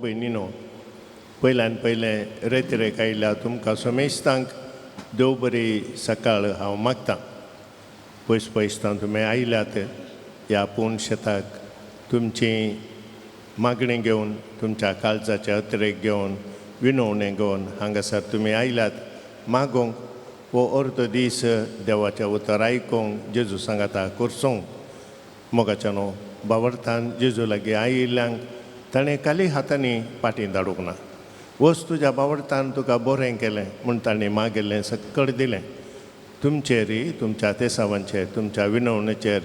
भयणीनो, पयल्यान पयलें रेतिरेक आयल्या तुमकां समेस्तांक देव बरी सकाळ हांव मागतां. पयस पयसतां तुमी आयल्यात ह्या पूण शेताक तुमची मागणी घेवन, तुमच्या काळजाचे अतिरेक घेवन, विनवणें घेवन हांगासर तुमी आयल्यात मागोंक. हो अर्द दीस देवाचें उतर आयकूंक, जेजू सांगाता करचोंक. मोगाच्यानो, बावडतान जेजू लागीं आयिल्ल्यांक ताणें खाली हातांनी पाटी धाडूंक ना. वच, तुज्या बावडतान तुका बरें केलें म्हूण ताणें मागिल्लें सक्कड दिलें. तुमचेरय, तुमच्या तेसावांचेर, तुमच्या विनवणेचेर,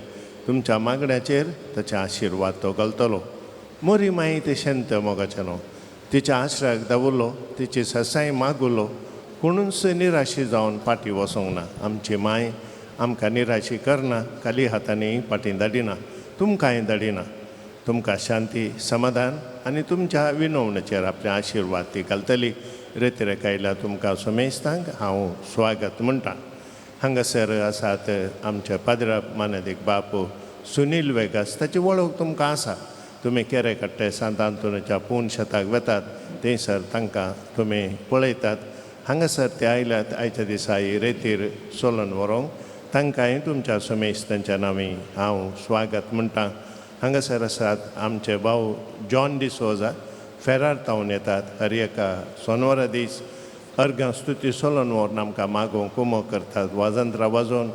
तुमच्या मागण्याचेर ताचे आशिर्वाद तो घालतलो. मोरी माई ते शेंत मोगाच्यानो, तिच्या आश्राक दावुलो, तिची ससाय मागुलो, कोणूच निराशी जावन फाटीं वचोंक ना. आमची माय आमकां निराशी करना, खाली हातांनी फाटीं धाडिना, तुमकांय धाडिना. तुमकां शांती, समाधान आनी तुमच्या विनवणेचेर आपले आशिर्वाद ती घालतली. रेतिरेक आयल्या तुमकां समेस्तांक हांव स्वागत म्हणटा. हांगासर आसात आमचे पाद्रा मानादीक बापू सुनील वेगास. ताची वळख तुमकां आसा. तुमी केरे कट्टे सांत आंतोनाच्या पूण शेताक वेतात, थंयसर तांकां तुमी पळयतात. हांगासर ते आयल्यात आयच्या दिसा ही रेतीर सोलन व्हरूंक. तांकांय तुमच्या समेस्तांच्या नांवी हांव स्वागत म्हणटा. हांगासर आसात आमचे भाव जॉन डिसोजा, फेरार तावन येतात. हर एका सोनवारा दीस अर्घां स्तुती सोलन व्हरून आमकां मागोवंक कुमक करतात वाजंत्रां वाजोवन.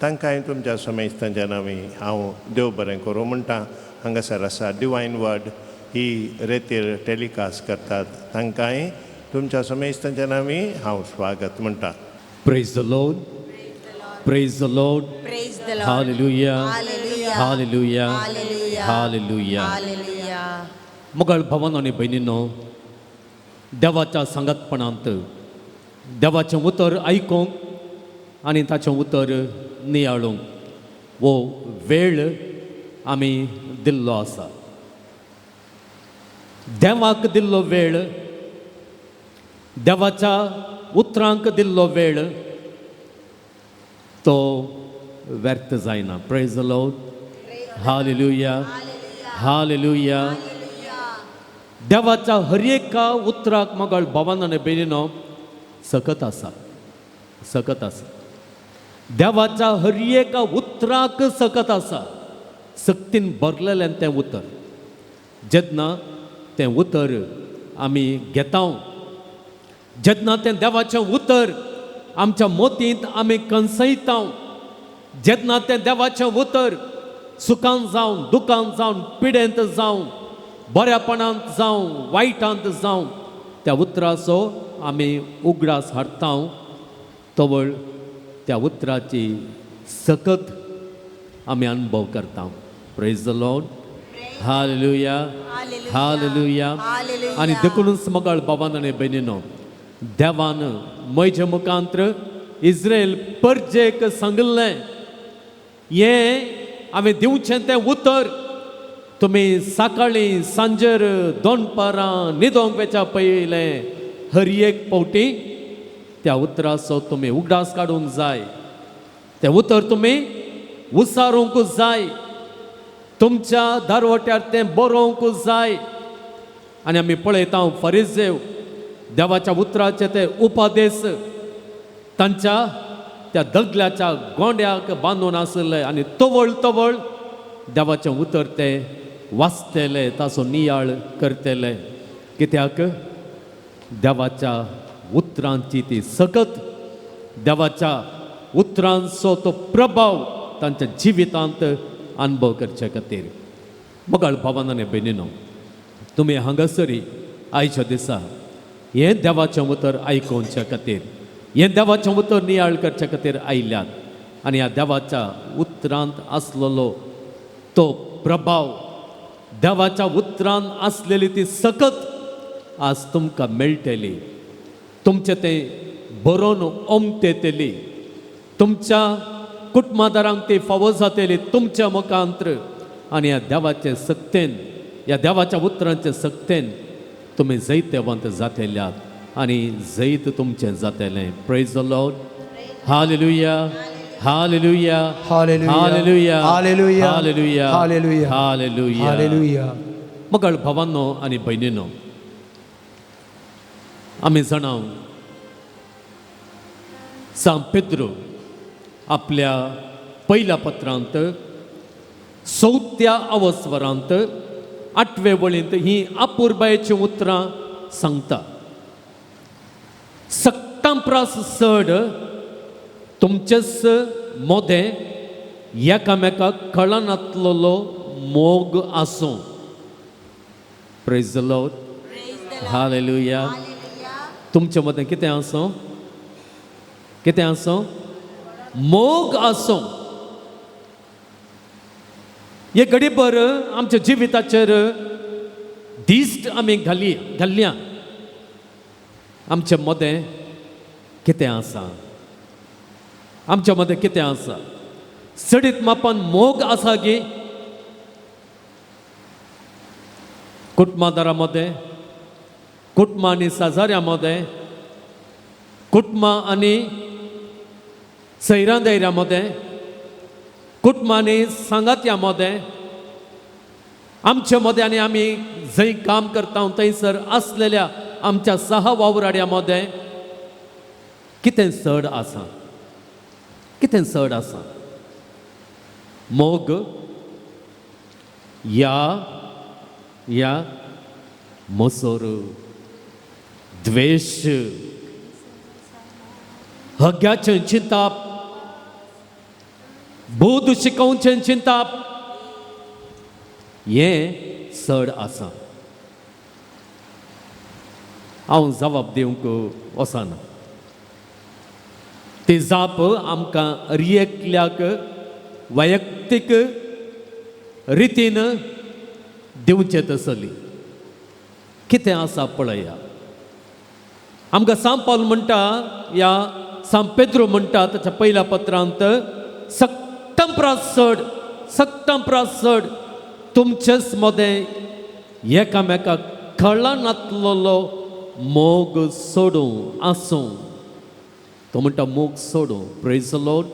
तांकांय तुमच्या समेस्तांच्या नांवी हांव देव बरें करूं म्हणटा. हांगासर आसा डिवायन वर्ड ही रेतीर टेलिकास्ट करतात. तांकांय तुमच्या समेस्तांच्या नांवी हांव स्वागत म्हणटा. Praise the Lord. Praise the Lord. Praise the Lord. Hallelujah. Hallelujah. Hallelujah. Hallelujah. Hallelujah. Hallelujah. मोगाळ भवन आनी भयणीनो, देवाच्या सांगातपणांत देवाचें उतर आयकूंक आनी ताचें उतर नियाळूंक हो वेळ आमी दिल्लो आसा. देवाक दिल्लो वेळ, देवाच्या उतरांक दिल्लो वेळ तो व्यर्थ जायना. Praise the Lord. Hallelujah. Hallelujah. देवाच्या हर एका उतराक मगळ भवान आनी भयणीनो सकत आसा, सकत आसा. देवाच्या हर एका उतराक सकत आसा. सक्तीन भरलेलें तें उतर. जेन्ना तें उतर आमी घेता, जेन्ना तें देवाचें उतर आमच्या मोतींत आमी कन्सयता, जेन्ना तें देवाचें उतर सुखान जावं, दुखान जावं, पिडेंत जावं, बऱ्यापणांत जावं, वायटांत जावं, त्या उतराचो आमी उगडास हाडटा, तवळ त्या उतराची सकत आमी अनुभव करता. Praise the Lord. Hallelujah. Hallelujah. आनी देखूनच मगाळ बाबान आनी भयणीनो, देवान म्हज्या मुखांत्र इस्रायल परजेक सांगिल्लें, हें हांवें दिवचें तें उतर तुमी सकाळीं, सांजेर, दोनपारां, न्हिदोंक वेच्या पयलें हर एक फावटी त्या उतराचो तुमी उगडास काडूंक जाय. तें उतर तुमी उसारूंक जाय. तुमच्या दारवट्यार तें बरोवंक जाय. आनी आमी पळयता, फरिजेव देवाच्या उतराचे ते उपदेश तांच्या त्या दगल्याच्या गोंड्याक बांदून आशिल्ले आनी तवळ तवळ देवाचें उतर ते वाचतले, ताचो नियाळ करतले. कित्याक? देवाच्या उतरांची ती सकत, देवाच्या उतरांचो तो प्रभाव तांच्या जिवितांत अनुभव करचे खातीर. मगाळ भावान आनी भयणीनो, तुमी हांगासरी आयच्या दिसा हें देवाचें उतर आयकोवच्या खातीर, हें देवाचें उतर नियाळ करचे खातीर आयल्यात. आनी ह्या देवाच्या उतरांत आसलेलो तो प्रभाव, देवाच्या उतरान आसलेली ती सकत आज तुमकां मेळटली. तुमचें तें बरोवन ओमतेतली, तुमच्या कुटुंबादारांक ती फावो जातली तुमच्या मुखांत्र. आनी ह्या देवाचे सक्तेन, ह्या देवाच्या उतरांचे सक्तेन तुमी जैतवंत जातल्यात आनी जैत तुमचें जातलें. Praise the Lord. Hallelujah. Hallelujah. Hallelujah. Hallelujah. Hallelujah. Hallelujah. Hallelujah. Hallelujah. Hallelujah. मगळ भावांनो आनी भयणीनो, आमी जाणा, सांत पेद्रो आपल्या पयल्या पत्रांत चवथ्या अवस्वरांत आठवे वळींत ही अपुरबायेचीं उतरां सांगता. सगटां प्रास चड तुमचेच मोदें एकामेकाक कळनातलेलो मोग आसूं. Praise the Lord. Hallelujah. तुमचे मदें कितें आसूं? कितें आसूं? मोग आसूं. हे घडीभर आमच्या जिविताचेर दिश्ट आमी घाली घाल्ल्या, आमचे मदें कितें आसा? आमच्या मदें कितें आसा? चडीत मापान मोग आसा गी कुटुंबादारा मदें, कुटुंबा आनी साजाऱ्या मदें, कुटुंबा आनी सैरां दैऱ्या मदें, कुटुंबा आनी सांगात्या मदें, आमचे मदें आनी आमी जंय काम करता थंयसर आसलेल्या आमच्या सहा वावराड्या मदें कितें चड आसा? कितें चड आसा? मोग या या मोसोर, द्वेश, हग्याचें चिंताप, बोध शिकोवचें चिंताप, हें चड आसा. हांव जबाब दिवंक वचना. ती जाप आमकां रियेकल्याक वैयक्तीक रितीन दिवचें तसली. कितें आसा पळया. आमकां सांत पावल म्हणटा या सांत पेद्रो म्हणटा ताच्या पयल्या पत्रांत, सगटां प्रास चड, सगटां प्रास चड तुमचेच मदें एकामेकाक कळनातलेलो मोग सोडूं आसूं. तो म्हणटा मोग सोडूं. Praise the Lord.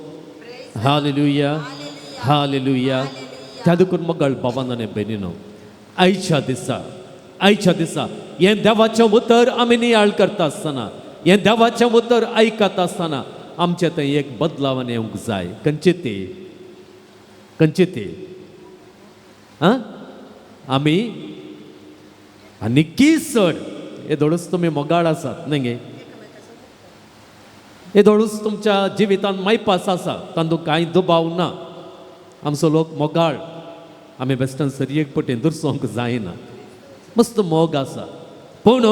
Hallelujah. Hallelujah. त्या देखून मगळ बाबान आनी भयणीनो, आयच्या दिसा, आयच्या दिसा हें देवाचें उतर आमी नियाळ करता आसतना, हें देवाचें उतर आयकता आसतना आमचें थंय एक बदलावान येवंक जाय. खंयची ती? खंयची ती? आं, आमी आनी की चड हे धोडूच तुमी मोगाळ आसात न्हय गे? हे धोडूच तुमच्या जिवितांत मायपास आसा, तातूंत कांय दुबाव ना. आमचो लोक मोगाळ, आमी बेश्टन सरयेक पटेन दुरसोंक जायना, मस्त मोग आसा. पूण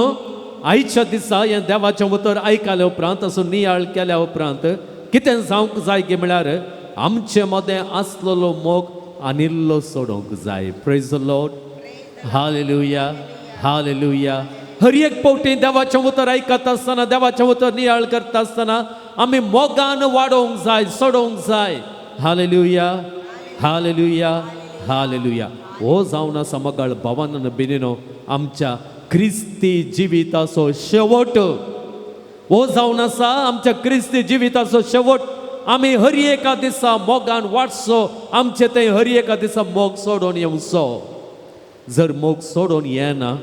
आयच्या दिसा हें देवाचें उतर आयकल्या उपरांत, असो नियाळ केल्या उपरांत कितें जावंक जाय गे म्हळ्यार आमचे मदें आसलेलो मोग आनी इल्लो सोडोवंक जाय. Praise the Lord. Hallelujah. Hallelujah. हर एक फावटी देवाचें उतर आयकता आसतना, देवाचें उतर नियाळ करता आसतना आमी मोगान वाडोवंक जाय, सोडोवंक जाय. हालेलुया. हालेलुया. हालेलुया. हो जावन आसा मगाळ भावान बेनीनो आमच्या क्रिस्ती जिविताचो शेवट. हो जावन आसा आमच्या क्रिस्ती जिविताचो शेवट. आमी हर एका दिसा मोगान वाडचो, आमचे थंय हर एका दिसा मोग सोडून येवचो. जर मोग सोडून येना,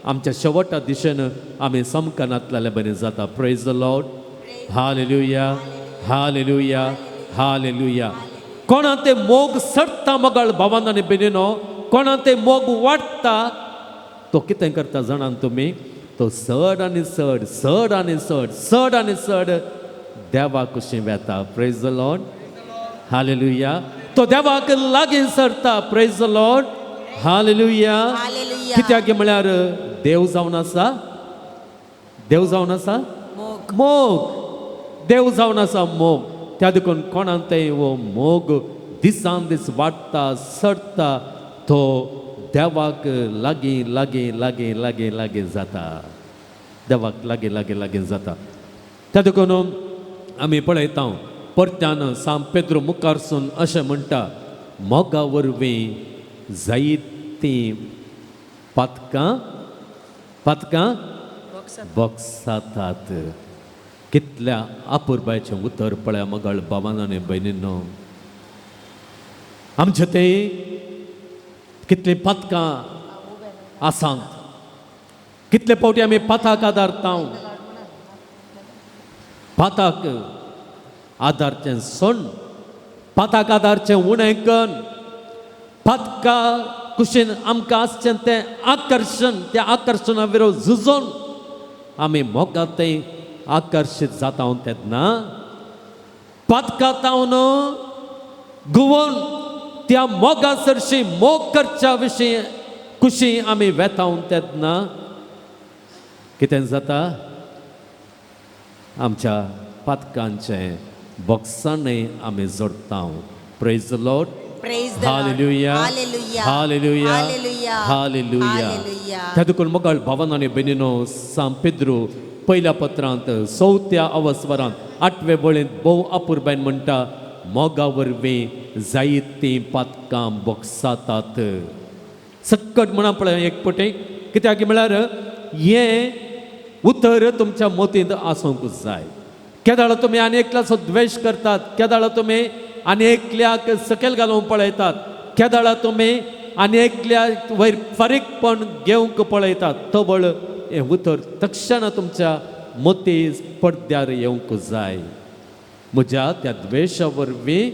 आमच्या शेवटा दिशेन आमी समकनातलेले बरें जाता. Praise the Lord. Hallelujah. Hallelujah. Hallelujah. कोणा ते मोग सडटा मगाळ भावान आनी भयणीनो, कोणा ते मोग वाडटा, तो कितें करता जाणान तुमी? तो चड आनी चड, चड आनी चड, चड आनी चड देवा कुशीं वेता. Praise the Lord. Hallelujah. तो देवाक लागीं सरता. Praise the Lord. Hallelujah. Hallelujah. कित्याक म्हळ्यार देव जावन आसा, देव जावन आसा मोग. मोग. देव जावन आसा मोग. त्या देखून कोणाक ते हो मोग दिसान दीस वाडटा, चडटा, तो देवाक लागीं लागीं लागीं लागीं लागीं जाता, देवाक लागीं लागीं लागीं जाता. त्या देखून आमी पळयता परत्यान सांत पेद्रो मुखारसून अशें म्हणटा, मोगा वरवीं जायतीं पातकां, पातकां बोगसातात. कितल्या अपुरबायचें उतर पळया मगळ बाबान आनी भयणीनो. आमचे ते कितलीं पातकां आसात, कितले फावटी आमी पाताक आदारता. पाताक आदारचें सण, पाताक आदारचें उणेकन, पातका कुशीन आमकां आसचें तें आकर्शण, त्या आकर्शणा विरोध झुजोन आमी मोगा थंय आकर्शीत जाता तेन्ना पातका तावन गुवोन त्या मोगा सरशी मोग करच्या विशीं कुशी आमी वेतावन तेन्ना कितें जाता? आमच्या पातकांचें बॉक्सांनी आमी जोडटा. Praise the Lord. Praise the Lord. Hallelujah. Hallelujah. Hallelujah. Hallelujah. Hallelujah. Hallelujah. त्या देखून मोगाळ भावन आनी भयणीनो, सांत पेद्रू पयल्या पत्रांत चवथ्या अवस्वरांत आठवे वळींत भोव अपुरबायन म्हणटा, मोगा वरवीं जायतीं पातकां बोगसातात. सक्कट म्हणा पळय एक पटी, कित्याक म्हळ्यार हें उतर तुमच्या मतींत आसूंक जाय. केदाळा तुमी आनी एकल्याचो द्वेश करतात, केदाळा तुमी आनी एकल्याक सकयल घालूंक पळयतात, केदाळा तुमी आनी एकल्या वयर फारीकपण घेवंक पळयतात, तबळ हें उतर तक्षणा तुमच्या मती पडद्यार येवंक जाय. म्हज्या त्या द्वेशा वरवीं,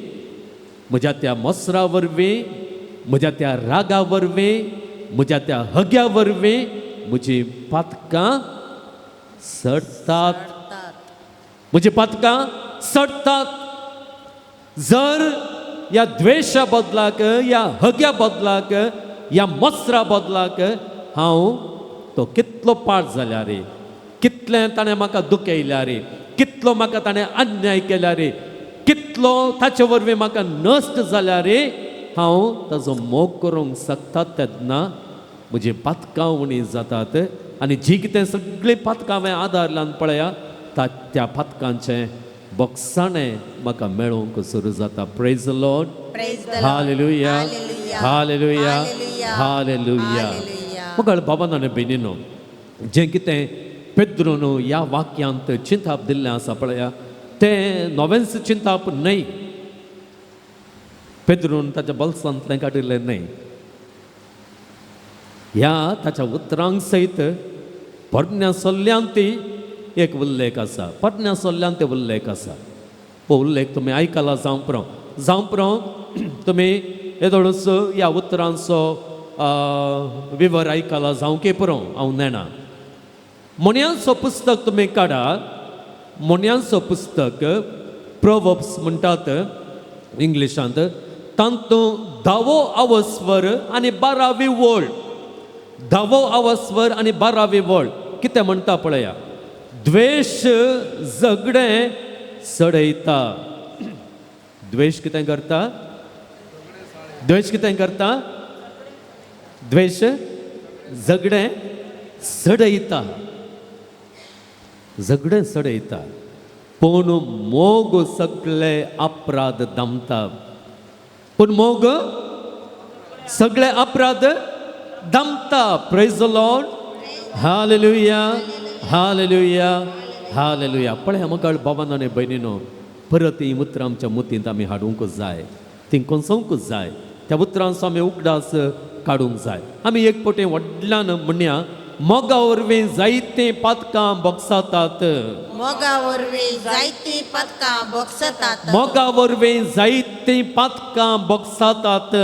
म्हज्या त्या मसरा वरवीं, म्हज्या त्या रागा वरवीं, म्हज्या त्या हग्या वरवीं म्हजी पातकां सडटात, म्हजी पातकां सडटात. जर ह्या द्वेशा बदलाक, ह्या हग्या बदलाक, ह्या मसरा बदलाक हांव तो कितलो पाड जाल्यार रे, कितलें ताणें म्हाका दुखयल्यार रे, कितलो म्हाका ताणें अन्याय केल्यार रे, कितलो ताचे वरवीं म्हाका नश्ट जाल्यार रे, हांव ताजो मोग करूंक शकता तेन्ना म्हजी पातकां उणी जातात. आनी जी कितें सगळीं पातकां हांवें आदार लावन पळया, त्या पातकांचें बोगसाणें म्हाका मेळोवंक सुरू जाता. Praise the Lord. Praise the Lord. Hallelujah. Hallelujah. Hallelujah. Hallelujah. Hallelujah. Hallelujah. मगळ बाबान आनी भयणीनो, जें कितें पेद्रून ह्या वाक्यांत चिंताप दिल्लें आसा पळया, तें नवेंच चिंताप न्हय. पेद्रून ताच्या बल्सांतलें काडिल्लें न्हय. ह्या ताच्या उतरांक सयत पोरण्या सल्ल्यांत एक उल्लेख आसा, पोरण्या सल्ल्यांत उल्लेख आसा. हो उल्लेख तुमी आयकला जावं पुरो, जावं पुरो तुमी येदोळूच ह्या उतरांचो विवर आयकला जावं की पुरो, हांव नेणा. मोन्यांचो पुस्तक तुमी काडा, मोन्यांचो पुस्तक प्रोवर्ब्स म्हणटात इंग्लिशांत, तातूंत धावो अवस्वर आनी बारावी वळ, धावो अवस्वर आनी बारावी वळ कितें म्हणटा पळया. द्वेश झगडें चडयता. द्वेश कितें करता? द्वेश कितें करता? द्वेश झगडें चडयता, झगडें चडयता. पूण मोग सगळे अपराध दमता. पूण मोग सगळे अपराध दमता. Praise the Lord. Hallelujah. Hallelujah. Hallelujah. पळया मगळ बाबान आनी भयणीनो, परत ही उतरां आमच्या मतींत आमी हाडूंक जाय, ती कोसोवंक जाय, त्या उतरांचो आमी उगडास काडूंक जाय. आमी एक पटी व्हडल्यान म्हणया, मोगा वरवीं जायतीं पातकां बोगसातात. मोगा वरवीं जायतीं पातकां बोगसतात. मोगा वरवीं जायतीं पातकां बोगसातात.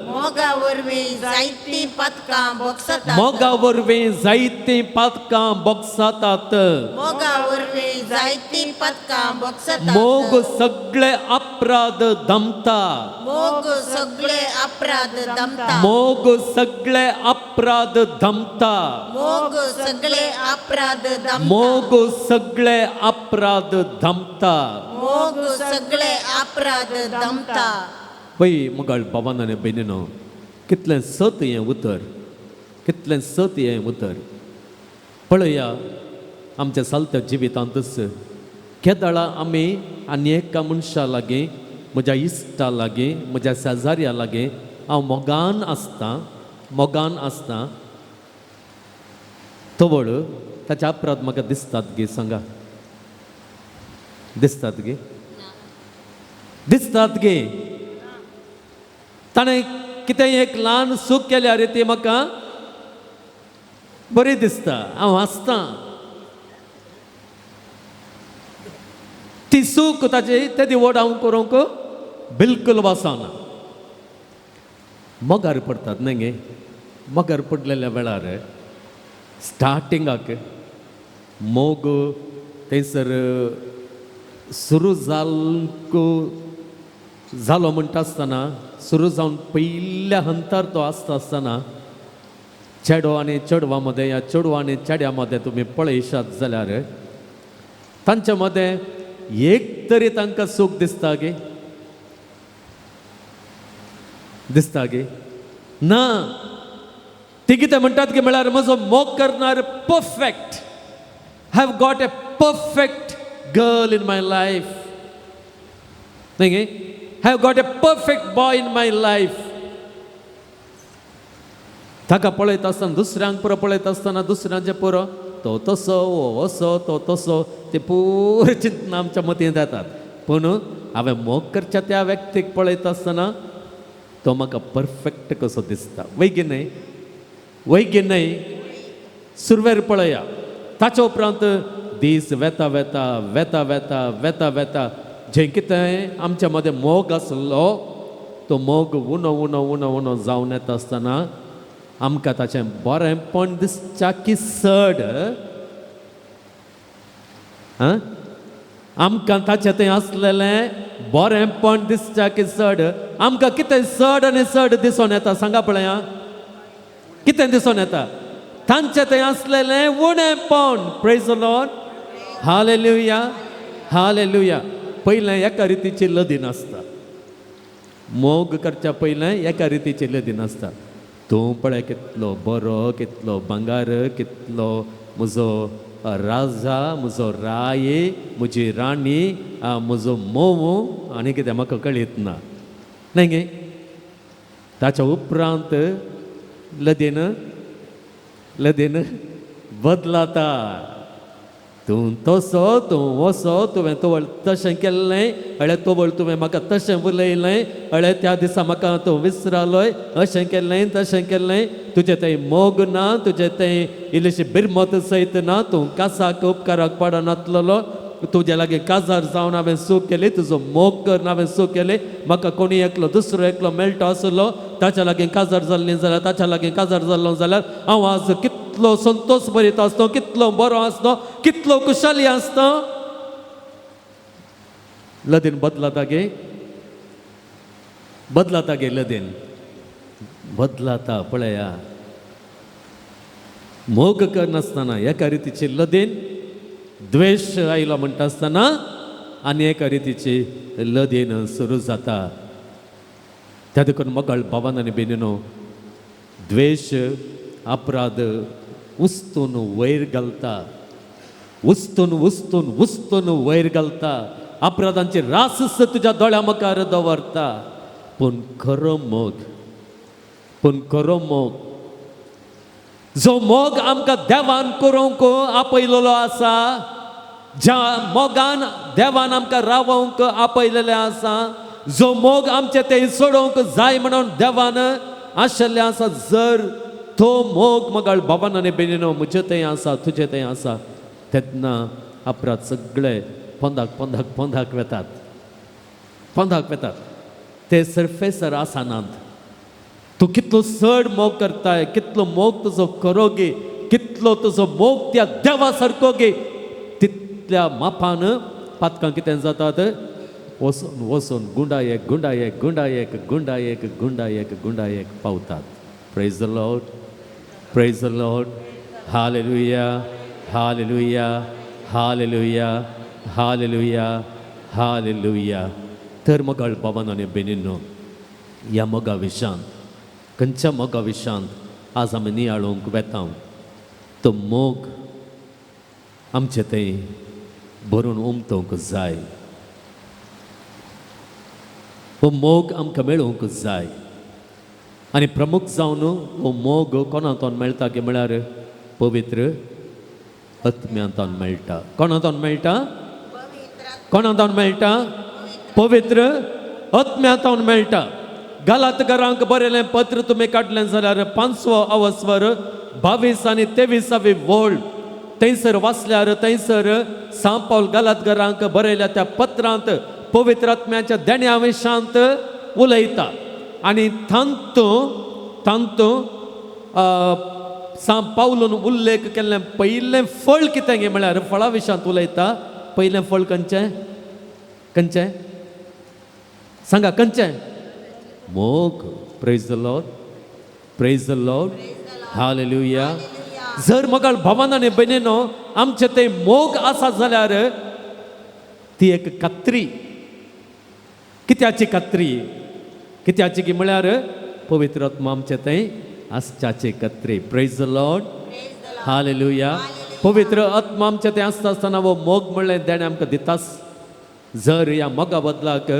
मोगा वरवीं जायतीं पातकां बोगसतात. मोगा वरवीं जायतीं पातकां बोगसातात. मोगा वरवीं जायतीं पातकां बोगसतात. मोग सगळे अपराध दमता. मोग सगळे अपराध दमता. मोग सगळे अपराध दमता. मोग सगळे अपराध दमता. मोग सगळे अपराध दमता. मोग सगळे अपराध दमता. पळय मगळ बाबान आनी भयणीनो, कितलें सत हें उतर, कितलें सत हें उतर. पळया आमच्या चलत्या जिवितांतच केदळा आमी आनी एका मनशा लागीं, म्हज्या इश्टा लागीं, म्हज्या शेजाऱ्या लागीं हांव मोगान आसता, मोगान आसता, तवळ ताच्या अपराध म्हाका दिसतात गे? सांगा, दिसतात गे? दिसतात गे? ताणें कितें एक ल्हान चूक केल्यार रे ती म्हाका बरी दिसता, हांव हांसता. ती चूक ताची तेदी व्हड हांव करूंक बिलकूल वचना. मोगार पडटात न्हय गे, मोगार पडलेल्या वेळार स्टार्टिंगाक मोग थंयसर सुरू जालो म्हणटा आसतना, सुरू जावन पयल्या हंतार तो आसता आसतना चेडो आनी चेडवा मदें या चेडवा आनी चेड्या मदें तुमी पळयशात जाल्यार तांच्या मदें एक तरी तांकां सूख दिसता गे, दिसता गे ना. ती कितें म्हणटात की म्हळ्यार म्हजो मोग करणार perfect, have got a perfect girl in my life, न्हय गे, have got a perfect boy in my life. ताका पळयता आसतना, दुसऱ्यांक पुरो पळयता आसतना, दुसऱ्यांचें पुरो तो तसो, हो असो, तो तसो, ते पुरो चिंतना आमच्या मतींत येतात. पूण हांवें मोग करच्या त्या व्यक्तीक पळयता आसतना तो म्हाका परफेक्ट कसो दिसता. वय की न्हय, वय की न्हय? सुरवेर पळया, ताच्या उपरांत दीस वेता वेता वेता वेता वेता वेता जें कितें आमच्या मदें मोग आसलो तो मोग उणो उणो उणो उणो जावन येता आसतना आमकां ताचें बरेंपण दिसच्या की चड आमकां ताचें थंय आसलेलें बरेंपण दिसच्या की चड आमकां कितें चड आनी चड दिसून येता सांगा पळया, कितें दिसून येता? तांचें थंय आसलेलें उणेंपण. Praise the Lord, hallelujah, hallelujah. पयलें एका रितीची लदीन आसता, मोग करच्या पयलें एका रितीची लदीन आसता. तूं पळय कितलो बरो, कितलो भांगार, कितलो म्हजो राजा, म्हजो राय, म्हजी राणी, म्हजो मोव, आनी कितें म्हाका कळीत ना, न्हय गे? ताच्या उपरांत लदीन लदीन बदलाता. तूं तसो, तूं वसो, तुवें तवळ तशें केल्लें, अळे तवळ तुवें म्हाका तशें उलयलें, अळे त्या दिसा म्हाका तूं विसरालोय, अशें केल्लें तशें केल्लें, तुजें थंय मोग ना, तुजें थंय इल्लीशी बिरमत सयत ना, तूं कासाक उपकाराक पडनातलेलो, तुज्या लागीं काजार जावन हांवें चूक केली, तुजो मोग करून हांवें चूक केली, म्हाका कोणी एकलो दुसरो एकलो मेळटा आसलो ताच्या लागीं काजार जाल्ली जाल्यार, ताच्या लागीं काजार जाल्लो जाल्यार हांव आज कितलो संतोश भरीत आसतो, कितलो बरो आसतो, कितलो खुशाली आसता. लदीन बदलाता गे, बदलाता गे, लदीन बदलाता. पळया, मोग करनासतना एका रितीची लदीन, द्वेश आयलो म्हणटा आसतना आनी एका रितीची लदीन सुरू जाता. त्या देखून मोगाळ भावान आनी बेनीनो, द्वेश अपराध उस्तून वयर घालता, उस्तून उस्तून उस्तून वयर घालता, अपराधांची रास तुज्या दोळ्या मुखार दवरता. पूण खरो मोग, पूण खरो मोग जो मोग आमकां देवान करूंक आपयलेलो आसा, ज्या मोगान देवान आमकां रावोवंक आपयलेलें आसा, जो मोग आमचे ते सोडोवंक जाय म्हणून देवान आशिल्लें आसा, जर तो मोग मगाळ बाबान आनी बेनीनो म्हजे थंय आसा, तुजे थंय आसा, तेन्ना अपराध सगळे पोंदाक पोंदाक पोंदाक वेतात, पोंदाक वेतात, ते सरफेसर आसनात. तूं कितलो चड मोग करताय, कितलो मोग तुजो खरो गे, कितलो तुजो मोग त्या देवा सारको गे, तितल्या मापान पातकां कितें जातात, वचून वचून गुंडायेक गुंडायेक गुंडायेक गुंडायेक गुंडायेक गुंडायेक पावतात. Praise the Lord, praise the Lord, hallelujah, hallelujah, hallelujah, hallelujah, hallelujah. तर मोगाळ बाबान आनी बेनीनो, ह्या मोगा विशांत, खंयच्या मोगा विशांत आज आमी नियाळूंक वेता, तो मोग आमचे थंय भरून उमटोवंक जाय, हो मोग आमकां मेळोवंक जाय. आनी प्रमुख जावन हो मोग कोणांतून मेळटा की म्हळ्यार पवित्र आत्म्यांतून मेळटा. कोणांतून मेळटा? कोणांतून मेळटा? पवित्र आत्म्यांतून मेळटा. गालातकारांक बरयलें पत्र तुमी काडलें जाल्यार 5वो अवस्वर 22 आनी 23वी वोळ थंयसर वाचल्यार थंयसर सांव पावल गलातगरांक बरयल्या त्या पत्रांत पवित्र आत्म्याच्या देण्या विशांत उलयता आनी तांतू तांतू सांव पावलून उल्लेख केल्लें पयलें फळ कितें गे म्हळ्यार फळा विशांत उलयता. पयलें फळ खंयचें? खंयचें सांगा, खंयचें? मोग. Praise the Lord, praise the Lord, hallelujah. जर मोगाळ भावान आनी भयणीनो आमचे ते मोग आसा जाल्यार ती एक खात्री. कित्याची खात्री? कित्याची की म्हळ्यार पवित्र आत्मा आमचे थंय आसच्याची खात्री. Praise the Lord, hallelujah. पवित्र आत्मा आमचे थंय आसता आसतना हो मोग म्हणलें देणें आमकां दिताच. जर ह्या मोगा बदलाक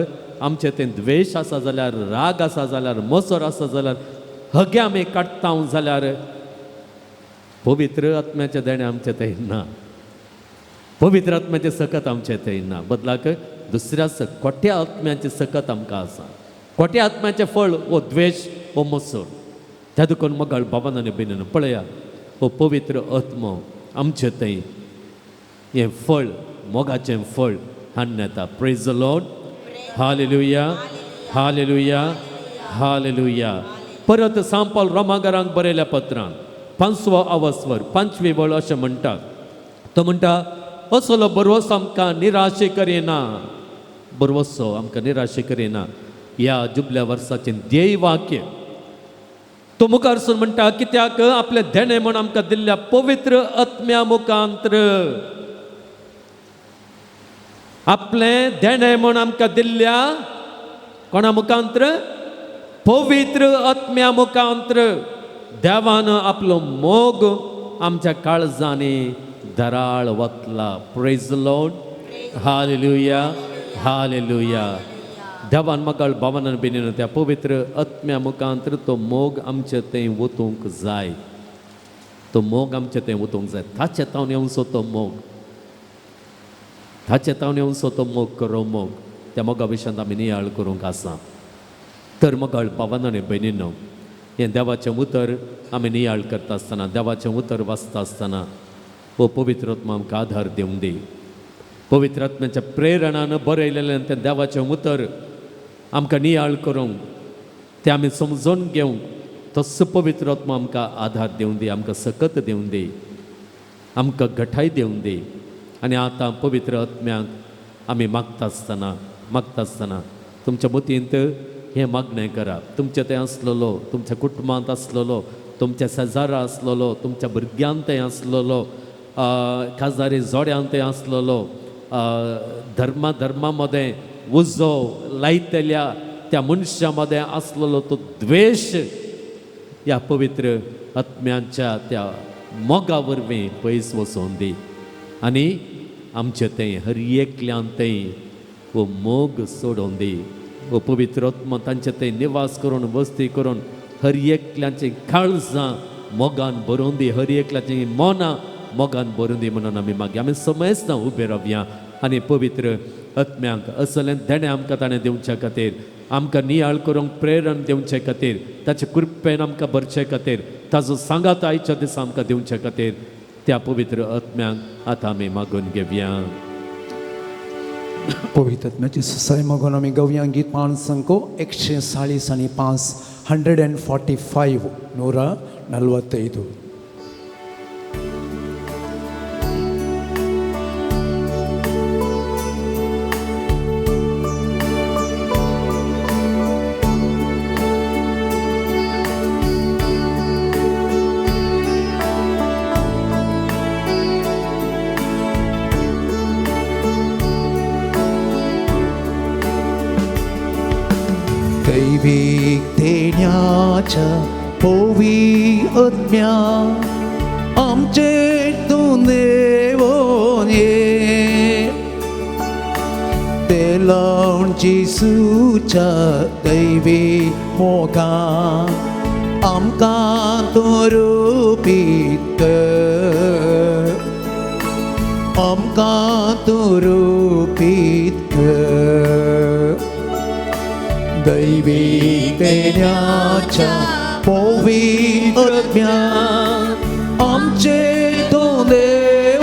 आमचे थंय द्वेश आसा जाल्यार, राग आसा जाल्यार, मोसर आसा जाल्यार, हगे आमी काडटा जाल्यार पवित्र आत्म्याचें देणें आमचें थंय ना, पवित्र आत्म्याचें सकत आमचें थंय ना. बदलाक दुसऱ्याच खोट्या आत्म्याचें सकत आमकां आसा. खोट्या आत्म्याचें फळ हो द्वेश, हो मसर. त्या देखून मोगाळ बाबान आनी भयणीन पळया, हो पवित्र आत्मो आमचे थंय हें फळ, मोगाचें फळ हाडून येता. Praise the Lord, hallelujah, hallelujah, hallelujah. परत सांव पावल रोमागरांक बरयल्या पत्रान 5वो अवस्वर 5वी वळ अशें म्हणटा. तो म्हणटा असलो बरवसो आमकां निराशे करिना, बरवसो आमकां निराशे करिना. ह्या जुबल्या वर्साचें ध्येय वाक्य तो मुखार सून म्हणटा कित्याक आपलें देणें म्हूण आमकां दिल्ल्या पवित्र आत्म्या मुखांत्र, आपलें देणें म्हूण आमकां दिल्ल्या कोणा मुखांत्र? पवित्र आत्म्या मुखांत्र देवान आपलो मोग आमच्या काळजांनी दराळ वतला. Praise the Lord, hallelujah, hallelujah. देवान मगाळ भावान बेनीन त्या पवित्र आत्म्या मुखांत्र तो मोग आमचे थंय वतूंक जाय, तो मोग आमचे थंय वतूंक जाय. ताचे तावन येवचो तो मोग, ताचे तावन येवचो तो मोग, करो मोग. त्या मोगा विशयांत आमी नियाळ करूंक आसा. तर मगाळ भावान आनी भयणीनो हें देवाचें उतर आमी नियाळ करता आसतना, देवाचें उतर वाचता आसतना हो पवित्र आत्मा आमकां आधार दिवंक दी. पवित्र आत्म्याच्या प्रेरणान बरयलेलें तें देवाचें उतर आमकां नियाळ करूंक, तें आमी समजून घेवंक तसो पवित्र आत्मा आमकां आधार दिवंक दी, आमकां सकत दिवंक दी, आमकां घटाय दिवंक दी. आनी आतां पवित्र आत्म्याक आमी मागता आसतना, मागता आसतना तुमच्या मतींत हें मागणें करा. तुमचें थंय आसलेलो, तुमच्या कुटुंबांत आसलेलो, तुमच्या शेजारा आसलेलो, तुमच्या भुरग्यांत थंय आसलेलो, काजारी जोड्यांत थंय आसलेलो, धर्मा धर्मा मदें उजो लायतल्या त्या मनशां मदें आसलेलो तो द्वेश ह्या पवित्र आत्म्यांच्या त्या मोगा वरवीं पयस वचोन दी. आनी आमचें थंय हर एकल्यान थंय हो मोग सोडोवन दी. हो पवित्र आत्मा तांचे थंय निवास करून, वस्ती करून हर एकल्याचीं काळजां मोगान भरोवन दी, हर एकल्याचीं मनां मोगान भरून दी म्हणून आमी मागीर आमी समजना उबे रावया आनी पवित्र आत्म्यांक असलें देणें आमकां ताणें दिवच्या खातीर, आमकां नियाळ करूंक प्रेरण दिवचे खातीर, ताचे कृपेन आमकां भरचे खातीर, ताजो सांगात आयच्या दिसा आमकां दिवचे खातीर त्या पवित्र आत्म्यांक आतां आमी मागून घेवया. पवित्र आत्म्याची ससाय मागून आमी गवया गीत 5 145 145 145. दैवीक देण्याच्या पवी आत्म्या आमचे तूं देवोन ये, ते लावन जेजूच्या दैवी मोगा आमकां तूं रुपीत कर, आमकां तूं रुपीत कर. दैवी देण्याच्या पवित्र आत्म्या आमचे तूं देवोन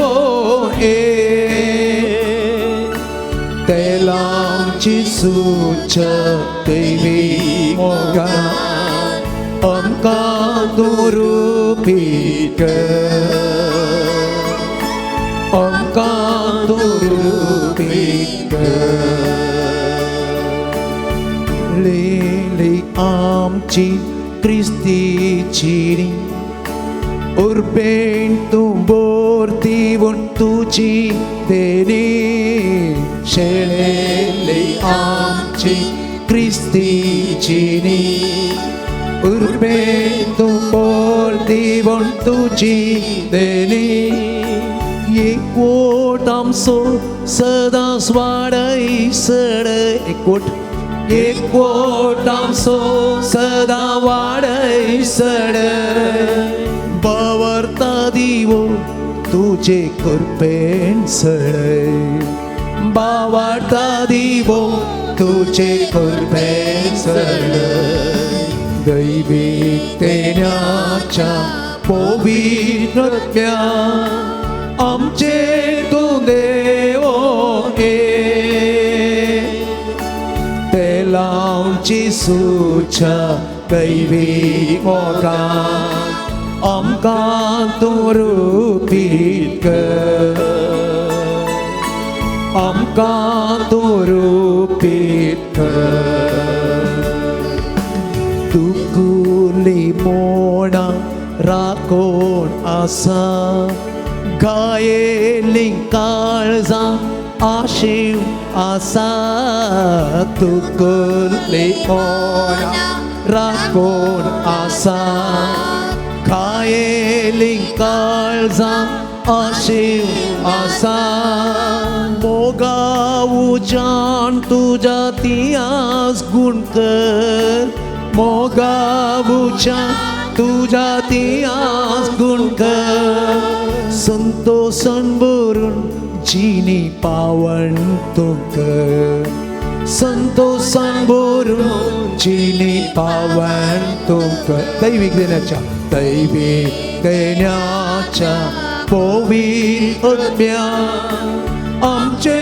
ये तेलांची सुच्या दैवी मोगान आमकां तूं रुपीत कर आमकां तूं रुपीत कर लेली आमची क्रिस्तीची उर्बेन तूं बोर दिवन तुजी देणी शेळेली आमची क्रिस्तीची उर्बेन तूं बोर दिवन तुजी देणी एकवट आमचो सदांच वाडय सडय एकवट एकवट आमचो सदां वाडय सडय बावरता दिवो तुजे कृपेन सडय बावरता दिवो तुजे कृपेन सडय दैवीक तेन्याच्या पवित्र आत्म्या आमचे तूं देव ये तेलांची सुच्या दैवी मोगान आमकां तूं रुपीत कर आमकां तूं रुपीत कर तुकुली मोणां राखोन आसा गायेली काळजां आशीव आसा तुकुली मोणां राखोन आसा गायेली काळजां आशीव आसा मोगा उजान तुज्या तियास गुण कर मोगा उजान तुज्या तियास गुण कर संतोषान भरून जिनी पावन तूं कर संतोषान भरून जिनी पावन तूं कर दैवीक देण्याच्या दैवीक देण्याच्या पवित्र आत्म्या आमचे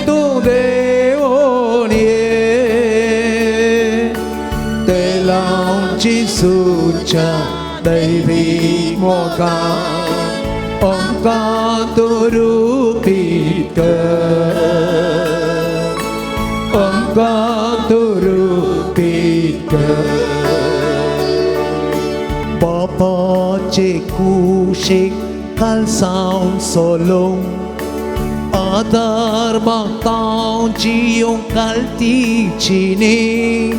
तूं देवोन ये तेलांची सुच्या दैवी मोगान आमकां तूं रुपीत कर आमकां तूं रुपीत कर बापाचे कुशीक कालसांव सोलोंक आदार मागता जियोंक कालतीची न्ही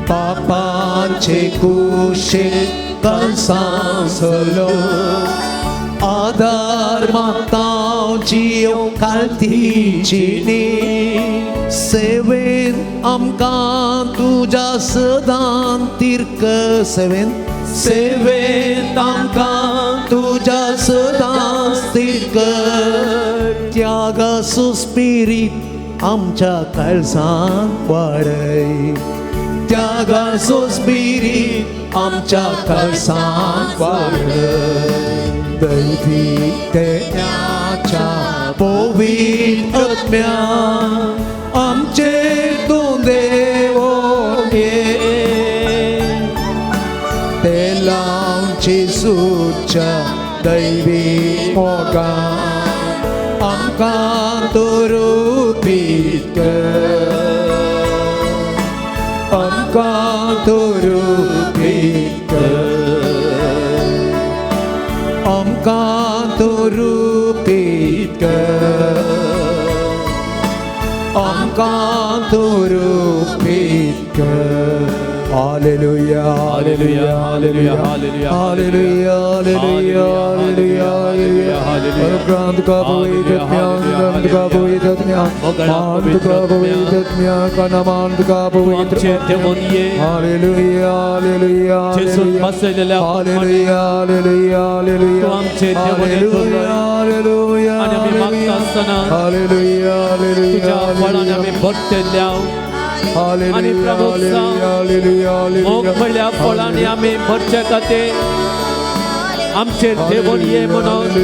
बापाचे कुशीक कालसांव सोलोंक आदार मागता जियोंक कालतीची न्ही सेवेन आमकां तुज्या सदां तिर्क सेवेन सेवेन आमकां तुज्या सदां स्थिर कर त्यागाचो स्पिरीत आमच्या काळजांत वाडय त्यागाचो स्पिरीत आमच्या काळजांत वाडय दैवी देण्याच्या पवित्र आत्म्या आमचे तूं देवोन ये तेलांची सुच्या दैवी मोगान आमकां तूं रुपीत कर आमकां तूं रुपीत कर आमकां तूं रुपीत कर आमकां तूं रुपीत कर Hallelujah, hallelujah, hallelujah, hallelujah, hallelujah, hallelujah, hallelujah. अनुग्रह का पवित्र आत्मा का पवित्र आत्मा का पवित्र आत्मा का नाम का पवित्र Hallelujah, hallelujah, hallelujah, hallelujah, hallelujah, hallelujah, hallelujah, hallelujah. आनी प्रभू मोग म्हणल्या फळांनी आमी भरचे खातीर आमचेर देवून ये म्हणून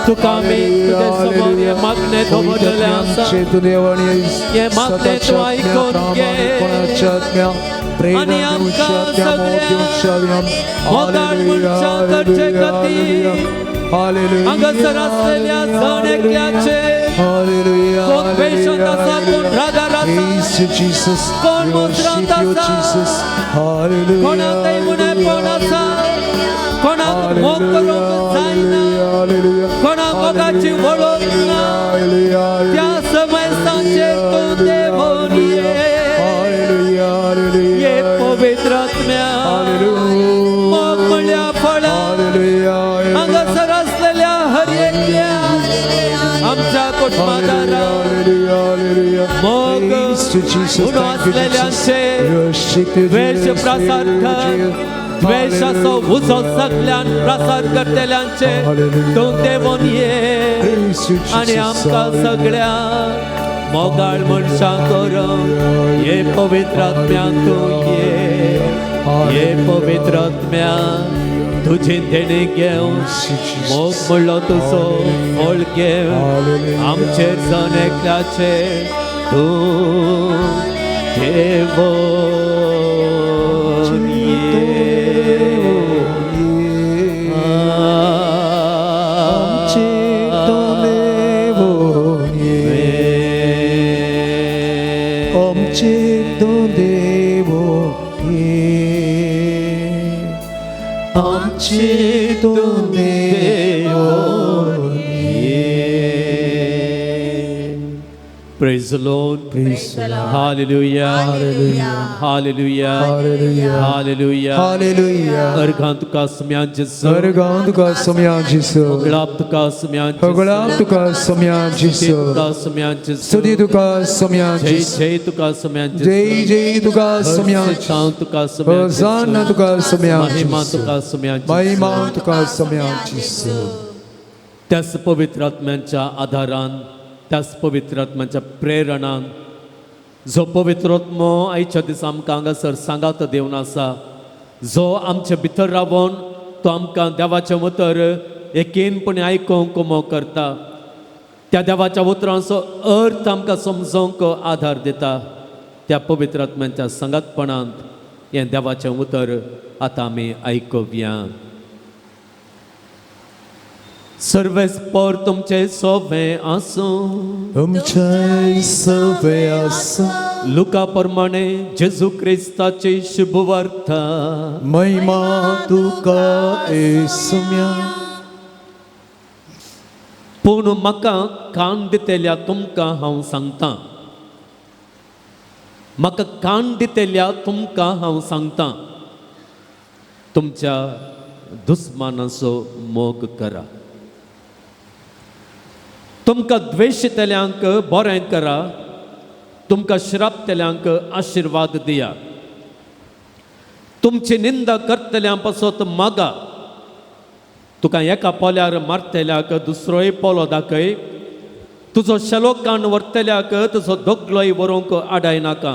तुका आमी तुजे समोर हें मागणें दवरलेलें आसा. हें मागणें तूं आयकून घे आनी आमकां सगळ्या मोगाळ मनशां करचे खातीर हांगासर आसलेल्या जण एकल्याचे कोण द्वेशांत आसा, कोण रागार आसा, कोण मुद्रांत आसा, कोणाकय उणेपण आसा, कोणाक मोग करूंक जायना, कोणाक मोगाची वळख ना, त्या समस्यांचेर तूं देवून ये. ये पवित्र आत्म्या, मोग म्हणल्या फळां हांगासर आसलेल्या हर एकल्या आमच्या कुटुंबादारा मोग उणो आसलेल्यांचे द्वेश प्रसार कर, द्वेशाचो उजो सगल्यान प्रसार करतल्यांचे तूं देवून ये आनी आमकां सगळ्यांक मोगाळ मनशां करूंक हे पवित्र आत्म्या तूं ये. हे पवित्र आत्म्या, तुजी देणी घेवन मोग म्हणलो तुजो फळ घेवन आमचेर जण एकल्याचे तूं देवून ये. Praise the Lord. Praise the Lord. Hallelujah. Hallelujah. Hallelujah. Hallelujah. Hallelujah. Hallelujah. अर्घां तुका सम्यान जेसू. अर्घां तुका सम्यान जेसू. होगळाप तुका सम्यान जेसू. होगळाप तुका सम्यान जेसू. तुका सम्यान जेसू. स्तुती तुका सम्यान जेसू. जय जय तुका सम्यान जेसू. जय जय तुका सम्यान जेसू. तुका सम्यान जेसू. होसाना तुका सम्यान महिमा जेसू. तुका सम्यान जेसू. महिमा तुका सम्यान जेसू. त्याच पवित्र आत्म्यांच्या आधारान, त्याच पवित्र आत्म्याच्या प्रेरणान, जो पवित्र आत्मो आयच्या दिसा आमकां हांगासर सांगात दिवन आसा, जो आमचे भितर रावन तो आमकां देवाचें उतर एकीनपणी आयकूंक उमो करता, त्या देवाच्या उतरांचो अर्थ आमकां समजोवंक आधार दिता, त्या पवित्र आत्म्यांच्या सांगातपणांत हें देवाचें उतर आतां आमी आयकुया. सर्वेस्पर तुमचे सोवे आसूं. तुमचे सोवे आसूं. लुका प्रमाणे जेजू क्रिस्ताची शुभवार्ता. महिमा तुका येसुम्या. पूण म्हाका कान दितल्या तुमकां हांव सांगतां, म्हाका कान दितल्या तुमकां हांव सांगतां, तुमच्या दुस्मानाचो मोग करा, तुमकां द्वेशितल्यांक बरें करा, तुमकां श्रापतल्यांक आशिर्वाद दिया, तुमची निंदा करतल्यां पासत मागा, तुका एका पोल्यार मारतल्याक दुसरोय पोलो दाखय, तुजो शेलो कान व्हरतल्याक तुजो दोगलोय व्हरूंक आडाय नाका,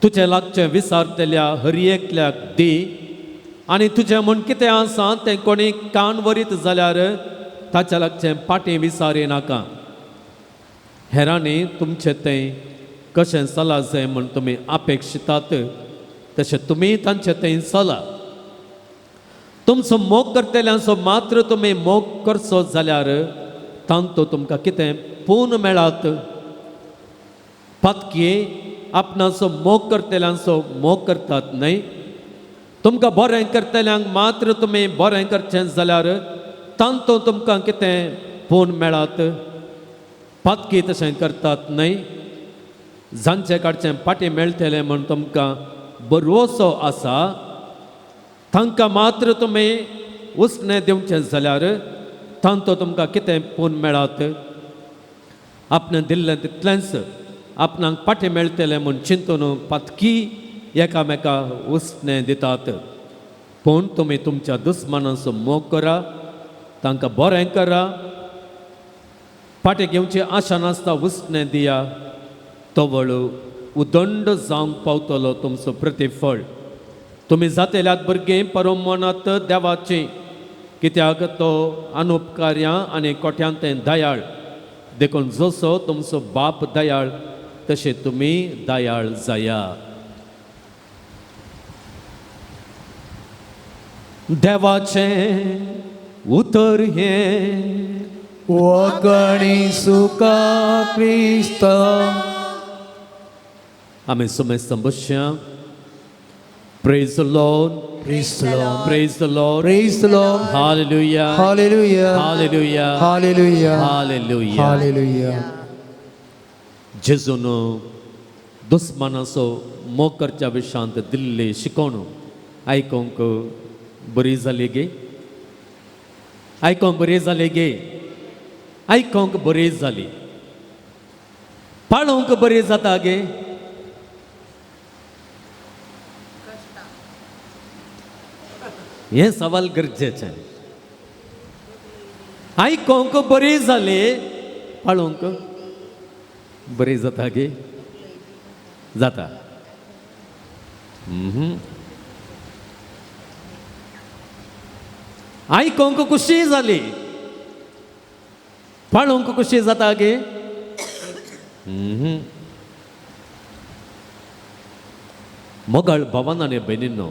तुजें लागचें विसारतल्या हर एकल्याक दी, आनी तुजें म्हूण कितें आसा तें कोणी कान व्हरीत जाल्यार ताच्या लागचें पाटी विसारी नाका. हेरांनी तुमचें तें कशें चला जाय म्हूण तुमी अपेक्षितात तशें तुमी तांचें तें चला. तुमचो मोग करतल्यांचो मात्र तुमी मोग करचो जाल्यार तांतो तुमकां कितें पूर्ण मेळात. पातकी आपणाचो मोग करतल्यांचो मोग करतात न्हय. तुमकां बरें करतल्यांक मात्र तुमी बरें करचें जाल्यार तांतो तुमकां कितें पूर्ण मेळात. पातकी तशें करतात न्हय. जांचे काडचें पाटी मेळटलें म्हूण तुमकां बरोसो आसा तांकां मात्र तुमी उसणें दिवचें जाल्यार तांतो तुमकां कितें पूर्ण मेळात. आपणें दिल्लें तितलेंच आपणाक पाटी मेळटलें म्हूण चिंतून पातकी एकामेका उसणें दितात. पूण तुमी तुमच्या दुस्मानाचो मोग करा, तांकां बरें करा, पाटी घेवची आशा नासता उसणें दिया, तवळ उदंड जावंक पावतलो तुमचो प्रतिफळ. तुमी जातेल्यात भुरगीं परमनात देवाची, कित्याक तो अनुपकार्या आनी कोट्यांत दयाळ. देखून जसो तुमचो बाप दयाळ तशें तुमी दयाळ जाया. देवाचें उतर हें वाकणी सुका क्रिस्ता. आमी सुमेस्त बसया. Praise the Lord. Praise the Lord. Praise the Lord. Praise the Lord. Hallelujah. Hallelujah. Hallelujah. Hallelujah. Hallelujah. Hallelujah. जेजून दुस्मानाचो मोग करच्या विशांत दिल्ली शिकोवण आयकूंक बरी जाली गे? आयकूंक बरी जाली गे? आयकूंक बरी जाली, पाळोवंक बरी जाता गे? हें सवाल गरजेचें. आयकूंक बरी जाली, पाळोवंक बरी जाता गे? जाता. आयकूंक खुशी जाली, पाळोवंक खुशी जाता गे? मोगाळ भावान आनी भयणींनो,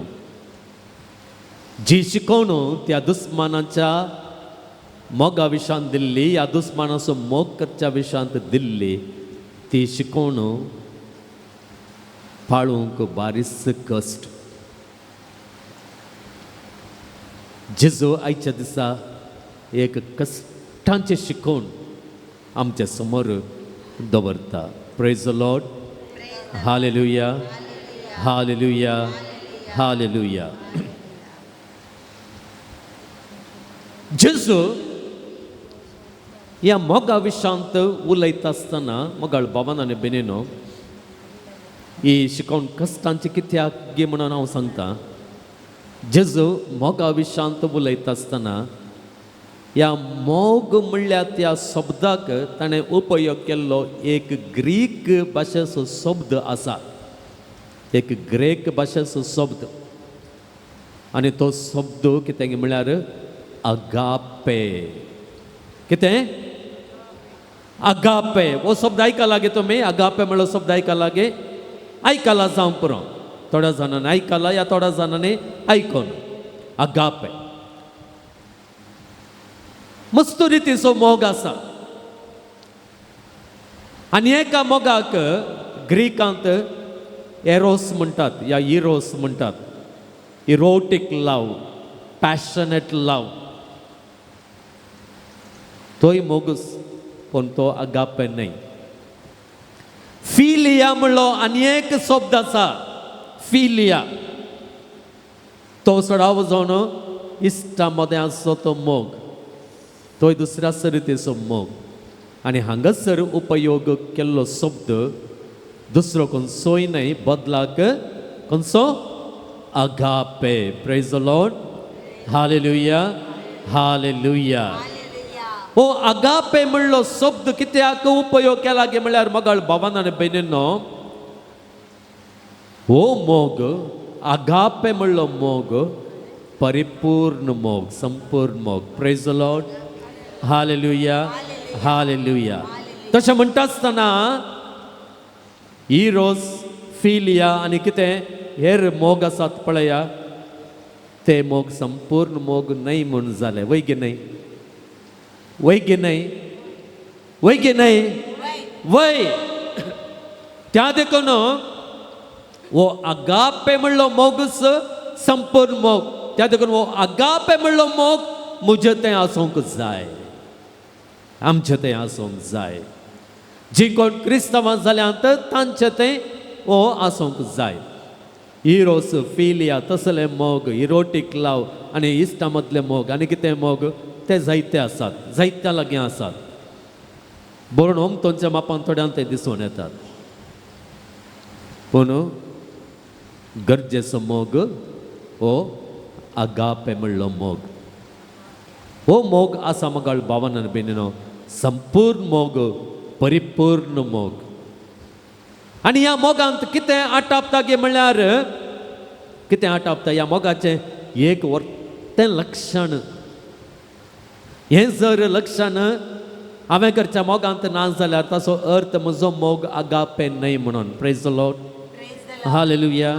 जी शिकवण त्या दुस्मानाच्या मोगा विशांत दिल्ली, ह्या दुस्मानाचो मोग करच्या विशांत दिल्ली, ती शिकवण पाळूंक बारीस कश्ट. जेजू आयच्या दिसा एक कश्टांचें शिकवण आमच्या समोर दवरता. Praise the Lord. Hallelujah. Hallelujah. Hallelujah. जेजू ह्या मोगा विशांत उलयता आसतना मोगाळ बाबान आनी भयणीनो, ही शिकवण कश्टांची कित्याक गे म्हणून हांव सांगता. जेजू मोगा विशांत उलयता आसतना ह्या मोग म्हणल्यार त्या शब्दाक ताणें उपयोग केल्लो एक ग्रीक भाशेचो शब्द आसा, एक ग्रीक भाशेचो शब्द. आनी तो शब्द कितें म्हणल्यार अगापे. कितें? अगापे. हो शब्द आयकला गे तुमी? अगापे म्हणलो शब्द आयकला गे? आयकला जावं पुरो, थोड्या जाणांनी आयकला या थोड्या जाणांनी आयकून. अगापे मस्त रितीचो मोग आसा. आनी एका मोगाक ग्रीकांत एरोस म्हणटात या इरोस म्हणटात. इरोटीक लव, पॅशनेट लव, तोय मोगूच, पूण तो अगापे न्हय. फिलिया म्हणलो आनी एक शब्द आसा, फिलिया. तो सडाव जावन इश्टा मदें आसचो तो मोग, तोय दुसऱ्या रितीचो मोग. आनी हांगासर उपयोग केल्लो शब्द दुसरो खंयचोय न्हय, बदलाक खंयचो? Agape. Praise the Lord. Hallelujah. Hallelujah. हो अगापे म्हणलो शब्द कित्याक उपयोग केला गे म्हणल्यार मोगाळ भावान आनी भयणींनो, हो मोग अगापे म्हणलो मोग परिपूर्ण मोग, संपूर्ण मोग. Praise the Lord. Hallelujah. Hallelujah. तशें म्हणटा आसतना इरोस, फिलिया आनी कितें हेर मोग आसात पळया, ते मोग संपूर्ण मोग न्हय म्हूण जाले. वय गे न्हय? वय गे न्हय? वय गे न्हय? वय. त्या देखून हो अगापे म्हणलो मोगूच संपूर्ण मोग. त्या देखून हो अगापे म्हणलो मोग म्हजें तें आसूंक जाय, आमचें तें आसूंक जाय. जी कोण क्रिस्तांवां जाल्यांत तांचें तें हो आसूंक जाय. इरोस, फिलिया तसले मोग, इरोटीक लव आनी इश्टा मदले मोग आनी कितें मोग ते जायते आसात, जायत्या लागीं आसात. बरोवन ओमतोनच्या मापान थोड्यांक ते दिसून येतात. पूण गरजेचो मोग हो अगापे म्हणलो मोग. हो मोग आसा मोगाळ भावान आनी भयणीनो, संपूर्ण मोग, परिपूर्ण मोग. आनी ह्या मोगांत कितें आटापता गे म्हणल्यार कितें आटापता? ह्या मोगाचें एक वर्तें लक्षण हें जर लक्षान हांवें करच्या मोगांत ना जाल्यार ताचो अर्थ म्हजो मोग आगापे न्हय म्हणून. Praise the Lord. Hallelujah.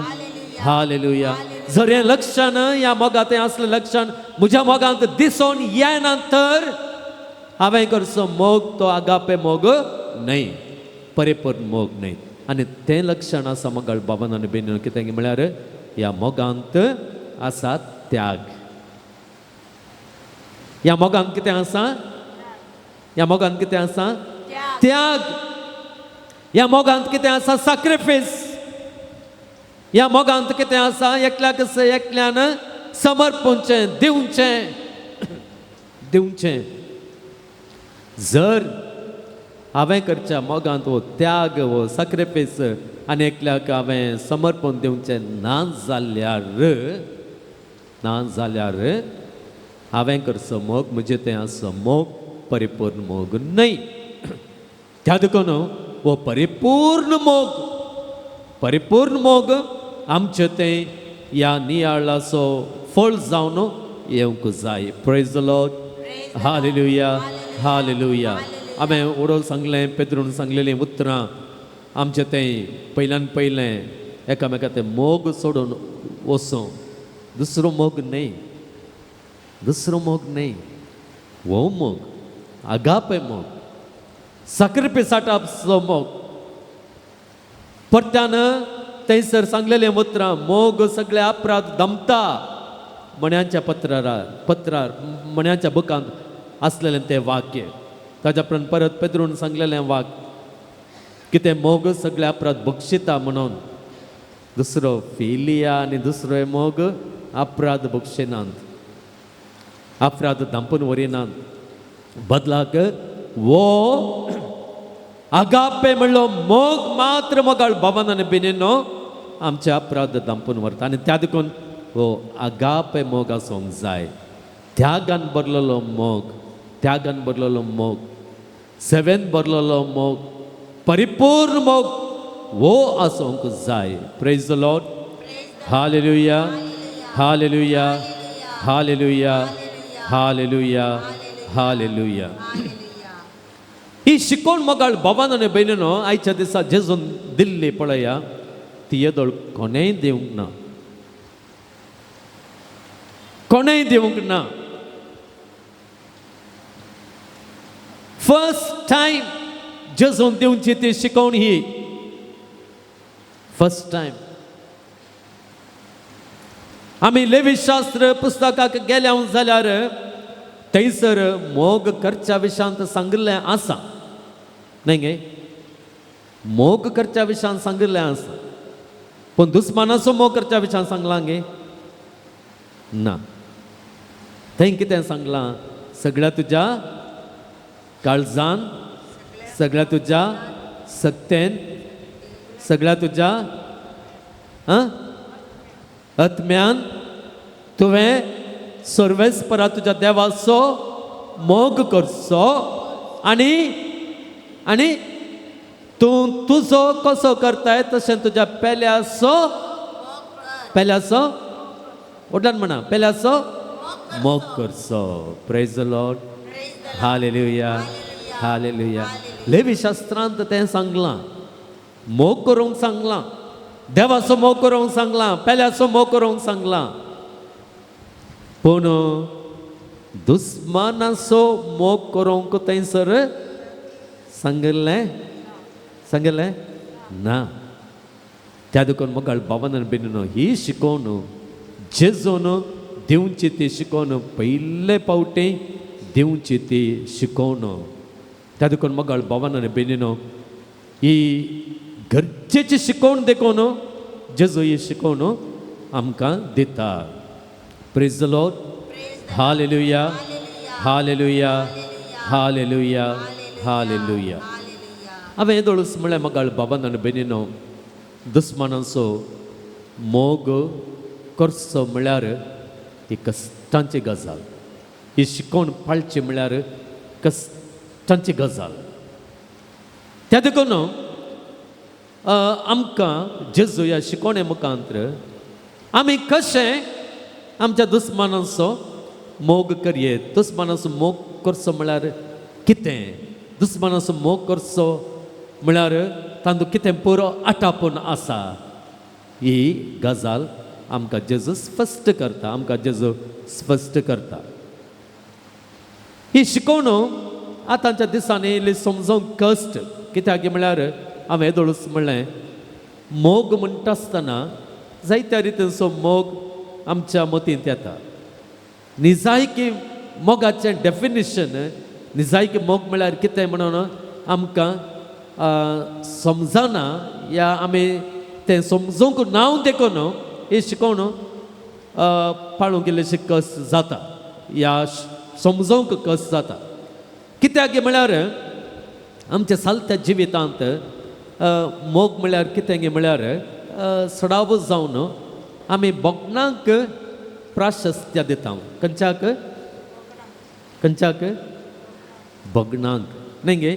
Hallelujah. जर हें लक्षण ह्या मोगांत असलें लक्षण म्हज्या मोगांत दिसून येना तर हांवें करचो मोग तो आगापे मोग न्हय, परिपूर्ण मोग न्हय. आनी तें लक्षण आसा मोगाळ बाबान आनी बेनीन कितें म्हळ्यार ह्या मोगांत आसा त्याग. ह्या मोगांत कितें आसा? ह्या मोगांत कितें आसा? त्याग. ह्या मोगांत कितें आसा? साक्रिफायस. ह्या मोगांत कितें आसा? एकल्याक एकल्यान समर्पणचें, दिवचें, दिवचें. जर हांवें करच्या मोगांत हो त्याग, हो साक्रिफायस आनी एकल्याक हांवें समर्पण दिवचें ना जाल्यार, ना जाल्यार हांवें करचो मोग म्हजें तें आसचो मोग परिपूर्ण मोग न्हय. त्या देखून हो परिपूर्ण मोग, परिपूर्ण मोग आमचें तें ह्या नियाळाचो फळ जावन येवंक जाय. Praise the Lord. Hallelujah. Hallelujah. हांवें उडोवन सांगलें, पेद्रून सांगलेलीं उतरां आमचें तें पयल्यान पयलें एकामेका तें मोग सोडून वचूं. दुसरो मोग न्हय, दुसरो मोग न्हय, हो मोग आगापे मोग, साक्रिफिसाटाचो मोग. परत्यान थंयसर सांगलेलें उतरां मोग सगळे अपराध दमता मण्यांच्या पत्रार मण्यांच्या बुकांत आसलेलें तें वाक्य. ताज्या उपरांत परत पेद्रून सांगलेलें वाक्य कितें मोग सगळे अपराध बक्षिता म्हणून. दुसरो फिलिया आनी दुसरो मोग अपराध बक्षिनात, अपराध धांपून व्हरिनात. बदलाक वो आगापे म्हणलो मोग मात्र मोगाळ बाबान आनी बेनीनो आमचे अपराध धांपून व्हरता. आनी त्या देखून हो आगापे मोग आसूंक जाय. त्यागान भरलेलो मोग, त्यागान भरलेलो मोग, सेवेन भरलेलो मोग, परिपूर्ण मोग हो आसूंक जाय. Praise the Lord. Hallelujah. Hallelujah. Hallelujah. Hallelujah. Hallelujah. ही शिकोवण मोगाळ बाबान आनी भयणीनो आयच्या दिसा जेजून दिल्ली पळया ती येदोळ कोणेंय दिवंक ना, कोणेंय दिवंक ना. फर्स्ट टायम जेजून दिवची ती शिकोवण ही फर्स्ट टायम. आमी लेवीशास्त्र पुस्तकाक गेल्या जाल्यार थंयसर मोग करच्या विशयांत सांगिल्लें आसा न्हय गे? मोग करच्या विशयांत सांगिल्लें आसा, पूण दुस्मानाचो मोग करच्या विशयांत सांगलां गे? ना. थंय कितें सांगलां? सगळ्या तुज्या काळजान, सगळ्या तुज्या सक्तेन, सगळ्या तुज्या आत्म्यान तुवें सर्वेस्परा तुज्या देवाचो मोग करचो आनी आनी तूं तुजो कसो करताय तशें तुज्या पेल्याचो, पेल्याचो व्हडल्यान म्हणा, पेल्याचो मोग करचो. Praise the Lord. Hallelujah. Hallelujah. लेवी शास्त्रांत तें सांगलां, मोग करूंक सांगलां, देवाचो मोग करूंक सांगलां, पेल्याचो मोग करूंक सांगलां, पूण दुस्मानाचो मोग करूंक थंयसर सांगिल्लें, सांगिल्लें ना. त्या देखून मोगाळ बाबान आनी भयणीनो ही शिकोवन जेजून दिवची ती शिकोवन पयले पावटी दिवची ती शिकोवन. त्या देखून मोगाळ बाबान आनी भयणीनो ही गरजेची शिकोवण देखून जेजू ही शिकोवन आमकां दिता. Praise the Lord. Hallelujah. Hallelujah. Hallelujah. Hallelujah. हांवें येदोळूच म्हळ्यार मोगाळ बाबान आनी भयणीनो दुस्मानाचो मोग करचो म्हळ्यार ही कश्टांची गजाल, ही शिकोवण पाळची म्हळ्यार कश्टांची गजाल. त्या देखून आमकां जेजू ह्या शिकोवणे मुखांत आमी कशें आमच्या दुस्मानाचो मोग करयेत, दुस्मानाचो मोग करचो म्हळ्यार कितें, दुस्मानाचो मोग करचो म्हळ्यार तांतूं कितें पुरो आटापून आसा, ही गजाल आमकां जेजू स्पश्ट करता, आमकां जेजू स्पश्ट करता. ही शिकवण आतांच्या दिसांनी इल्ली समजूंक कश्ट, कित्याक म्हळ्यार हांवें येदोळूच म्हणलें, मोग म्हणटा आसतना जायत्या रितीचो मोग आमच्या मतींत येता. निजायकी मोगाचें डेफिनेशन, निजायकी मोग म्हळ्यार कितें म्हणून आमकां समजना, या आमी तें समजूंक नांव देखून ही शिकवण पाळूंक इल्लीशी कस जाता, या समजूंक कस जाता. कित्याक म्हळ्यार आमच्या सालत्या जिवितांत मोग म्हळ्यार कितें म्हळ्यार सडावो जावन आमी भोगणांक प्राशस्त्य दिता. खंयच्याक? खंयच्याक? भोगणांक न्ही गे,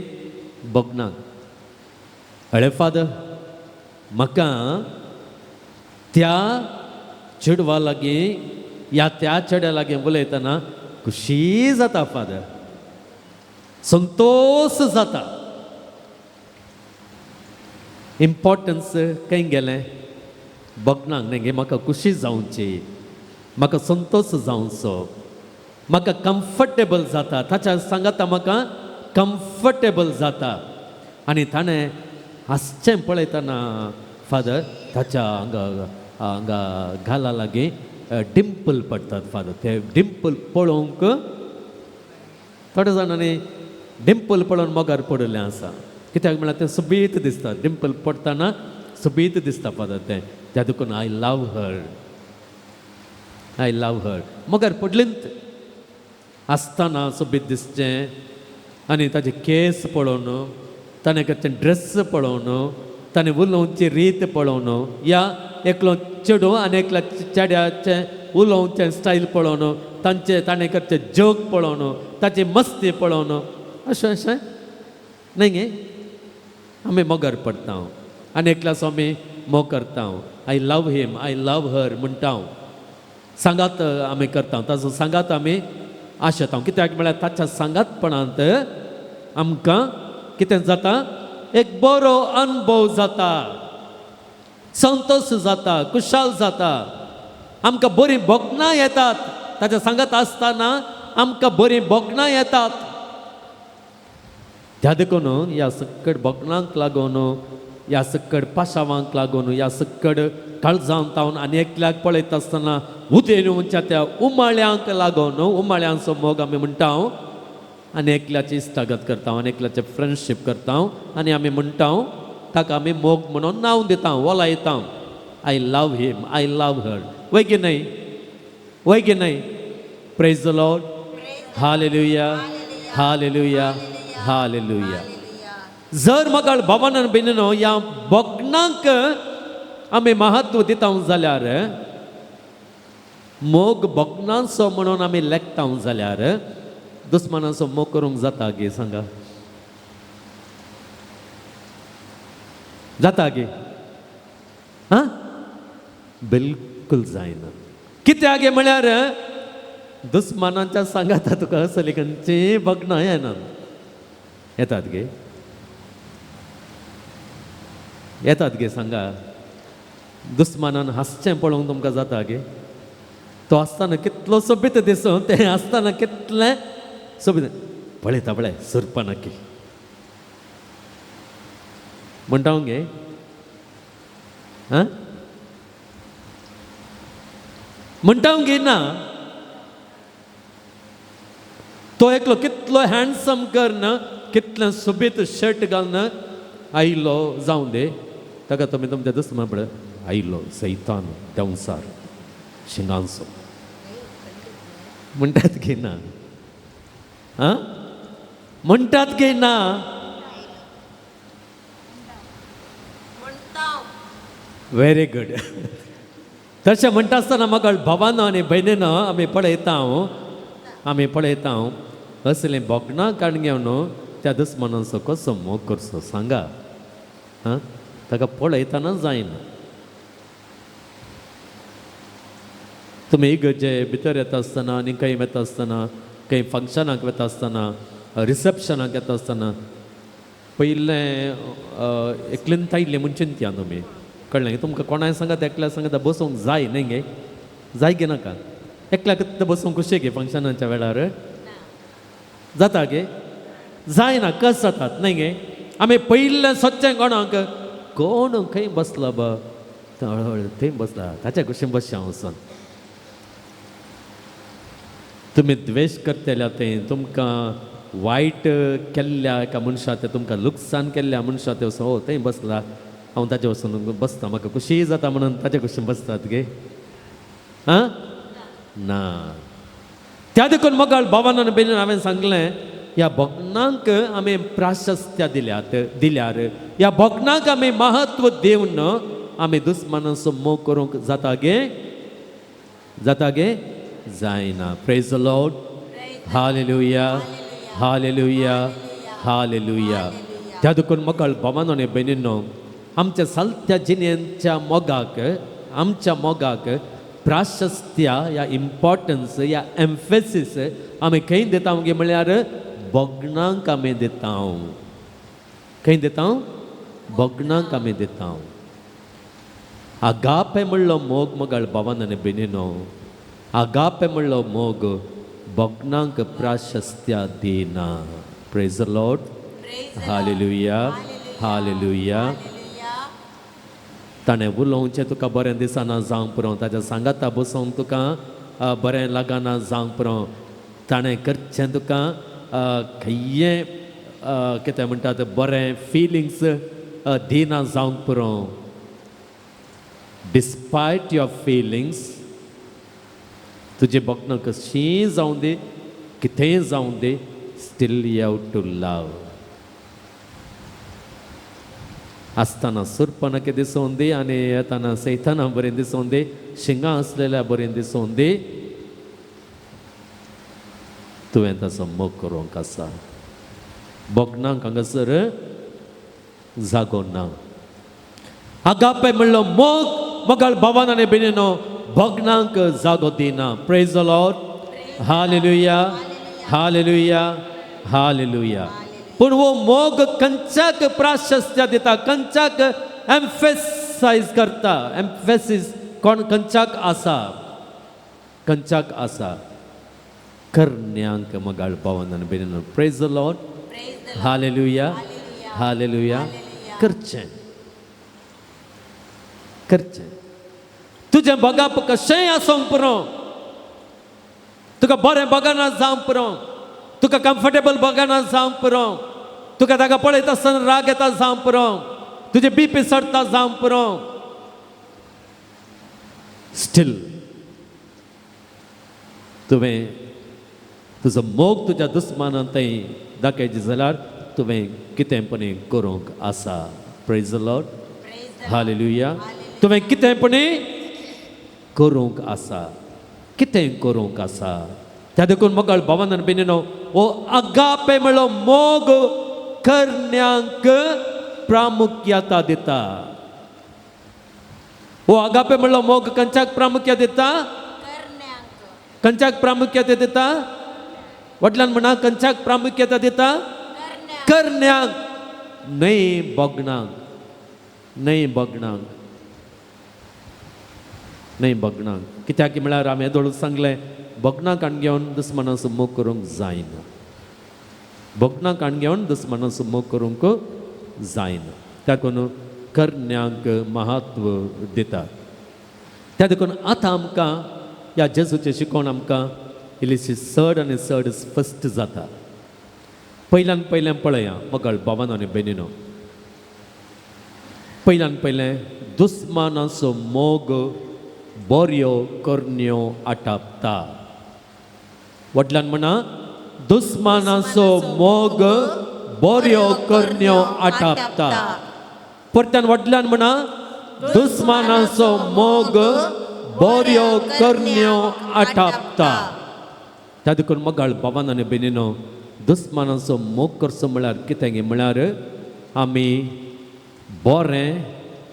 भोगणांक. अळे फादर, म्हाका त्या चेडवा लागीं या त्या चेड्या लागीं उलयतना खुशी जाता फादर, संतोश जाता. इम्पॉर्टन्स खंय गेलें? भोगणांक न्ही गे. म्हाका खुशी जावची, म्हाका संतोश जावचो, म्हाका कम्फर्टेबल जाता, ताच्या सांगाता म्हाका कम्फर्टेबल जाता. आनी ताणें हांसचें पळयतना फादर ताच्या हांगा हांगा गाला लागीं डिंपल पडटात फादर. ते डिंपल पळोवंक थोड्या जाणांनी डिंपल पळोवन मोगार पडिल्लें आसा, कित्याक म्हळ्यार तें सोबीत दिसता, डिंपल पडटना सोबीत दिसता फादर तें. त्या देखून I love her, I love her. मोगार पडलींत आसतना सोबीत दिसचें, आनी ताजे केस पळोवन, ताणें करचें ड्रेस पळोवन, ताणें उलोवची रीत पळोवन, या एकलो चेडूं आनी एकल्या चेड्याचें उलोवचें स्टायल पळोवन, तांचे ताणें करचें जोक पळोवन, ताची मस्ती पळोवन, अशें अशें न्ही गे आमी मोगार पडटा आनी एकल्याचो आमी मोग करता. I love him, I love her म्हणटा, सांगात आमी करता, ताचो सांगात आमी आशेता. कित्याक म्हळ्यार ताच्या सांगातपणांत आमकां कितें जाता, एक बरो अनुभव जाता, संतोश जाता, खुशाल जाता, आमकां बरीं भोगणां येतात. ताच्या सांगात आसतना आमकां बरीं भोगणां येतात. त्या देखून ह्या सकट भोगणांक लागून, ह्या सकट पाशावांक लागून, ह्या सकट काळजांत तावन आनी एकल्याक पळयता आसतना उदेन उंच्या त्या उमाळ्यांक लागून, उमाळ्यांचो मोग आमी म्हणटा, आनी एकल्याची इश्टागत करता, आनी एकल्याचे फ्रेंडशीप करता, आनी आमी म्हणटा ताका आमी मोग म्हणून नांव दिता, वोलायता, I love him, I love her. वय की न्हय? वय की न्हय? Praise the Lord, hallelujah, hallelujah, hallelujah. जर म्हाका भवानन बेनीनो ह्या भोगणांक आमी महत्व दिता जाल्यार, मोग भोगणांचो म्हणून आमी लेखता जाल्यार दुस्मानाचो मोग करूंक जाता गे? सांगा, जाता गे? आं, बिलकुल जायना. कित्याक गे म्हळ्यार दुस्मानांच्या सांगाता तुका असली खंयचीय भोगणां येना. येतात गे? येतात गे? सांगा, दुस्मानान हांसचें पळोवंक तुमकां जाता गे? तो आसतना कितलो सोबीत दिसूं, तें आसतना कितलें सोबीत पळयता, पळय सुरपा नक्की म्हणटा गे? आं, म्हणटा गे ना? तो एकलो कितलो हँडसम करन, कितलें सोबीत शर्ट घालून आयलो जावं दे, ताका तुमी तुमच्या दुस्मान पळय आयलो सैतान देंवचार शिंगांचो म्हणटात की ना? आं, म्हणटात की ना? म्हणटा. Very good. तशें म्हणटा आसतना म्हाका भावानो आनी भयणीनो आमी पळयता, आमी पळयता असलीं भोगणां काडून घेवन त्या दुस्मानाचो कसो मोग करचो सांगा? आं, ताका पळयतना जायना. तुमी इगर्जे भितर येता आसतना आनी खंय वता आसतना, खंय फंक्शनाक वता आसतना, रिसेप्शनाक येता आसतना पयलें एकल्यान तायिल्लें म्हूण चिंतया तुमी, कळ्ळें? तुमकां कोणाय सांगात एकल्या सांगात बसूंक जाय न्ही गे, जाय गे नाका? एकल्याक बसूंक खुशी गे फंक्शनाच्या वेळार जाता गे? जायना, कस जातात न्ही गे? आमी पयलें सच्चें कोणाक कोण खंय बसला बा, हळहळ थंय बसला, ताच्या कुशीन बसचें हांव वचून. तुमी द्वेश करतल्या थंय, तुमकां वायट केल्ल्या एका मनशा ते, तुमकां लुकसाण केल्ल्या मनशा ते वचून, हो थंय बसला, हांव ताचे वचून बसता, म्हाका खुशी जाता म्हणून ताचे कुशीन बसतात गे? आं ना. त्या देखून मोगाळ भावान आनी भयणीन हांवें सांगलें, ह्या भोगणांक आमी प्राशस्त्या दिल्यात, दिल्यार ह्या भोगणांक आमी महत्व दिवन आमी दुस्मानाचो मोग करूंक जाता गे? जाता गे? जायना. Praise the Lord. Hallelujah, hallelujah, hallelujah. त्या देखून मोगाळ भावान आनी भयणीनो, आमच्या सालत्या जिणेच्या मोगाक, आमच्या मोगाक प्राशस्त्या या इम्पॉर्टन्स या एम्फेसीस आमी खंय दिता गे म्हळ्यार भोगणांक आमी दिता. खंय दिता? भोगणांक आमी दिता. आगापे म्हणलो मोग मोगाळ भावान आनी भयणीनो, आगापे म्हणलो मोग भोगणांक प्राशस्त्या दिना. Praise the Lord. Hallelujah, hallelujah. ताणें उलोवचें तुका बरें दिसना जावंक पुरो, ताच्या सांगाता बसोवंक तुका बरें लागना जावंक पुरो, ताणें करचें तुका खंयें कितें म्हणटात बरें फिलिंग्स दिना जावंक पुरो. डिस्पायट your feelings, तुजें बघणं कशीं जावं दी, कितेंय जावं दी, still you have to love. आसतना सुरपणके दिसून दी आनी येतना सैताना बरें दिसून दी, शिंगां आसलेल्या बरें दिसून दी, तुवें ताचो मोग करूंक आसा. भोगणांक हांगासर जागो ना. आगापे म्हणलो मोग मोगाळ भावान आनी भयणीनो भोगणांक जागो दिना. Praise the Lord. Hallelujah, hallelujah, hallelujah. पूण हो मोग कंच्याक प्राशस्त्य दिता, कंच्याक एम्फेसायज करता. एम्फेसीस कोण कंच्याक आसा? कंच्याक आसा? करण्यांक मोगाळ भावान आनी भयणीनो. Praise the Lord. Hallelujah, hallelujah. करचें, करचें. तुजें बगाप कशेंय आसूंक पुरो, तुका बरें बगाना जावंक पुरो, तुका कम्फर्टेबल बगाना जावंक पुरो, तुका ताका पळयता आसतना राग येता जावंक पुरो, तुजें बीपी चडटा जावंक पुरो, स्टील तुवें तुजो मोग तुज्या दुस्मानान थंय दाखयची जाल्यार तुवें कितें पणी करूंक आसा. Praise the Lord. Hallelujah. तुवें कितें पणी करूंक आसा, कितें करूंक आसा. त्या देखून मोगाळ भावान आनी भयणीनो, हो आगापे म्हणलो मोग करण्यांक प्रामुख्यता दिता. हो आगापे म्हणलो मोग कंच्याक प्रामुख्य दिता? कंच्याक प्रामुख्यता दिता? वटल्यान म्हणा, कंच्याक प्रामुख्यता दिता? करण्यांक न्हय, भोगणांक न्हय, भोगणांक न्हय, भोगणांक. कित्याक म्हळ्यार आमी येदोळूच सांगलें, भोगणां काण घेवन दुस्मानाचो मोग करूंक जायना. भोगणां काण घेवन दुस्मानाचो मोग करूंक जायना. त्या देखून करण्यांक महत्व दिता. त्या देखून आतां आमकां ह्या जेजूचें शिकोवण आमकां इल्लीशी चड आनी चड स्पश्ट जाता. पयल्यान पयलें पळया मोगाळ भावान आनी भयणीनो, पयल्यान पयलें दुस्मानाचो मोग बऱ्यो करण्यो आटापता. वडल्यान म्हणा, दुस्मानाचो मोग बऱ्यो करण्यो आटापता. परत्यान वडल्यान म्हणा, दुस्मानाचो मोग बऱ्यो करण्यो आटापता. त्या देखून मोगाळ भावान आनी भयणीनो, दुस्मानाचो मोग करचो म्हळ्यार कितें म्हळ्यार आमी बरें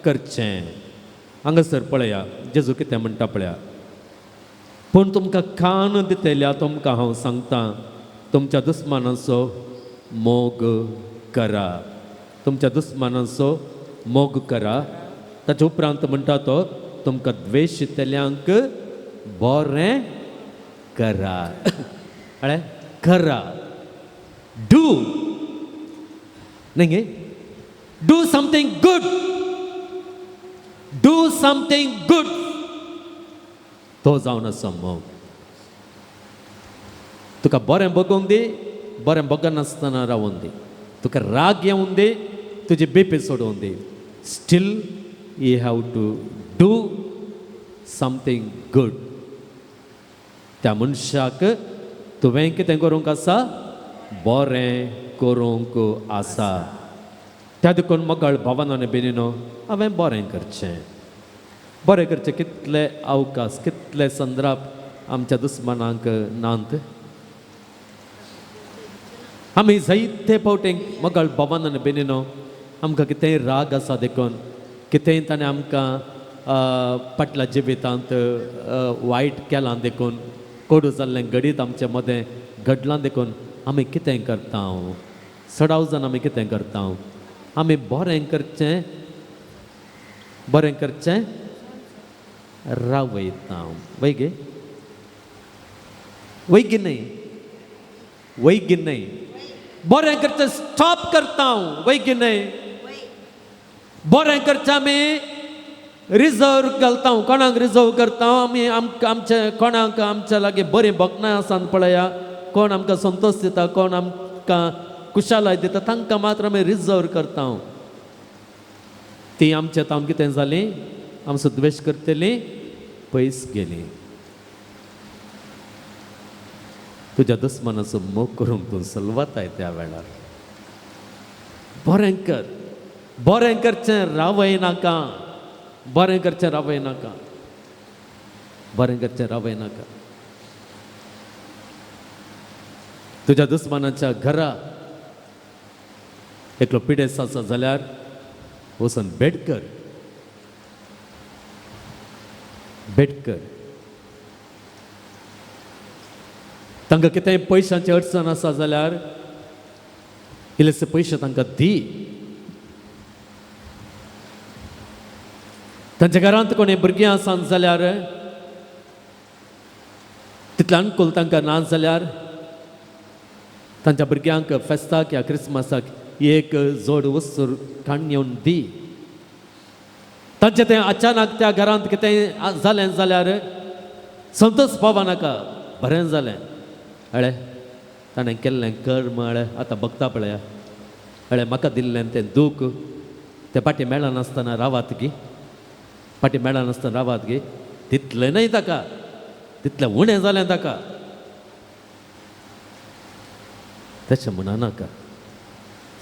करचें. हांगासर पळया जेजू कितें म्हणटा पळया. पूण तुमकां कान दितल्या तुमकां हांव सांगता, तुमच्या दुस्मानाचो मोग करा, तुमच्या दुस्मानाचो मोग करा. ताच्या उपरांत म्हणटा तो, तुमकां द्वेशितल्यांक बरें करा. कळ्ळें? करा, do न्ही गे, do something good, do something good. तो जावन आसा मोग. तुका बरें बगोवंक दी, बरें बगनासतना रावून दी, तुका राग येवन दी, तुजी बीपी सोडून दी, still you have to do something good. त्या मनशाक तुवें कितें करूंक आसा? बरें करूंक आसा. त्या देखून मगळ भावान आनी भयणीनो, हांवें बरें करचें, बरें करचें. कितले अवकाश, कितले संद्राप आमच्या दुस्मानांक नात. आमी जायते फावटी मगळ भावान आनी भयणीनो, आमकां कितेंय राग आसा देखून, कितेंय ताणें आमकां फाटल्या जिवितांत वायट केलां देखून, कोडू जाल्लें घडीत आमचे मदें घडलां देखून आमी कितें करता? सडाव जावन आमी कितें करता? आमी बरें करचें, बरें करचें रावयता. वय गे, वय गे न्हय, वय गे न्हय, बरें करचें स्टॉप करता. वय गे न्हय? बरें करचें आमी रिजर्व घालता. कोणाक रिजर्व करता आमी? आमकां आमचे कोणाक आमच्या लागीं बरीं भोगणां आसा पळया, कोण आमकां संतोश दिता, कोण आमकां खुशालाय दिता, तांकां मात्र आमी रिजर्व करता. ती आमच्या तावन कितें जालीं? आमचो द्वेश करतली, पयस गेली. तुज्या दुस्मानाचो मोग करूंक तूं सलवाताय त्या वेळार. बरें कर, बरें करचें रावय नाका, बरें करचें रावय नाका, बरें करचें रावय नाका. तुज्या दुस्मानाच्या घरा एकलो पिडेस्त आसा जाल्यार वचून भेट कर, भेट कर. तांकां कितेंय पयशांची अडचण आसा जाल्यार इल्लेशे पयशे तांकां दी. तांच्या घरांत कोणी भुरगीं आसा जाल्यार तितलें अनुकूल तांकां ना जाल्यार तांच्या भुरग्यांक फेस्ताक या क्रिसमसाक एक जोड वस्तू काडून येवन दी. तांचें तें अचानक त्या घरांत कितेंय जालें जाल्यार संतोष पावना नाका, बरें जालें, अळे ताणें केल्लें कर्म, अळे आतां बगता पळया, अळे म्हाका दिल्लें तें दूख तें फाटीं मेळनासतना रावात गी, फाटीं मेळनासतना रावात गी, तितलें न्हय ताका, तितलें उणें जालें ताका, तशें म्हणा नाका,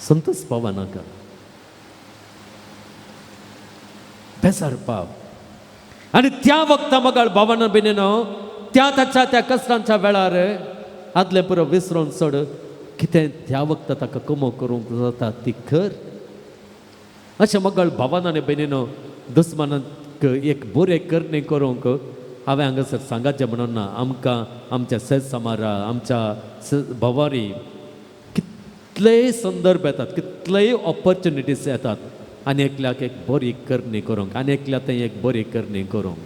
संतोष पावना नाका, बेजार पाव. आनी त्या वखदा मगाळ भावान भयणीनो, त्या ताच्या त्या कश्टांच्या वेळार आदलें पुरो विसरून सोड, कितें त्या वखदा ताका कमो करूंक जाता ती कर. अशें मगाळ भावान आनी भयणीनो, दुस्मानाक एक बरें करणी करूंक हांवें हांगासर सांगाचें म्हणून ना. आमकां आमच्या सेज समारा, आमच्या भवारी कितलेय संदर्भ येतात, कितलेय ऑपॉर्चुनिटीज येतात आनी एकल्याक एक बरी करणी करूंक, आनी एकल्या थंय एक बरी करणी करूंक.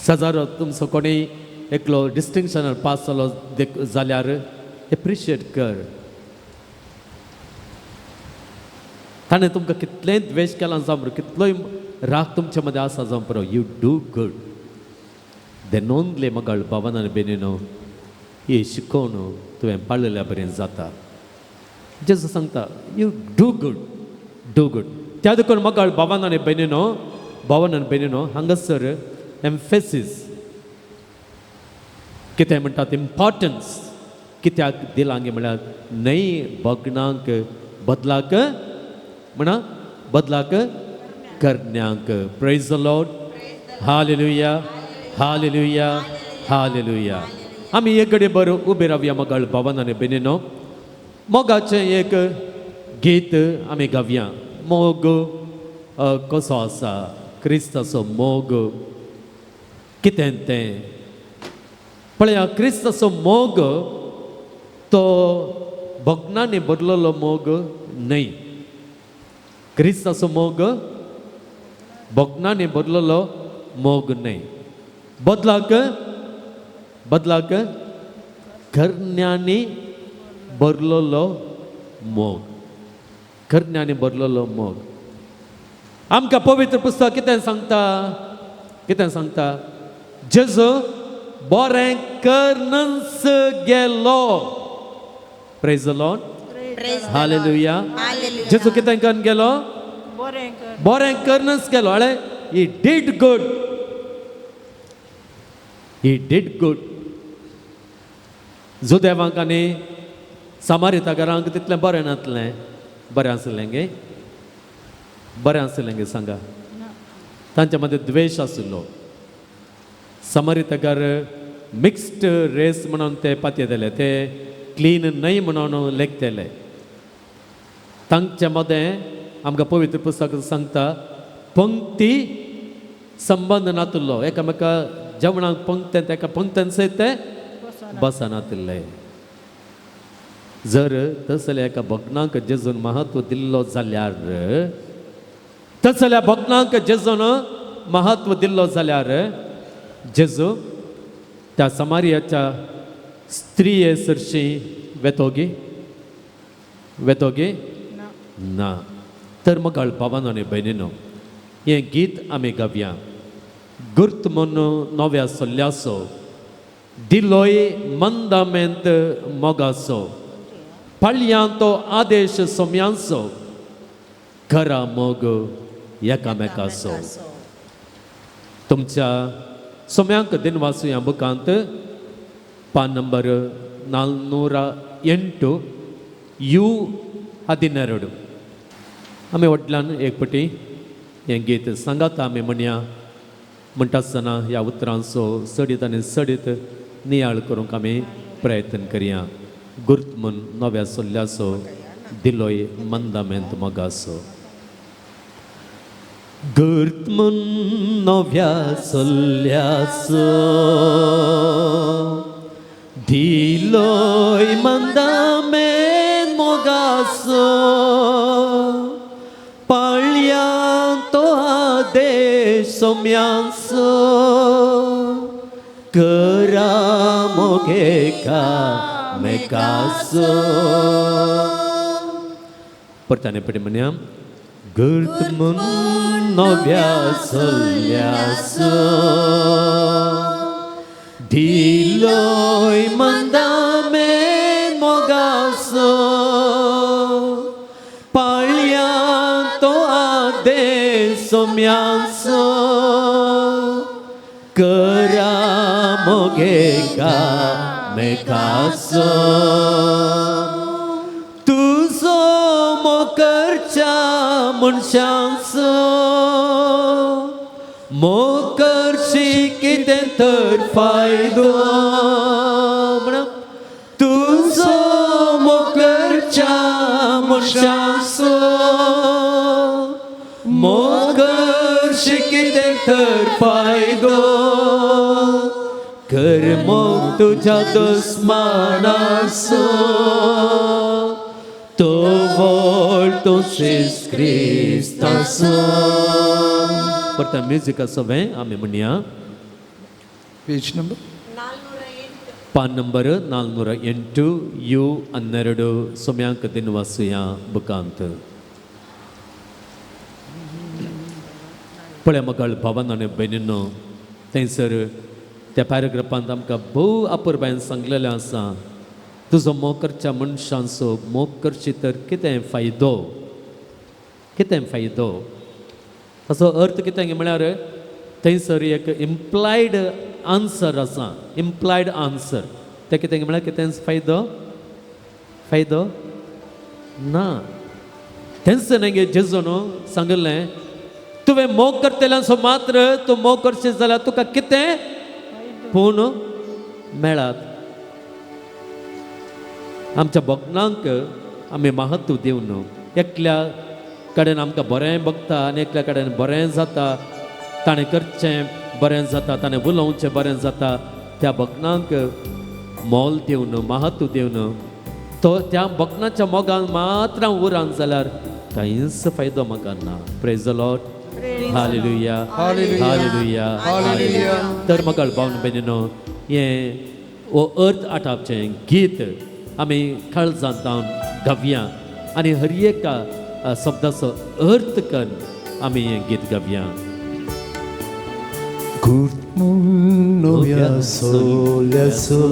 सजारो तुमचो कोणीय एकलो डिस्टिंक्शनार पास जालो जाल्यार एप्रिशिएट कर. ताणें तुमकां कितलेंय द्वेश केला जावं पुरो, कितलोय राग तुमचे मदें आसा जावं पुरो, you do good. दे नोंदले मगळ भावान आनी भयणीनो, ही शिकोवन तुवें पाळिल्ल्या बरें जाता. जेजू सांगता, you do good, do good. त्या देखून मगळ भावान आनी भयणीनो, भावान आनी भयणीनो, हांगासर एम्फेसीस कितें म्हणटात, इम्पॉर्टन्स कित्याक दिलां म्हळ्यार न्हय भगणांक बदलाक म्हणा, बदलाक करण्यांक. Praise the Lord, hallelujah, hallelujah, hallelujah. आमी एक घडये बरो उबे रावया मगळ भावान आनी भयणीनो. मोगाचें एक गीत आमी गावया. मोग कसो आसा, क्रिस्ताचो मोग. कितें तें पळया. क्रिस्ताचो मोग तो भग्नांनी भरलेलो मोग न्हय. क्रिस्ताचो मोग भग्नांनी भरलेलो मोग न्हय. बदलाक बदलाक करण्यांनी भरलेलो मोग, करण्यांनी भरलेलो मोग. आमकां पवित्र पुस्तक कितें सांगता? कितें सांगता? जेजू बरें करनच गेलो. Praise the Lord. Praise the Lord. Hallelujah. Hallelujah. जेजू कितें करून गेलो? बरें कर. बरें करनच गेलो. अळे he did good, he did good. जुदेवांक आनी सामारितागारांक तितलें बरें नातलें. बरें आसलें गे? बरें आसलें गे? सांगा. तांच्या मदें द्वेश आशिल्लो. समारितागार मिक्स्ड रेस म्हणून ते पातयेताले, ते क्लीन न्हय म्हणून लेखताले. तांचे मदें आमकां पवित्र पुस्तक सांगता पंक्ती संबंद नातिल्लो. एकामेका जेवणाक पंक्तेंत एका पंक्तेन सयत ते बसनातिल्ले. जर तसल्या एका भग्नांक जेजून महत्व दिल्लो जाल्यार, तसल्या भग्नांक जेजून महत्व दिल्लो जाल्यार, जेजू त्या समारियाच्या स्त्रिये सरशी वेतोगी वेतोगी ना. तर मग भावानो आनी भयणीनो, हें गीत आमी गावया. गुर्त म्हूण नव्या सल्ल्याचो दिलोय मंदामेंत मोगाचो, पाळयां तो आदेश सोम्यांचो, करा मोग एकामेकाचो. तुमच्या सोम्यांक दिनवासू ह्या बुकांत पान ನಂಬರ್ 408 you 12. आमी व्हडल्यान एक पटी हें गीत सांगात आमी म्हणया. म्हणटा आसतना ह्या उतरांचो सडीत आनी सडीत नियाळ करूंक आमी प्रयत्न करया. गुर्त म्हूण नव्या सोल्ल्याचो दिलोय मंदामेंत मोगाचो. गुर्त म्हूण नव्या सोल्ल्याचो दिलोय मंदामेंत मोगाचो, पाळया तो आदेश सोम्यांचो, करा मोगेका मेकाचो. परताने पटी म्हणया. गुर्त म्हूण नव्या सल्ल्याचो दिलोय मंदामेन मोगाचो, पाळया तो आदेश सोम्यांचो, करा मोगेका मेकाचो. तुजो मोकरच्या मनशांचो मोकरशी कितें तर फायदो म्हणा. तुजो मोकरच्या मनशांचो मोकरशी कितें तर फायदो, कर मोग तुज्या दुस्मानाचो, तो व्हड तुजीस क्रिस्ताचो. परत म्युजिका सवें आमी म्हणया. पेज नंबर पान ನಂಬರ್ 408 you 12 ಸೊಮ್ಯಾಂಕ ದಿನವಾಸುಯ ಬುಕಾಂತ್. पळय मगळ भावान आनी भयणीनो, थंयसर त्या पॅराग्राफांत आमकां भोव अपुरबायेन सांगलेलें आसा. तुजो मोग करच्या मनशांचो मोग करची तर कितें फायदो, कितें फायदो. ताचो अर्थ कितें म्हळ्यार थंयसर एक इम्प्लायड आन्सर आसा. इम्प्लायड आन्सर तें कितें म्हळ्यार कितेंच फायदो फायदो ना. थंयसर न्ही जेजून सांगिल्लें तुवें मोग करतल्यांचो मात्र तूं मोग करशीत जाल्यार तुका कितें पूण मेळात. आमच्या भग्नांक आमी महत्व दिवन एकल्या कडेन आमकां बरें बगता आनी एकल्या कडेन बरें जाता, ताणें करचें बरें जाता, ताणें उलोवचें बरें जाता, त्या भगणांक मोल दिवन महत्व दिवन तो त्या भगणाच्या मोगान मात्र उरान जाल्यार कांयच फायदो म्हाका ना. Praise the Lord. Hallelujah, hallelujah, hallelujah. तर म्हाका भावन भयणीनो हें हो अर्थ आटापचें गीत आमी काळजांत जावन गावया आनी हर एका शब्दाचो अर्थ करून आमी हें गीत गावया. नव्या सोल्याचो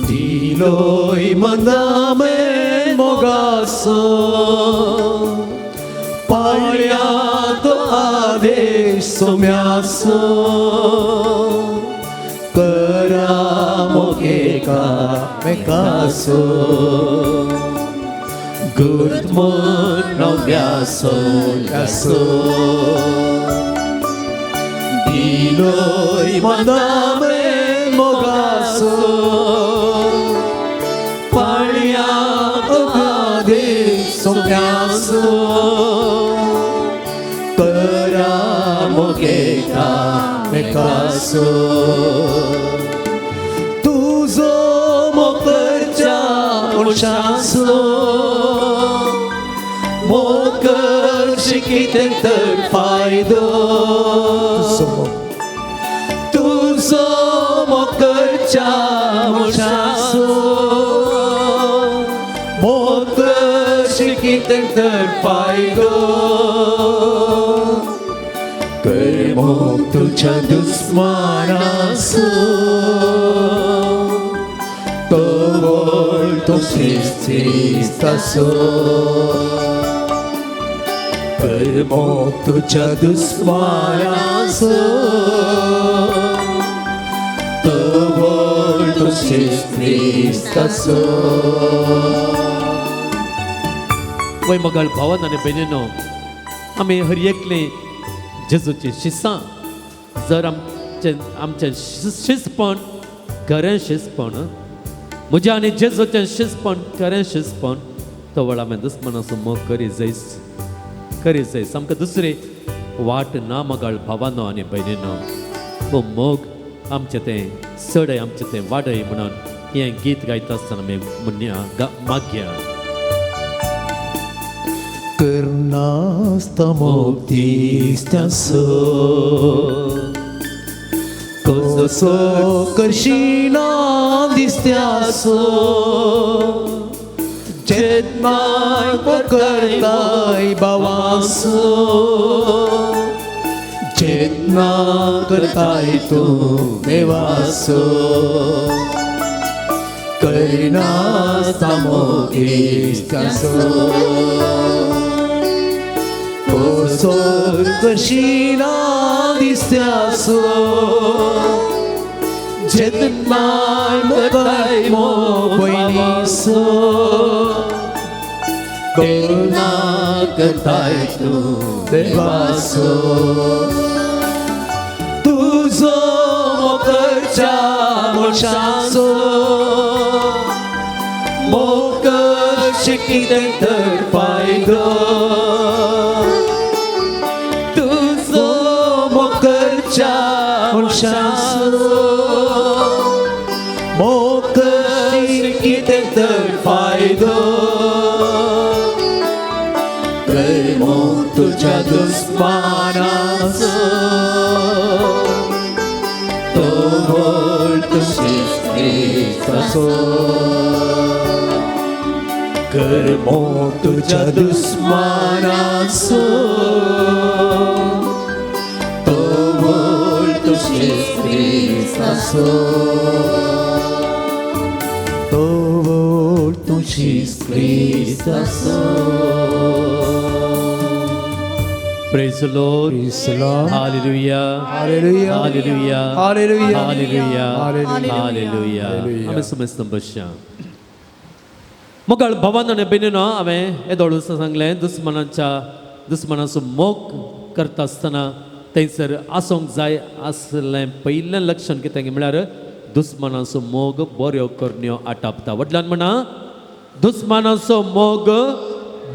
दिलोय मंदामे मोगासो पाळ्या तो आदेश सोम्यासो करा मोगेका मेकासो गुर्तमून नव्या सोल्याचो दिलोय मंदामे मोगासो पाळ्या तो आदेश सोम्यासो करा मोगेका मेकासो तुजो मोकरच्या मनशाचो मोकर कितें तर फायदो तुजो मोकरच्या मनशाचो मोकर कितें तर फायदो कर मोग तुझ्या दुस्मानासो तो वळ तो क्रिस्ताचो कर मोग तुझ्या दुस्मानासो तो वळ तो क्रिस्ताचो. वय मगळ भावन आनी भयणीनो आमी हर एकले जेजूची शिसां जर आमचें आमचें शिस्तपण खरें शिस्तपण म्हज्या आनी जेजूचें शिस्तपण खरें शिस्तपण तो वेळ आमी दुस्मनाचो मोग करी जैस करी जैस आमकां दुसरी वाट ना मगळ भावानो आनी भयणीनो हो मोग आमचें तें चडय आमचें तें वाडय म्हणून हें गीत गायता आसतना आमी म्हणया मागया. करनासता मोग दिसत्यासो कसो करशिना दिसत्यासो जेन्नाय करताय भावासो जेन्ना करताय तूं देवासो करनासता मोग दिसत्यासो कसो करशिना दिसत्यासो जेन्नाय करताय मोग भयणीसो तेन्ना करताय तूं देवासो तुजो मोकरच्या मनशाचो मोकर कितें तर फायदो तुजो मोकरच्या मनशाचो मोकर कितें तर फायदो कर मोग तुझ्या दुस्मानाचो तो व्हड क्रिस्ताचो कर मोग तुझ्या दुस्मानाचो तो व्हड क्रिस्ताचो तो व्हड क्रिस्ताचो. Praise the Lord. Praise the Lord. Hallelujah. Hallelujah. Hallelujah. Hallelujah. Hallelujah. Hallelujah. Hallelujah. Hallelujah. आमी समजता बसया. मोगाळ भावान आनी भयणीनो हांवें येदोळ सांगलें दुस्मनाच्या दुस्मनाचो मोग करता आसतना थंयसर आसूंक जाय आसलें पयलें लक्षण कितें म्हळ्यार दुस्मनाचो मोग बऱ्यो करण्यो आटापता. व्हडल्यान म्हणा दुस्मनाचो मोग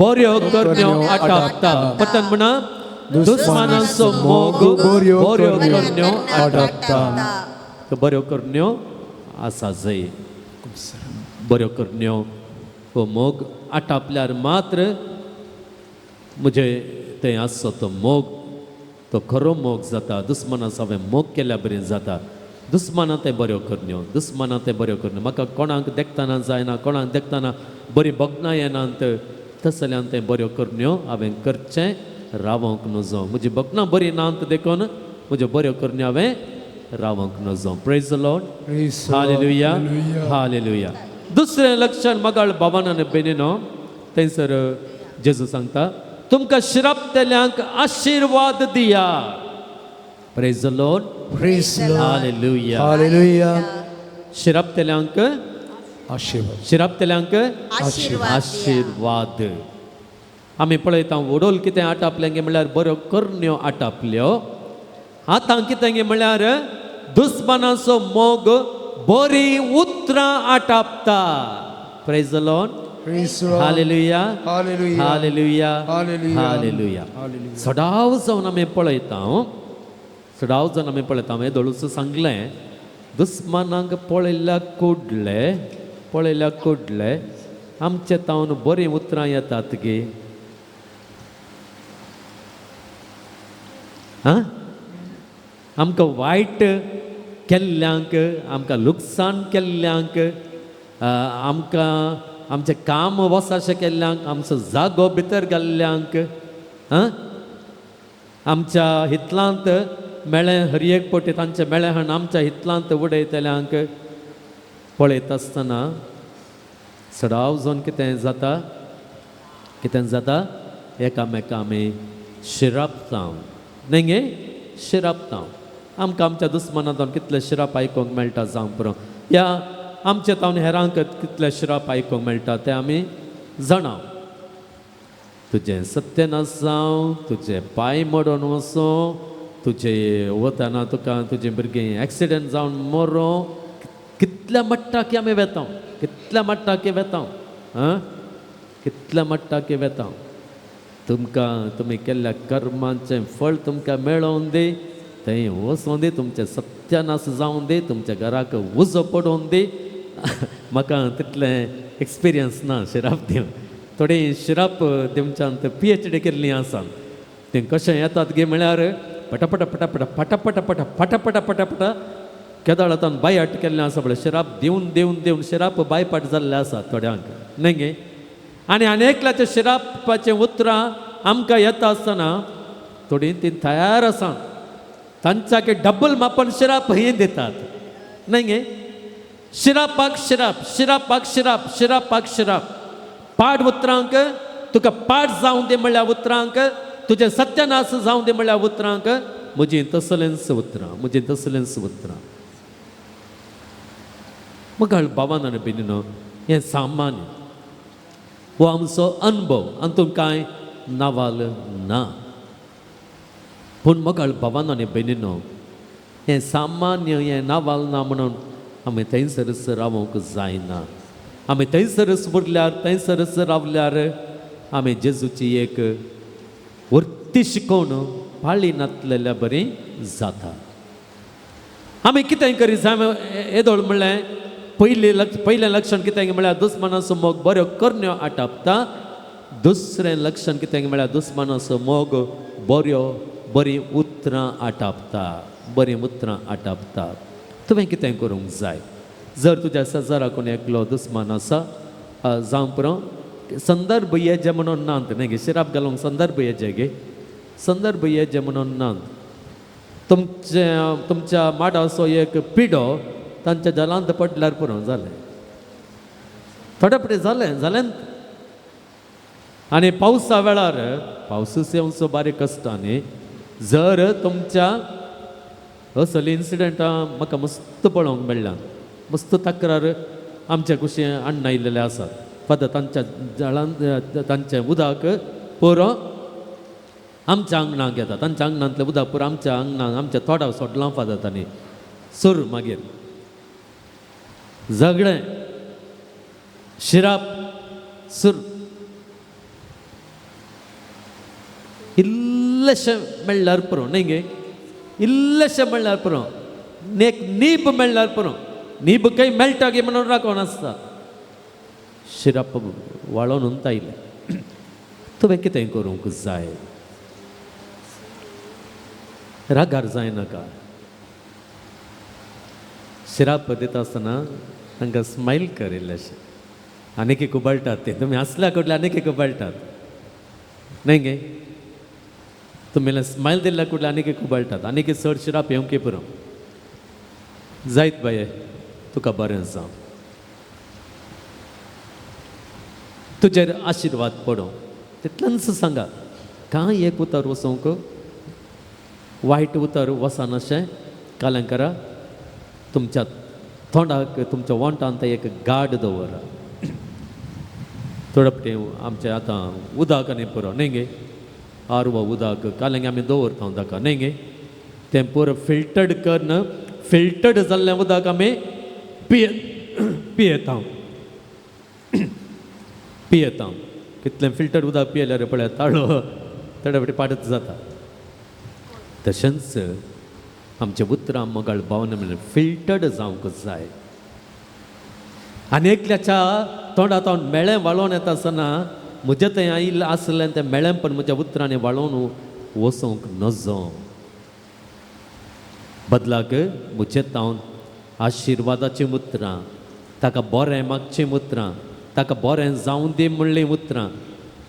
बऱ्यो करण्यो आटापता. परतन म्हणा दुस्मानाचो मोग बऱ्यो बऱ्यो करण्यो करण्यो आटापता. त्यो बऱ्यो करण्यो आसा जय बऱ्यो करण्यो हो मोग आटापल्यार मात्र म्हजे थंय आसचो तो मोग तो खरो मोग जाता. दुस्मानाचो हांवें मोग केल्या बरें जाता. दुस्माना तें बऱ्यो करण्यो, दुस्माना तें बऱ्यो करण्यो. म्हाका कोणाक देखतना जायना, कोणाक देखतना बरी भोगना येनात, तसल्यान तें बऱ्यो करण्यो हांवें करचें रावंक नजो. म्हजी भोगना बरी नात देखून म्हज्यो बऱ्यो करण्यो हांवें रावंक नजो. Praise the Lord. Praise the Lord. Hallelujah. Hallelujah. दुसरें लक्षण मगाळ बाबान आनी भयणीनो, थंयसर जेजू सांगता तुमकां शिरापतल्यांक आशिर्वाद दिया. Praise the Lord. Praise the Lord. Hallelujah. Hallelujah. शिरापतल्यांक आशीर्वाद. शिरापतल्यांक आशिर्वाद दिया. आशिर्वाद. आमी पळयता वडोल कितें आटापलें गे म्हणल्यार बऱ्यो करण्यो आटापल्यो. आतां कितें गे म्हणल्यार दुस्मानाचो मोग बरी उतरां आटापता. Praise the Lord. Praise the Lord. Hallelujah. Hallelujah. Hallelujah. Hallelujah. Hallelujah. Hallelujah. सदाव जावन आमी पळयता, सदाव जावन आमी पळयता. हांवें दोळूच सांगलें दुस्मानांक पळयल्या कुडले, पळयल्या कुडले आमचे तावन बरीं उतरां येतात गे. आं, आमकां वायट केल्ल्यांक, आमकां लुकसाण केल्ल्यांक, आमकां आमचें काम वसाशें केल्ल्यांक, आमचो जागो भितर घाल्ल्यांक, आं, आमच्या हितलांत मेळें हर एक पटी तांचें मेळें हाण आमच्या हितलांत उडयतल्यांक पळयता आसतना सदाव जावन कितें जाता, कितें जाता, एकामेका आमी शिरापता न्ही गे, शिरापता. आमकां आमच्या दुस्मानांत कितले शिराप आयकूंक मेळटा जावं पुरो, या आमचे तावन हेरांक कितले शिराप आयकूंक मेळटा तें आमी जाणा. तुजें सत्यनाश जावं, तुजें पांय मोडून वचूं, तुजे वतना तुका तुजें भुरगीं एक्सिडंट जावन मरों, कितल्या मट्टाकी आमी वेता, कितल्या मट्टाकी वेता, आं, कितल्या मट्टाकी वेता. तुमकां तुमी केल्ल्या कर्माचें फळ तुमकां मेळोवन दी, थंय वचोन दी, तुमचें सत्यानाश जावन दी, तुमच्या घराक उजो पडोवन दी. म्हाका तितलें एक्सपिरियन्स ना शिराप दिवन, थोडी शिराप दिवच्यान PhD केल्ली आसा. तें कशें येतात गे म्हळ्यार पटापटा पटापटा पटापटा पटा पटापटा पटापटा केदळ आतां बायट केल्लें आसा पळय, शिराप दिवन दिवन दिवन शिराप बायपाट जाल्लें आसा थोड्यांक न्ही गे. आनी आनी एकल्याच्या शिरापाचें उतरां आमकां येता आसतना थोडीं तीं तयार आसा, तांच्याक डबल मापन शिराप हें दितात न्ही गे. शिरापाक शिराप, शिरापाक शिराप, शिरापाक शिराप. पाड उतरांक तुका पाड जावं दी म्हणल्यार उतरांक, तुजें सत्यानाश जावं दी म्हणल्यार उतरांक, म्हजीं तसलेंच उतरां, म्हजीं तसलेंच उतरां. मगाळ बाबान आनी भयणीनो, हें सामान्य हो आमचो अनुभव, हातूंत कांय नवाल ना. पूण मगाळ बाबान आनी भयणीनो, हें सामान्य हें नवाल ना म्हणून आमी थंयसरच रावंक जायना. आमी थंयसरच उरल्यार, थंयसरच रावल्यार आमी जेजूची एक वृत्ती शिकोवन पाळी नातलेल्या बरी जाता. आमी कितें करी जाय येदोळ म्हणलें पयलें लक्षण कितें म्हळ्यार दुस्मानाचो मोग बऱ्यो करण्यो आटापता. दुसरें लक्षण कितें म्हळ्यार दुस्मानाचो मोग बऱ्यो बरीं उतरां आटापता, बरीं उतरां आटापता. तुवें कितें करूंक जाय, जर तुज्या शेजारा कोण एकलो दुस्मान आसा जावं पुरो, संदर्भ येजे म्हणून नात न्ही गे, शिराप घालूंक संदर्भ येजे गे, संदर्भ येजे म्हणून नात. तुमच्या माडाचो एक पिडो तांच्या जलांत पडल्यार पुरो जालें, थोडे पटे जालें जालें. आनी पावसा वेळार पावसूच येवचो बारीक आसता न्ही, जर तुमच्या असली इन्सिडंटां म्हाका मस्त पळोवंक मेळ्ळा, मस्त तक्रार आमच्या कुशी अण्णा आयिल्ले आसात. फादर तांच्या जळान तांचें उदक पुरो आमच्या आंगणाक येता, तांच्या आंगणांतलें उदक पुरो आमच्या आंगणाक आमच्या तोडाक सोडलां फादर तांणी. सुर मागीर झगडें शिराप सुर. इल्लेशें मेळ्ळ्यार पुरो न्ही गे, इल्लेशें मेळ्ळ्यार पुरो, एक नीब मेळ्ळ्यार पुरो, नीब खंय मेळटा गे म्हणून राखोन आसता. शिराप वाळोवन उंतायलें. तुवें कितें करूंक जाय? रागार जायनाका. शिराप दिता आसतना तांकां स्मायल कर इल्लेशें. आनीक एक उबाळटात ते, तुमी हांसल्या कडले आनीक एक उबाळटात न्ही गे. तुमी स्मायल दिल्ल्या कुडले आनीक एक उबाळटात, आनीक चड शिराप येवंक पुरो. जायत बाये, तुका बरें जावं, तुजेर आशिर्वाद पडूं. तितलेंच सांगा. कांय एक उतर वचूंक वायट उतर वचनाशें कालंकरा तुमच्या तोंडाक, तुमच्या वोंठांत एक गाड दवर. थोडे फावटी आमचें आतां उदक आनी पुरो न्ही गे, आरवो उदक कालंगे आमी दवरता उदक न्ही गे, तें पुरो फिल्टर्ड करून फिल्टर्ड जाल्लें उदक आमी पियेता पियेता. कितलें फिल्टर्ड उदक पियेल्यार पळय ताळो थोडे फावटी पाडत जाता. तशेंच आमच्या उतरां मोगाळ भावना म्हणल्यार फिल्टर्ड जावंक जाय. आनी एकल्याच्या तोंडांत मेळें वाळोवन येता आसतना म्हजें थंय आयिल्लें आसलें तें मेळें पण म्हज्या उतरांनी वाळोवन वचूंक नजो. बदलाक म्हजे तावन आशिर्वादाचीं उतरां, ताका बरें मागचीं उतरां, ताका बरें जावं दी म्हणलीं उतरां,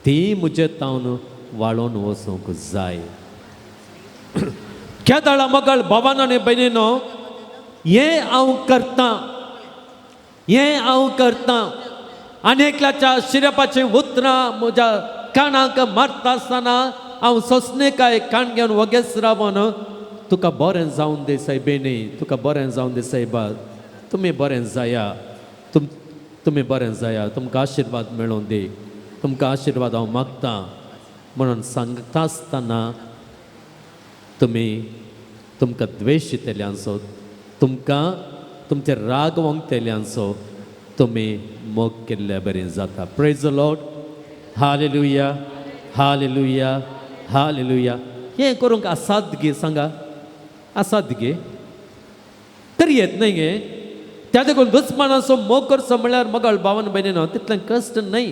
तीं म्हजे तावन वाळोवन वचूंक जाय. केदाळा मगळ भावान आनी भयणीनो, हें हांव करतां, हें हांव करतां. आनी एकल्याच्या शिरपाचीं उतरां म्हज्या कानाक मारता आसतना हांव सोंसणीकाय कान घेवन वगेच रावन तुका बरें जावन दी सायबिणी, तुका बरें जावन दी सायबा, तुमी बरें जाया, तुमी बरें जाया, तुमकां आशिर्वाद मेळोवन दी, तुमकां आशिर्वाद हांव मागतां म्हणून सांगता आसतना तुमी तुमकां द्वेश येतल्यांचो, तुमकां तुमचे राग वंगतेल्यांचो तुमी मोग केल्ल्या बरें जाता. Praise the Lord. Hallelujah, hallelujah, hallelujah. हें करूंक आसात गे? सांगा, आसात गे? तरी येत न्हय गे. त्या देखून दुस्मानाचो मोग करचो म्हणल्यार मोगाळ भावन भयणीनो तितलें कश्ट न्हय.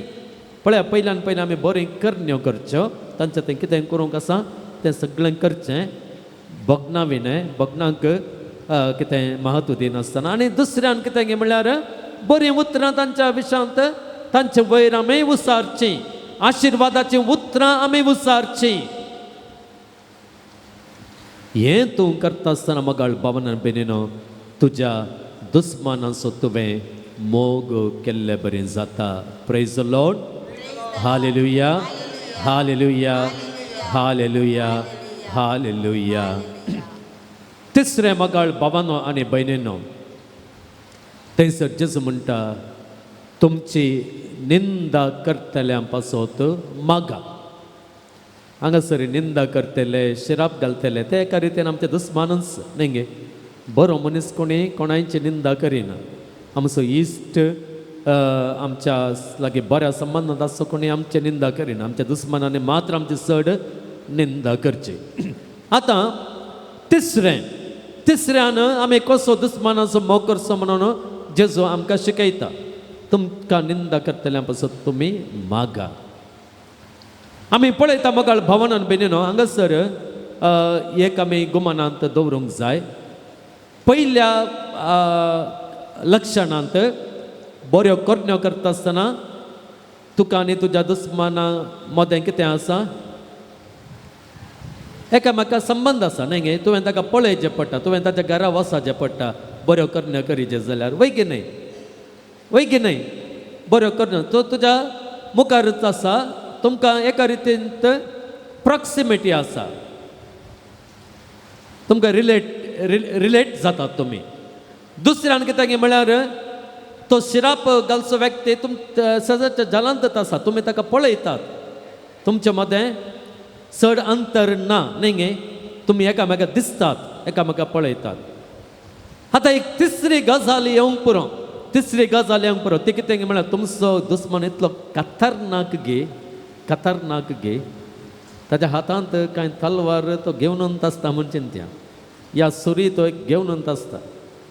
पळया, पयल्यान पयलीं आमी बरें करण्यो करच्यो, तांचें तें कितें करूंक आसा तें सगळें करचें, भगना विणें भगनांक कितें म्हत्व दिनासतना. आनी दुसऱ्यान कितें गे म्हणल्यार बरीं उतरां तांच्या विशांत तांचे वयर आमी उसारचीं, आशिर्वादाचीं उतरां आमी उसारचीं. हें तूं करता आसतना मोगाळ भावन भयणीनो तुज्या दुस्मानाचो तुवें मोग केल्ले बरें जाता. Praise the Lord. Hallelujah, hallelujah, hallelujah, hallelujah. तिसरें मोगाळ भावानो आनी भयणीनो, थंयसर जेजू म्हणटा तुमची निंदा करतल्यां पासत मागा. हांगासर निंदा करतले, शिराप घालतले, ते एका रितीन आमचे दुस्मानूच न्ही गे. बरो मनीस कोणी कोणायची निंदा करिना. आमचो इश्ट आमच्या लागीं बऱ्या संबंदांत आसचो कोणी आमची निंदा करिना. आमच्या दुस्मानांनी मात्र आमची चड निंदा करची. आतां तिसरें, तिसऱ्यान आमी कसो दुस्मानाचो मोग करचो म्हणून जेजू आमकां शिकयता. तुमकां निंदा करतल्या पासत तुमी मागा. आमी पळयता मोगाळ भावनान भयणीनो, हांगासर एक आमी गुमानांत दवरूंक जाय. पयल्या लक्षणांत बऱ्यो करण्यो करता आसतना तुका आनी तुज्या दुस्माना मदें कितें आसा, एकामेका संबंद आसा न्ही गे. तुवें ताका पळयचें पडटा, तुवें ताच्या घरा वचचें पडटा बऱ्यो करण्यो करीचें जाल्यार, वय की न्हय, वय की न्हय. बऱ्यो करण्यो तो तुज्या मुखारच आसा, तुमकां एका रितीन प्रॉक्सिमिटी आसा, तुमकां रिलेट रिलेट जातात तुमी. दुसऱ्यान कितें गे म्हळ्यार तो शिराप घालचो व्यक्ती तुम शेजारच्या जालांतच आसा, तुमी ताका पळयतात, तुमचे मदें चड अंतर ना न्ही गे, तुमी एकामेका दिसतात, एकामेका पळयतात. आतां एक तिसरी गजाल येवंक पुरो, तिसरी गजाल येवंक पुरो, ती कितें गे म्हळ्यार तुमचो दुस्मान इतलो खतरनाक गे, खतरनाक गे, ताच्या हातांत कांय तलवार तो घेवन आसता म्हूण चिंत्या, या सुरी तो एक घेवन आसता.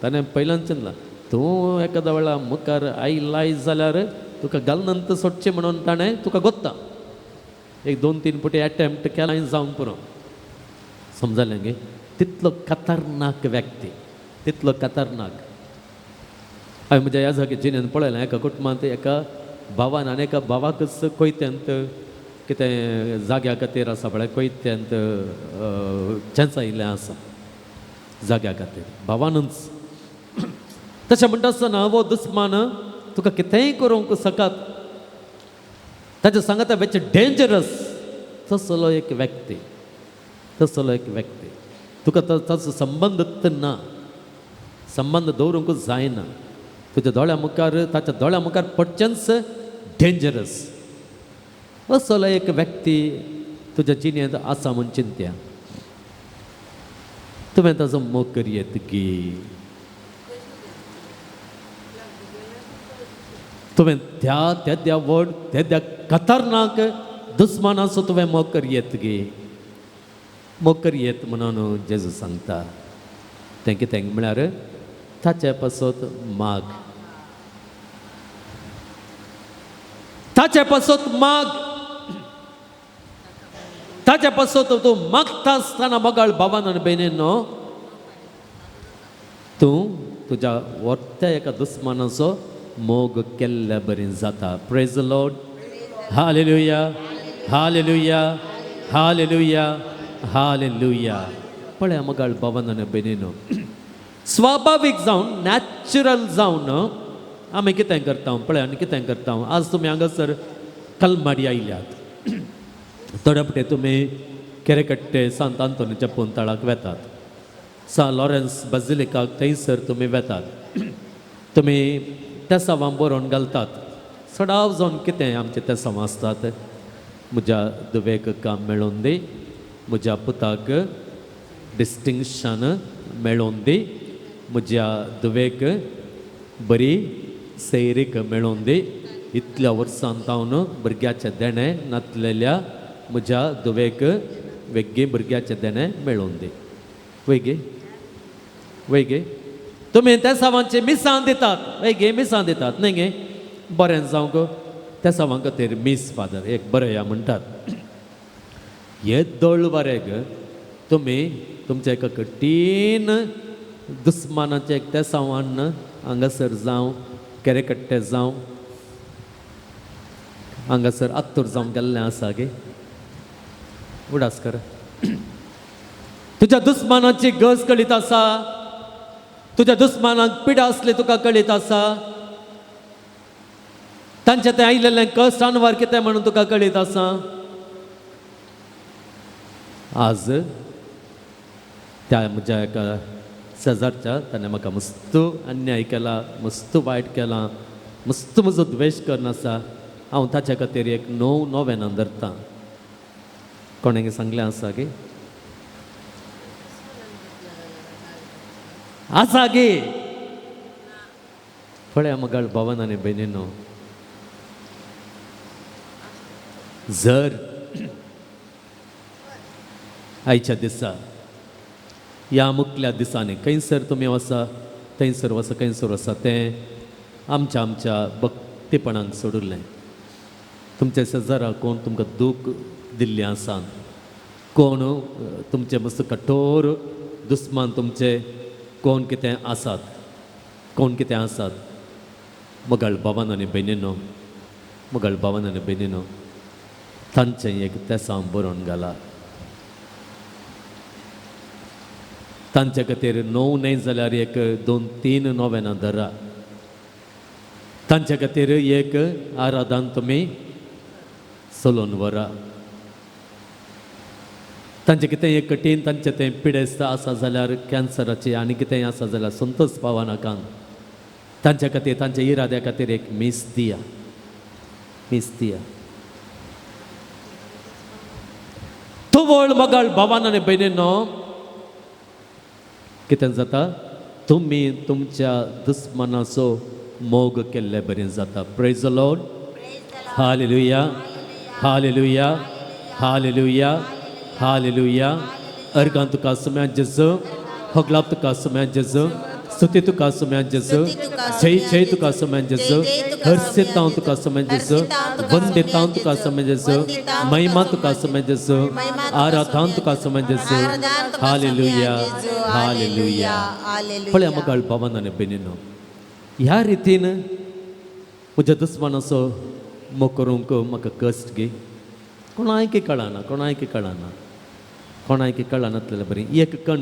ताणें पयल्यान चिंतलां तूं एकादा वेळा मुखार आयलाय जाल्यार तुका घालनंत सोडचें म्हणून ताणें तुका गोत्ता. एक दोन तीन पुटी एटेम्प्ट केला जावंक पुरो. समजलें गे? तितलो खतरनाक व्यक्ती, तितलो खतरनाक. हांवें म्हज्या ह्या जाग्यार जिणेन पळयलें, एका कुटुंबांत एका भावान आनी एका भावाकच कोयत्यांत कितें जाग्या खातीर आसा पळय, कोयत्यांत चेंचायिल्लें आसा जाग्या खातीर भावानूच. तशें म्हणटा आसतना हो दुस्मान तुका कितेंय करूंक सकात, ताच्या सांगाता वेचे डेंजरस तसलो एक व्यक्ती, तसलो एक व्यक्ती. तुका ताचो संबंद ना, संबंद दवरूंक जायना. तुज्या दोळ्या मुखार, ताच्या दोळ्या मुखार पडचेंच डेंजरस असलो एक व्यक्ती तुज्या जिणेंत आसा म्हूण चिंत्या. तुवें ताचो मोग करयेत की तुवें त्या तेद्या व्हड तेद्या खतरनाक दुस्मानाचो तुवें मोग करयेत गी, मोग करयेत म्हणून जेजू सांगता. तें कितें म्हळ्यार ताचे पासत माग, ताचे पासत माग, ताचे पासत तूं मागता आसतना मोगाळ भावान आनी भयणीनो तूं तुज्या व्हडत्या एका दुस्मानाचो मोग केल्ल्या बरी जाता. Praise the Lord. Hallelujah, hallelujah, hallelujah, hallelujah. पळया मोगाळ भावान आनी भयणीनो, स्वाभावीक जावन नॅचरल जावन आमी कितें करता पळय आनी कितें करता. आज तुमी हांगासर कलमाडी आयल्यात, थोड्या फावटी तुमी केरेकट्टे सांत आंतोनीच्या पोंताळाक वेतात, सा लॉरेन्स बाजिलिकाक थंयसर तुमी वेतात, तुमी तेसांवां बरोवन घालतात. सडाव जावन कितें आमचें तेसांवां आसतात, म्हज्या धुवेक काम मेळोवन दी, म्हज्या पुताक डिस्टिंक्शन मेळोवन दी, म्हज्या धुवेक बरी सैरीक मेळोवन दी, इतल्या वर्सां तावन भुरग्याचें देणें नातलेल्या म्हज्या धुवेक वेगळी भुरग्याचें देणें मेळोवन दी. वय गे, वय गे, तुमी तेसांवांचें मिसां दितात, वय गे, मिसां दितात न्हय गे. बरें जावंक तेसांवां खातीर मीस फादर एक बरया म्हणटात. हे दळवारेक तुमी तुमच्या एका कठीण दुस्मानाचें एक तेसांवान हांगासर जावं केरेकट्टे जावं हांगासर आत्तूर जावं गेल्लें आसा गे. उडास कर, तुज्या दुस्मानाची गज कळीत आसा, तुज्या दुस्मानाक पिडा आसली तुका कळीत आसा, तांचे तें आयिल्लें कश्ट अनवार कितें म्हणून तुका कळीत आसा. आज त्या म्हज्या एका शेजारच्या ताणें म्हाका मस्त अन्याय केला, मस्त वायट केला, मस्त म्हजो द्वेश करून आसा. हांव ताच्या खातीर एक णव नोवेनां धरतां. कोणें सांगलें आसा गे? आसा गे. पळया मगाळ भावन आनी भयणीनो, जर आयच्या दिसा ह्या मुखल्या दिसांनी खंयसर तुमी वसा थंयसर वसा, खंयसर वसा तें आमच्या आमच्या भक्तीपणाक सोडिल्लें. तुमच्या शेजारा कोण तुमकां दूख दिल्लें आसा, कोण तुमचे मस्त कठोर दुस्मान तुमचे कोण कितें आसात, कोण कितें आसात. मोगाळ भावान आनी भयणीनो, मोगाळ भावान आनी भयणीनो, तांचें एक तेसांव बरोवन घाला. तांचे खातीर णव न्हय जाल्यार एक दोन तीन नोवेनां धरा. तांचे खातीर एक आराधन तुमी चलोवन व्हरा. तांचें कितें एक कठीण तांचें तें पिडेस्त आसा जाल्यार कॅन्सराचें आनी कितेंय आसा जाल्यार संतोष पावनाका. तांच्या खातीर तांच्या इराद्या खातीर एक मीस दिया, मीस दिया. तुवळ मगाळ भावान आनी भयणीनो, कितें जाता, तुमी तुमच्या दुस्मनाचो मोग केल्ले बरें जाता. Praise the Lord. Hallelujah, hallelujah, hallelujah, hallelujah. अर्गां तुका सुम्या जेजू, होगलाप तुका सुम्या जेजू, स्तुती तुका सुम्या जेजू, जय जय तुका सुम्या जेजू, हर्षितांव तुका सुम्या जेजू, वंदितांव तुका सुम्या जेजू, महिमा तुका सुम्या जेजू, आराधान तुका सुम्या जेजू. Hallelujah, hallelujah. पळया मगाळ भावान आनी भयणीनो, ह्या रितीन म्हज्या दुस्मानाचो मोग करूंक म्हाका कश्ट गे. कोणायकी कळना, कोणायकी कळना, कोणायकी कळनातलें बरी एक कण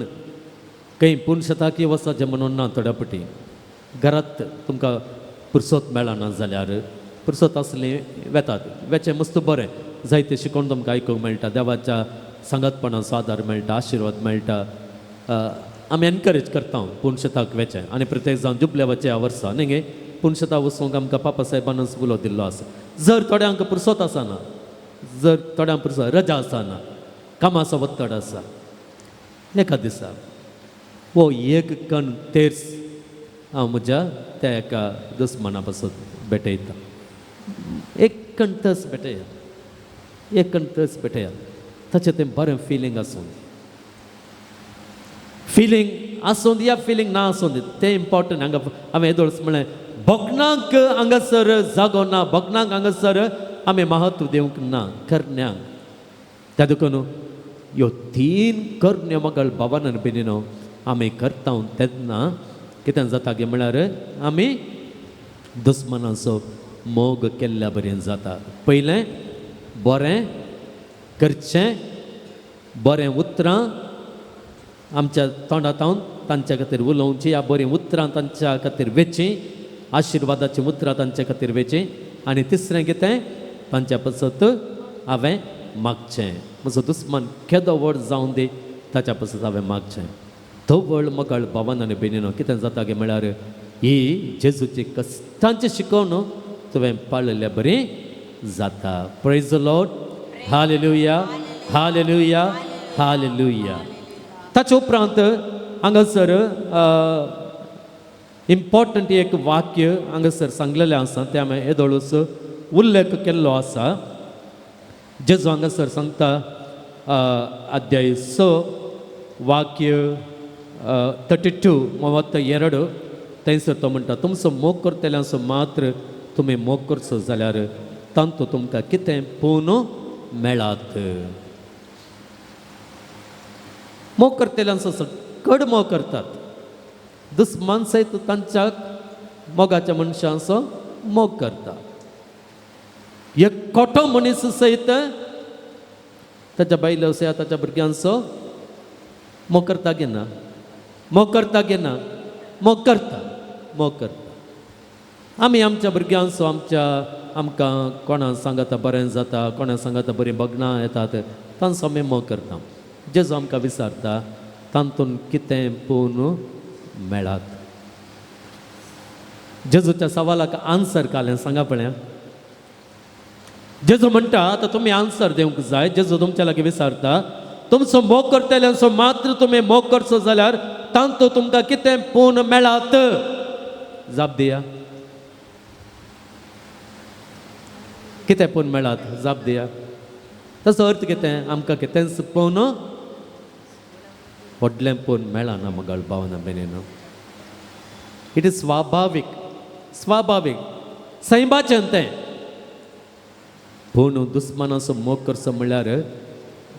खंय पूण शेताकी वचपाचें म्हणून ना. थोड्या पटी घरात तुमकां पुरसत मेळना जाल्यार पुरसत आसली वेतात, वेचें मस्त बरें, जायतें शिकोवन तुमकां आयकूंक मेळटा, देवाच्या सांगातपणाचो आदार मेळटा, आशिर्वाद मेळटा. आमी एनकरेज करता पूण शेताक वेचें आनी प्रत्येक जावन जुबले वचें ह्या वर्सा न्ही गे. पूण शेता वचूंक आमकां पापा साहेबानच उलो दिल्लो आसा. जर थोड्यांक पुरसत आसना, जर थोड्यांक पुरसत रजा आसना, कामाचो वत्तड आसा, एका दिसा हो एक कण तेर्स हांव म्हज्या त्या एका दुस्माना पासून भेटयता. एक कण तस भेटया, एक कण तस भेटया, ताचें तें बरें फिलींग आसूं, फिलींग आसूं दी या फिलींग ना आसूं दी, तें इम्पॉर्टंट. हांगा हांवें येदोळच म्हणलें, भोगणांक हांगासर जागो ना, भोगणांक हांगासर आमी महत्व दिवंक ना करण्यांक. त्या देखून ह्यो तीन करण्यो मगळ भावान आनी भयणीनो आमी करता तेन्ना कितें जाता गे म्हळ्यार आमी दुस्मानाचो मोग केल्ल्या बरें जाता. पयलें बरें करचें, बरें उतरां आमच्या तोंडांत तांच्या खातीर उलोवची, ह्या बरीं उतरां तांच्या खातीर वेचीं, आशिर्वादाचीं उतरां तांच्या खातीर वेचीं. आनी तिसरें कितें, तांच्या पासत हांवें मागचें. म्हजो दुस्मान केदो व्हड जावन दी ताच्या पासत हांवें मागचें. तवळ मगळ भावान आनी भयणीनो कितें जाता गे म्हळ्यार ही जेजूची कश्टांची शिकवण तुवें पाळिल्ल्या बरी जाता. Praise the Lord. Hallelujah, hallelujah, hallelujah. ताचे उपरांत हांगासर इम्पॉर्टंट एक वाक्य हांगासर सांगलेलें आसा, तें हांवें येदोळूच उल्लेख केल्लो आसा. जेजू हांगासर सांगता अध्याय 6 वाक्य 32 32 थंयसर तो म्हणटा, तुमचो मोग करतल्यांचो मात्र तुमी मोग करचो जाल्यार तांतू तुमकां कितें पूर्ण मेळात. मोग करतल्यांचो सकड मोग करतात, दुस्मान सयत तांच्या मोगाच्या मनशांचो मोग करता. एक खोटो मनीस सयत ताच्या बायलो सयत ताच्या भुरग्यांचो मोग करता गे ना, मोग करता गे ना, मोग करता, मोग करता. आमी आमच्या भुरग्यांचो आमच्या आमकां कोणा सांगता बरें जाता, कोणा सांगता बरीं बगणां येतात, तांचो आमी मोग करता. जेजू आमकां विचारता तातूंत कितें पूर्ण मेळात. जेजूच्या सवालाक आन्सर कालें सांगा पळया. जेजू म्हणटा आतां तुमी आन्सर दिवंक जाय. जेजू तुमच्या लागीं विचारता तुमचो मोग करतल्यांचो मात्र तुमी मोग करचो जाल्यार तांतू तुमकां कितें पूर्ण मेळात. जाप दिया, कितें पूर्ण मेळात जाप दिया. ताचो अर्थ कितें, आमकां कितेंच पूर्ण व्हडलें पूर्ण मेळना मगळ भावना भयणीनो. It is स्वाभावीक, स्वाभावीक सैमाचें तें. पूण दुस्मानाचो मोग करचो म्हणल्यार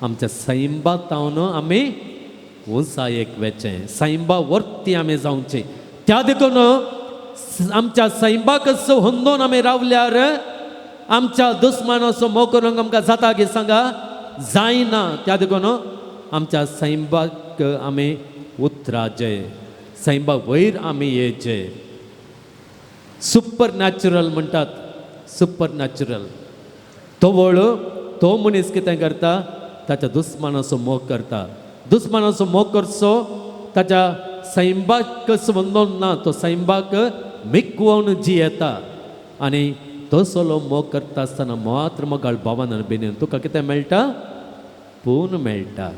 आमच्या सैंबा तावन आमी उंचायेक वेचें, सैंबा वरती आमी जावचें. त्या देखून आमच्या सैंबाक होंदोन आमी रावल्यार आमच्या दुस्मानाचो मोग करूंक आमकां जाता गे सांगा, जायना. त्या देखून आमच्या सैंबाक आमी उतराचे, सैंबा वयर आमी येचे. सुपर नॅचरल म्हणटात, सुपर नॅचरल. तवळ तो मनीस कितें करता, ताच्या दुस्मानाचो मोग करता. दुस्मानाचो मोग करचो ताच्या सैंबाक वंदोन ना, तो सैंबाक मिकवोन जियेता. आनी तसलो मोग करता आसतना मात्र मोगाळ भावान आनी भयणीन तुका कितें मेळटा, पूर्ण मेळटा,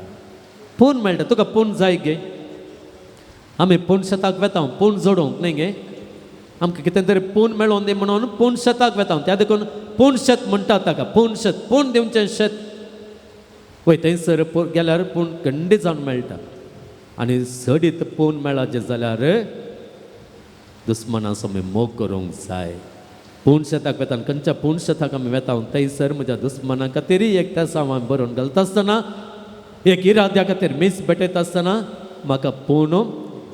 पूर्ण मेळटा. तुका पूर्ण जाय गे. आमी पूर्ण शेताक वेता पूर्ण जोडूंक न्ही गे, आमकां कितें तरी पूर्ण मेळोन दी म्हणून पूर्ण शेताक वेता. त्या देखून पूर्ण शेत म्हणटात ताका, पूर्ण शेत, पूर्ण दिवचें शेत. वय थंयसर गेल्यार पूण खंडीत जावन मेळटा आनी सडीत पूण मेळाचें जाल्यार दुस्मनाचो आमी मोग करूंक जाय. पूण शेताक वेता खंयच्या पूण शेताक आमी वेता थंयसर म्हज्या दुस्मना खातीरय एक तेसांव हांवें बरोवन घालता आसतना एक इराद्या खातीर मीस भेटयता आसतना म्हाका पूण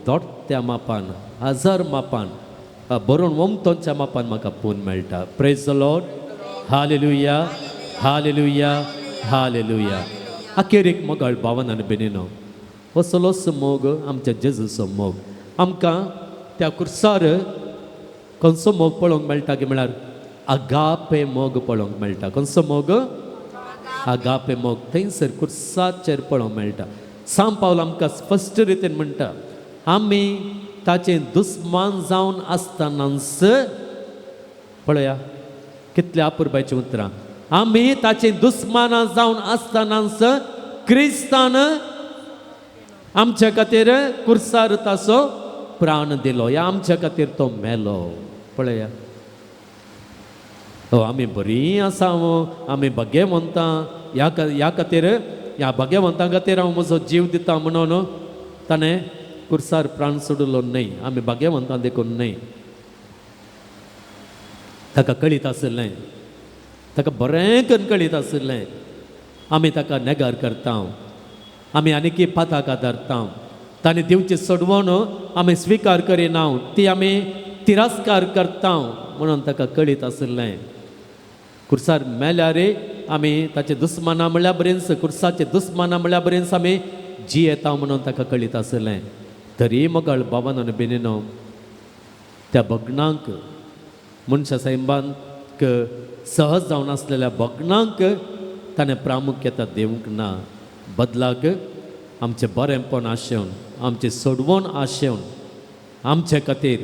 दोट्ट्या मापान हजार मापान बरोवन वमतोंच्या मापान म्हाका पूण मेळटा. Praise the Lord. Hallelujah, hallelujah, hallelujah. अखेरीक मोगाळ भावन आनी बेनीनो, असलोच मोग आमच्या जेजूचो मोग आमकां त्या कुर्सार खंयचो मोग पळोवंक मेळटा की म्हळ्यार आगापे मोग पळोवंक मेळटा. खंयचो मोग? आगापे मोग थंयसर कुर्साचेर पळोवंक मेळटा. सांव पावल आमकां स्पश्ट रितीन म्हणटा आमी ताचे दुस्मान जावन आसतनाच पळया कितल्या अपुरबायचीं उतरां, आमी ताचे दुस्मानां जावन आसतनाच क्रिस्तान आमच्या खातीर कुर्सार ताचो प्राण दिलो, ह्या आमच्या खातीर तो मेलो. पळया हो आमी बरीं आसा, आमी भाग्यवंतां, ह्या खातीर ह्या भाग्यवंतां खातीर हांव म्हजो जीव दिता म्हणून ताणें कुर्सार प्राण सोडलो न्हय. आमी भाग्यवंतां देखून न्हय, ताका कळीत आशिल्लें, ताका बरें करून कळीत आशिल्लें आमी ताका नेगार करता, आमी आनीकी पाताक आदारता, ताणें दिवची सोडवण आमी स्विकार करिना, ती आमी तिरस्कार करता म्हणून ताका कळीत आशिल्लें. कुर्सार मेल्यार आमी ताचे दुस्माना म्हणल्यार बरेंच कुर्साचे दुस्माना म्हणल्यार बरेंच आमी जियेता म्हणून ताका कळीत आशिल्लें. तरी मोगाळ बाबान आनी बेनीनो त्या भग्नांक मनशा सैमांक सहज जावन आसलेल्या भग्नांक ताणें प्रामुख्यता दिवंक ना, बदलाक आमचें बरेंपण आशेवन आमचें सोडवण आशेवन आमचे खातीर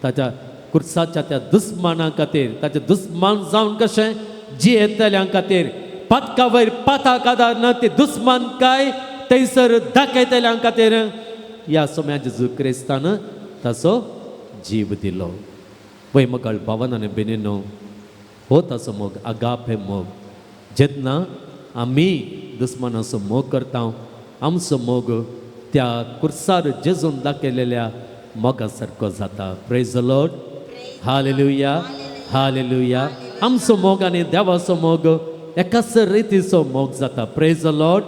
ताच्या कुर्साच्या त्या दुस्माना खातीर ताचे दुस्मान जावन कशें जियेतल्यां खातीर पातका वयर पाताक आदार ना ते दुस्मान काय थंयसर दाखयतल्यां खातीर ह्या सोम्या जेजू क्रिस्तान ताचो जीव दिलो. वय मोगाळ भावन आनी बेनीनो, हो ताचो मोग आगापे मोग. जेन्ना आमी दुस्मानाचो मोग करता आमचो मोग त्या कुर्सार जेजून दाखयलेल्या मोगा सारको जाता. Praise the Lord. Hallelujah, hallelujah. आमचो मोग आनी देवाचो मोग एकाच रितीचो मोग जाता. Praise the Lord.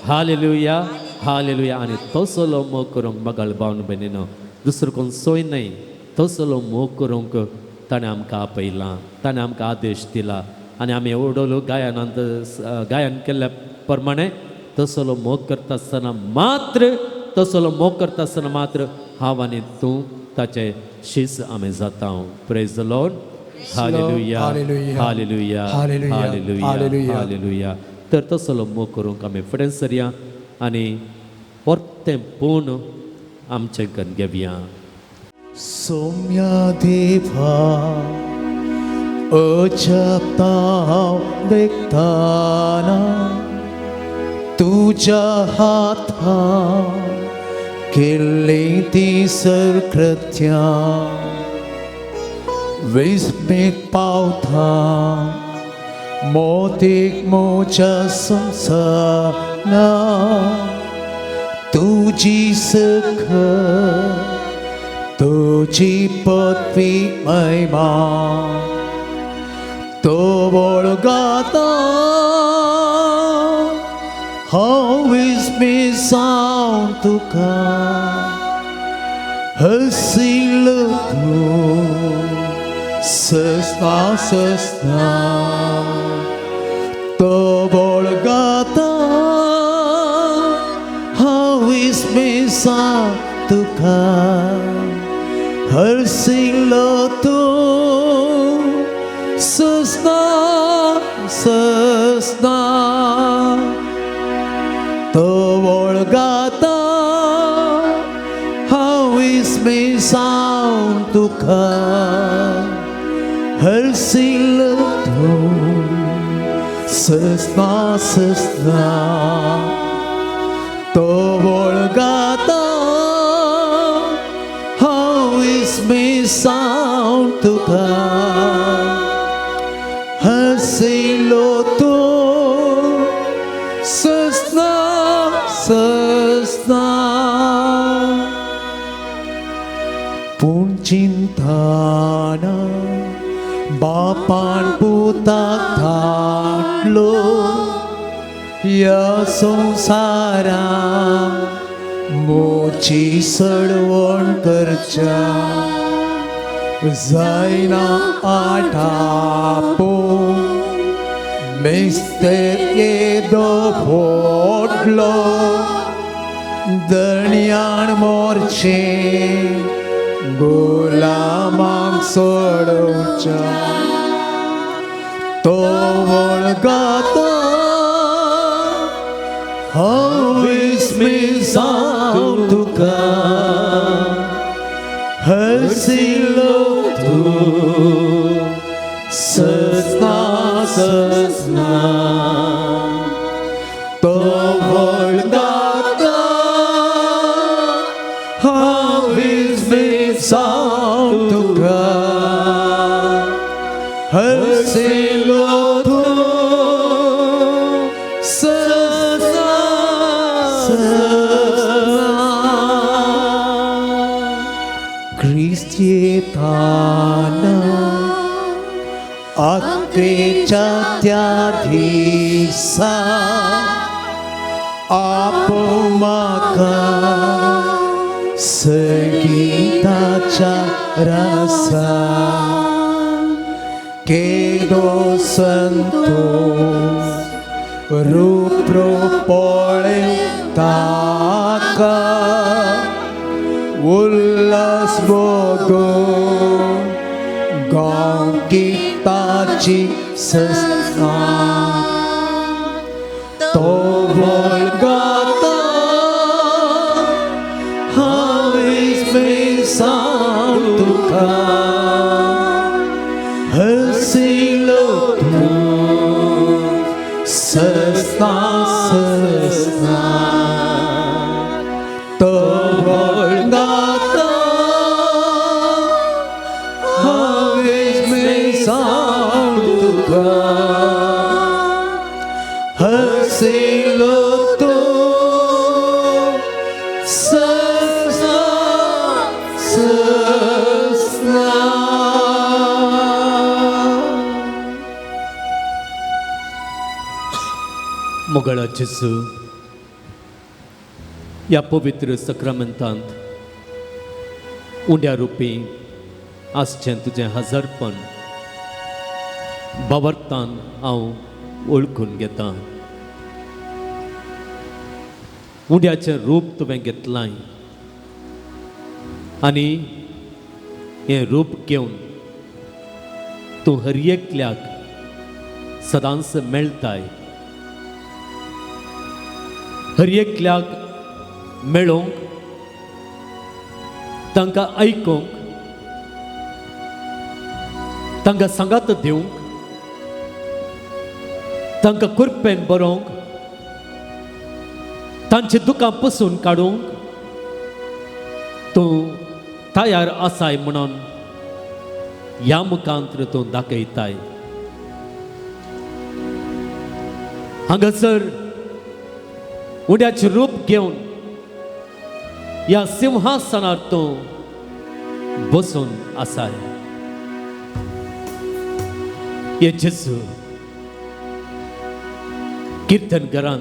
Hallelujah, hallelujah. आनी तसलो मोग करूंक मोगाळ भावन भयणीनो दुसरो कोण सोय न्हय, तसलो मोग करूंक ताणें आमकां आपयलां, ताणें आमकां आदेश दिला आनी आमी एवडोलो गायनांत गायन केल्ल्या प्रमाणे तसलो मोग करता आसतना मात्र तसलो मोग करता आसतना मात्र हांव आनी तूं ताचे शीस आमी जाता. Praise the Lord. Hallelujah, hallelujah, hallelujah, hallelujah, hallelujah, hallelujah. Hallelujah. तर तसलो मोग करूंक आमी फुडें सरया आनी परतें पूर्ण आमचें करून घेवया. सौम्या देवा अजपता हांव देखताना तुज्या हाता केल्ली ती सरकृत्या विस्मीत पावता मोतीक म्हज्या संवसारा तुजी सख तुजी पदवी महिमा तो वळगाता हांव विस्मीत जावन तुका हसिल तूं ससना ससना तो वळगाता हांव विस्मीत जावन तुका हरसिलो तूं ससना ससना तो वळगाता हांव विस्मीत जावन तुका हरसिलो तूं ससना ससना तो वळगाता हांव विस्मीत जावन तुका हरसिलो तूं ससना. ससना पूण चिंताना बापान पुताक धाडलो ह्या संवसारांत मोची सडवण करच्या जायना आठापो मिस्तेर येदो फोडलो दणयान मोरचे गुलामाक सोडोवच्या तो वळगाता हांव विस्मिसांव तुका हरसिलो तूं सजना सजना तो वळगाता हांव विस्मिसांव तुका हरसिलो तूं सजना सजना क्रिस्त्येताना आत्रेच्या त्या दिसा आपो म्हाका संगीताच्या रसा केदो संतोष रूप पळेताका उल्हास भोगो गांवगिताची सजना तो वळगाता हांव विस्मिसांव तुका हरसिलो तूं सजना सजना तो वळगाता हांव विस्मिसांव तुका हरसिलो तूं सजना सजना. मोगाळा जेजू, ह्या पवित्र सक्रामेंतांत उंड्या रुपी आसचें तुजें हजारपण भावार्थान हांव वळखून घेतां. उंड्याचें रूप तुवें घेतलां आनी हें रूप घेवन तूं हर एकल्याक सदांच मेळटाय. हर एकल्याक मेळोवंक, तांकां आयकूंक, तांकां सांगात दिवंक, तांकां कुरपेन बरोवंक, तांची दुकां पुसून काडूंक तूं तयार आसाय म्हणून ह्या मुखांत तूं दाखयताय. हांगासर उड्याचें रूप घेवन ह्या सिंहासनार तूं बसून आसाय. हे जेजू, किर्तन घरान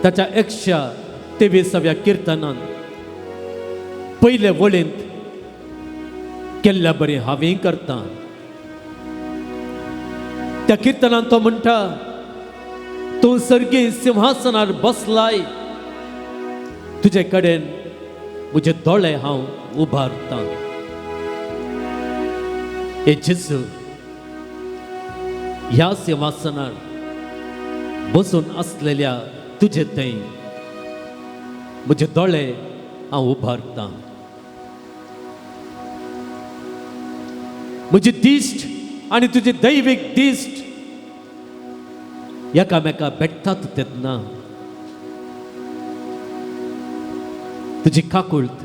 ताच्या 123व्या किर्तनान पयले वळींत केल्ल्या बरें हांवें करता. त्या किर्तनान तो म्हणटा, तूं सर्गी सिंहासनार बसलाय, तुजे कडेन म्हजे दोळे हांव उबारतां. हे जेजू, ह्या सिंहासनार बसून आसलेल्या तुजे थंय म्हजे दोळे हांव उबारतां. म्हजी दिश्ट आनी तुजी दैवीक दिश्ट एकामेका भेटतात तेन्ना तुजी काकुळट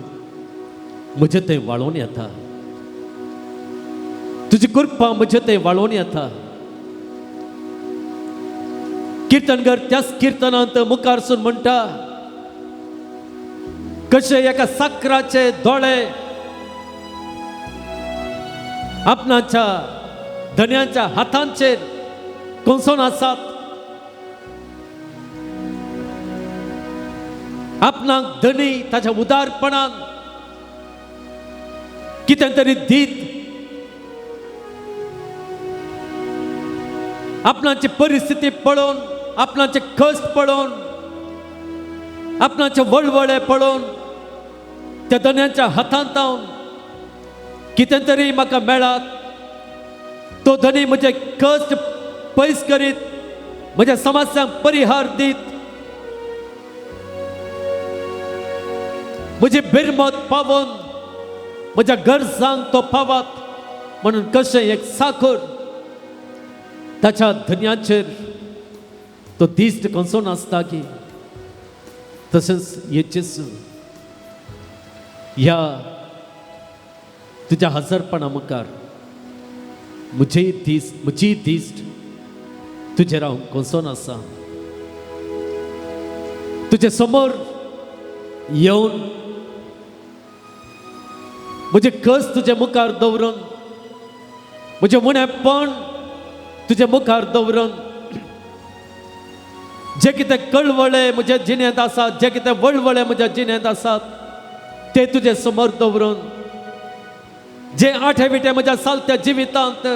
म्हजे थंय वाळोवन येता, तुजी कृपा म्हजे थंय वाळोवन येता. किर्तनगर त्याच किर्तनांत मुखारसून म्हणटा कशे एका साकराचे दोळे आपणाच्या धन्यांच्या हातांचेर कोसोन आसात. आपणाक धनी ताच्या उदारपणान कितें तरी दीत आपणाची परिस्थिती पळोवन, आपणाचे कश्ट पळोवन, आपणाचे वळवळे पळोवन त्या धन्यांच्या हातांत कितें तरी म्हाका मेळात, तो धनी म्हजे कश्ट पयस करीत, म्हज्या समस्यांक परिहार दीत, म्हजी बिरमत पावोवन म्हज्या गरजांक तो पावात म्हणून कशें एक साखर ताच्या धन्याचेर तो दिश्ट कोसोन आसता की तशेंच हे जेजू ह्या तुज्या हजरपणा मुखार म्हजी दिश्ट तुजेर हांव कोसोन आसा. तुजे समोर येवन म्हजे कस तुजे मुखार दवरून, म्हजें उणेपण तुजे मुखार दवरून, जे कितें कळवळे म्हज्या जिणेंत आसात, जे कितें वळवळे म्हज्या जिणेंत आसात ते तुजे समोर दवरून, जे आठे विठे म्हज्या चालत्या जिवितांत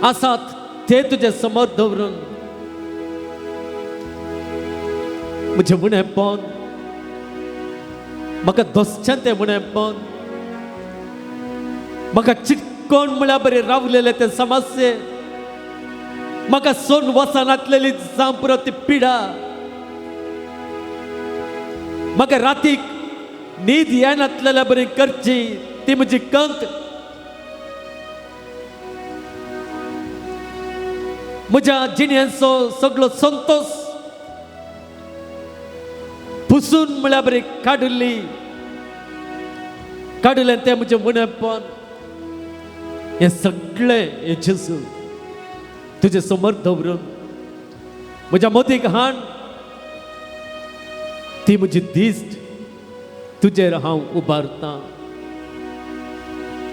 आसात ते तुजे समोर दवरून, म्हजें उणेपण म्हाका दोसचें तें उणेपण, म्हाका चिटकोण म्हळ्यार बरें रावलेलें तें समस्ये, म्हाका सोन वचनातलेली जावं पुरो ती पिडा, म्हाका रातीक न्हीद येनातलेल्या बरी करची ती म्हजी कंत, म्हज्या जिणेचो सगळो संतोश पुसून म्हळ्यार बरी काडली काडलें तें म्हजें उणेपण, हें सगळें हें जेजू तुजे समोर दवरून म्हज्या मोतीक हाण, ती म्हजी दिश्ट तुजेर हांव उबारतां,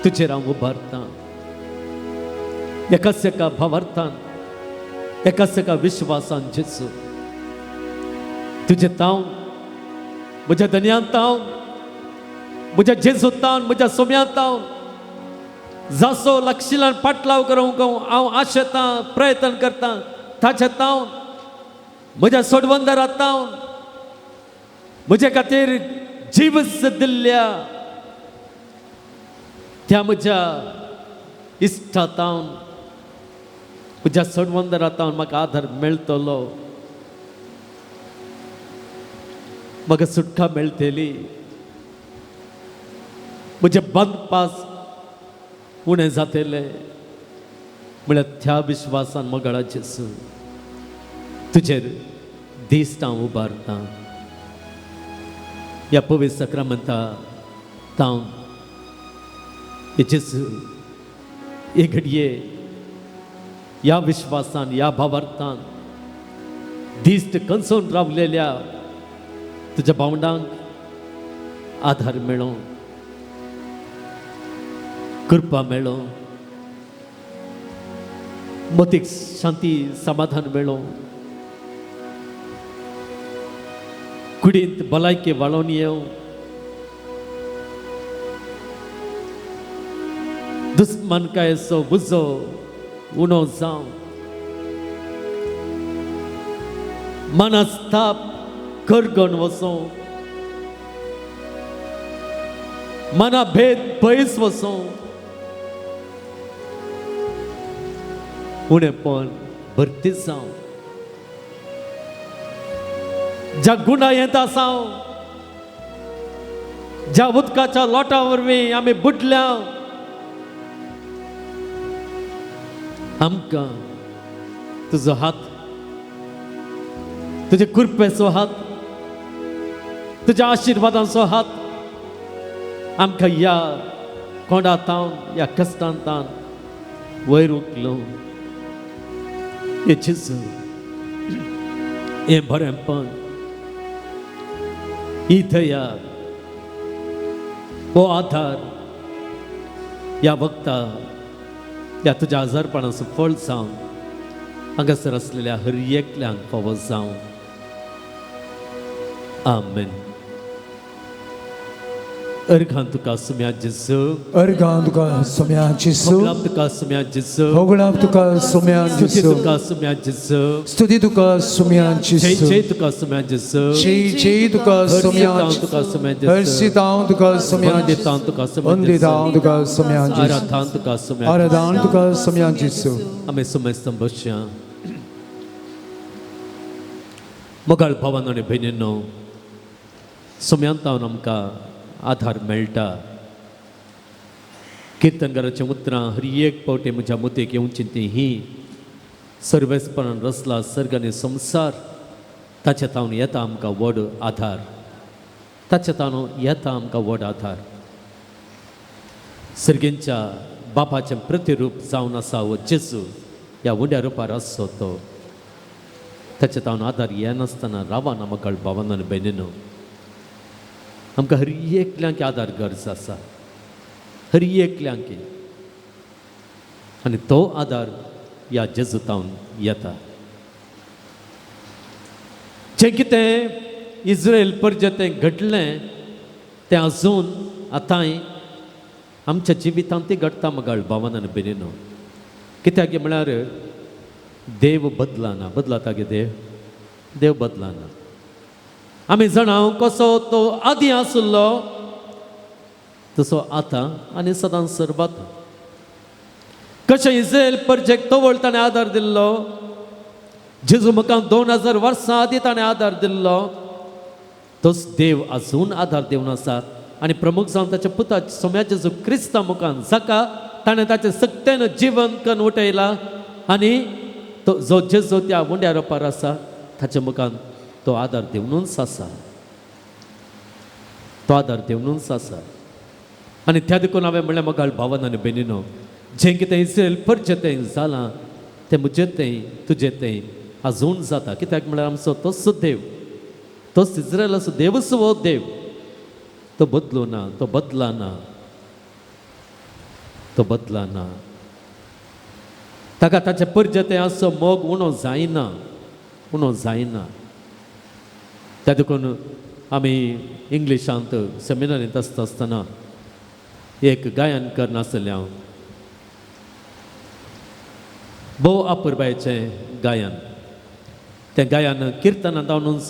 तुजेर हांव उबारतां. एकाच एका भावार्थान, एकाच एका विश्वासान जेजू तुजे ताव म्हज्या धनयान ताव, म्हज्या जेजू तावन, म्हज्या सोम्यान ताव जासो लक्षिलान पाटलाव करूंक हांव आशेतां, प्रयत्न करतां ताचे तावन, म्हज्या सोडवंदरा तावन, म्हजे खातीर जीव दिल्ल्या त्या म्हज्या इश्टा तावन, म्हज्या सोडवंदरा तावन म्हाका आधार मेळटलो, म्हाका सुटका मेळटली, म्हजे बंदपास उणें जातले म्हळ्यार त्या विश्वासान मगळा जेजू तुजेर दिश्ट हांव उबारतां. ह्या पवित्र सक्रामंता तावन हे जेजू हे घडये ह्या विश्वासान, ह्या भावार्थान दिश्ट कंसून रावलेल्या तुज्या भावंडांक आधार मेळो, कृपा मेळो, मतीक शांती समाधान मेळो, कुडींत भलायकी वाळोवन येवं, दुस्मानकायेचो उजो उणो जावं, मनस्ताप करगण वचों, मनाभेद पयस वचों, उणेपण भरती जावं, ज्या गुणा येत आसा, ज्या उदकाच्या लोटा वरवीं आमी बुडल्या, आमकां तुजो हात, तुजे कृपेचो हात, तुज्या आशिर्वादांचो हात आमकां ह्या कोंडातावन, ह्या कश्टांतावन वयर उखलो. हे जेजू, हें बरेंपण, ही दया, हो आधार ह्या वखता ह्या तुज्या आजारपणाचो फळ जावन हांगासर आसलेल्या हर एकल्यांक फावो जावं. आमेन. अर्घान तुका सुम्या जेजू, अर्घां तुका सोम्या जेजू, होगडाप तुका सुम्या जेजू, होगडाप तुका सोम्या स्तुती जेजू, तुका सुम्या जेजू, स्तुती तुका सोम्या जय जेजू, जय तुका सुम्या जेजू, जय जय तुका सोम्या हर्षितांव तुका सुम्या जेजू, हर्षितांव तुका सोम्या वंदितांव तुका सुम्या जेजू, वंदितांव तुका सोम्या जेजू, आराधान तुका सुम्या जेजू. आराधान तुका सोम्या जेजू. आमी सुमेस्त बसया. मोगाळ भावान आनी भयणींनो, सुम्यांतावन आमकां आधार मेळटा. किर्तनकाराचीं उतरां हर एक पावटी म्हज्या मुतीक येवची ती ही सर्वेस्पणान रचला सर्ग आनी संवसार, ताचे तावन येता आमकां व्हड आधार, ताचे तावन येता आमकां व्हड आधार. सर्गेंच्या बापाचें प्रतिरूप जावन आसा हो जेजू, ह्या उंड्या रुपार आसचो तो, ताचे तावन आधार येनासतना रावना. मोगाळ भावान आनी भयणीनो, आमकां हर एकल्यांक आधार गरज आसा, हर एकल्यांक, आनी तो आधार ह्या जेजू तावन येता. जें कितें इस्रायल परजतें घडलें तें अजून आतांय आमच्या जिवितांत ती घडटा. मोगाळ भावान आनी भयणीनो, कित्याक म्हळ्यार देव बदलाना. बदलाता गे देव? देव बदलाना. आमी जाणा कसो तो आदीं आसलो तसो आतां आनी सदां सर्वात. कशें इस्रायल परजेक तवळ ताणें आदार दिल्लो, जेजू म्हाका 2000 वर्सां आदीं ताणें आदार दिल्लो, तोच देव अजून आदार दिवन आसा. आनी प्रमुख जावन ताच्या पुता सोम्या जेजू क्रिस्ता मुखान, जाका ताणें ताचें सक्तेन जिवन कन्न उठयला, आनी तो जो जेजू त्या उंड्या रोपार आसा ताच्या मुखान तो आदार दिवनूच आसा, तो आदार दिवनूच आसा. आनी त्या देखून हांवें म्हणलें मोगाळ भावन आनी भयणीनो, जें कितें इस्रायल परजें जालां तें म्हजें तें तुजें तें अजून जाता. कित्याक म्हळ्यार आमचो तोच देव, तोच इस्रायलाचो देवूच हो देव, तो बदलू ना, तो बदलाना, तो बदलाना. ताका ताचे परजें आसचो मोग उणो जायना, उणो जायना. त्या देखून आमी इंग्लिशांत सेमिनारींत आसता आसतना एक गायन करनासलें हांव, भोव अपुरबायेचें गायन. तें गायन किर्तनां जावनूच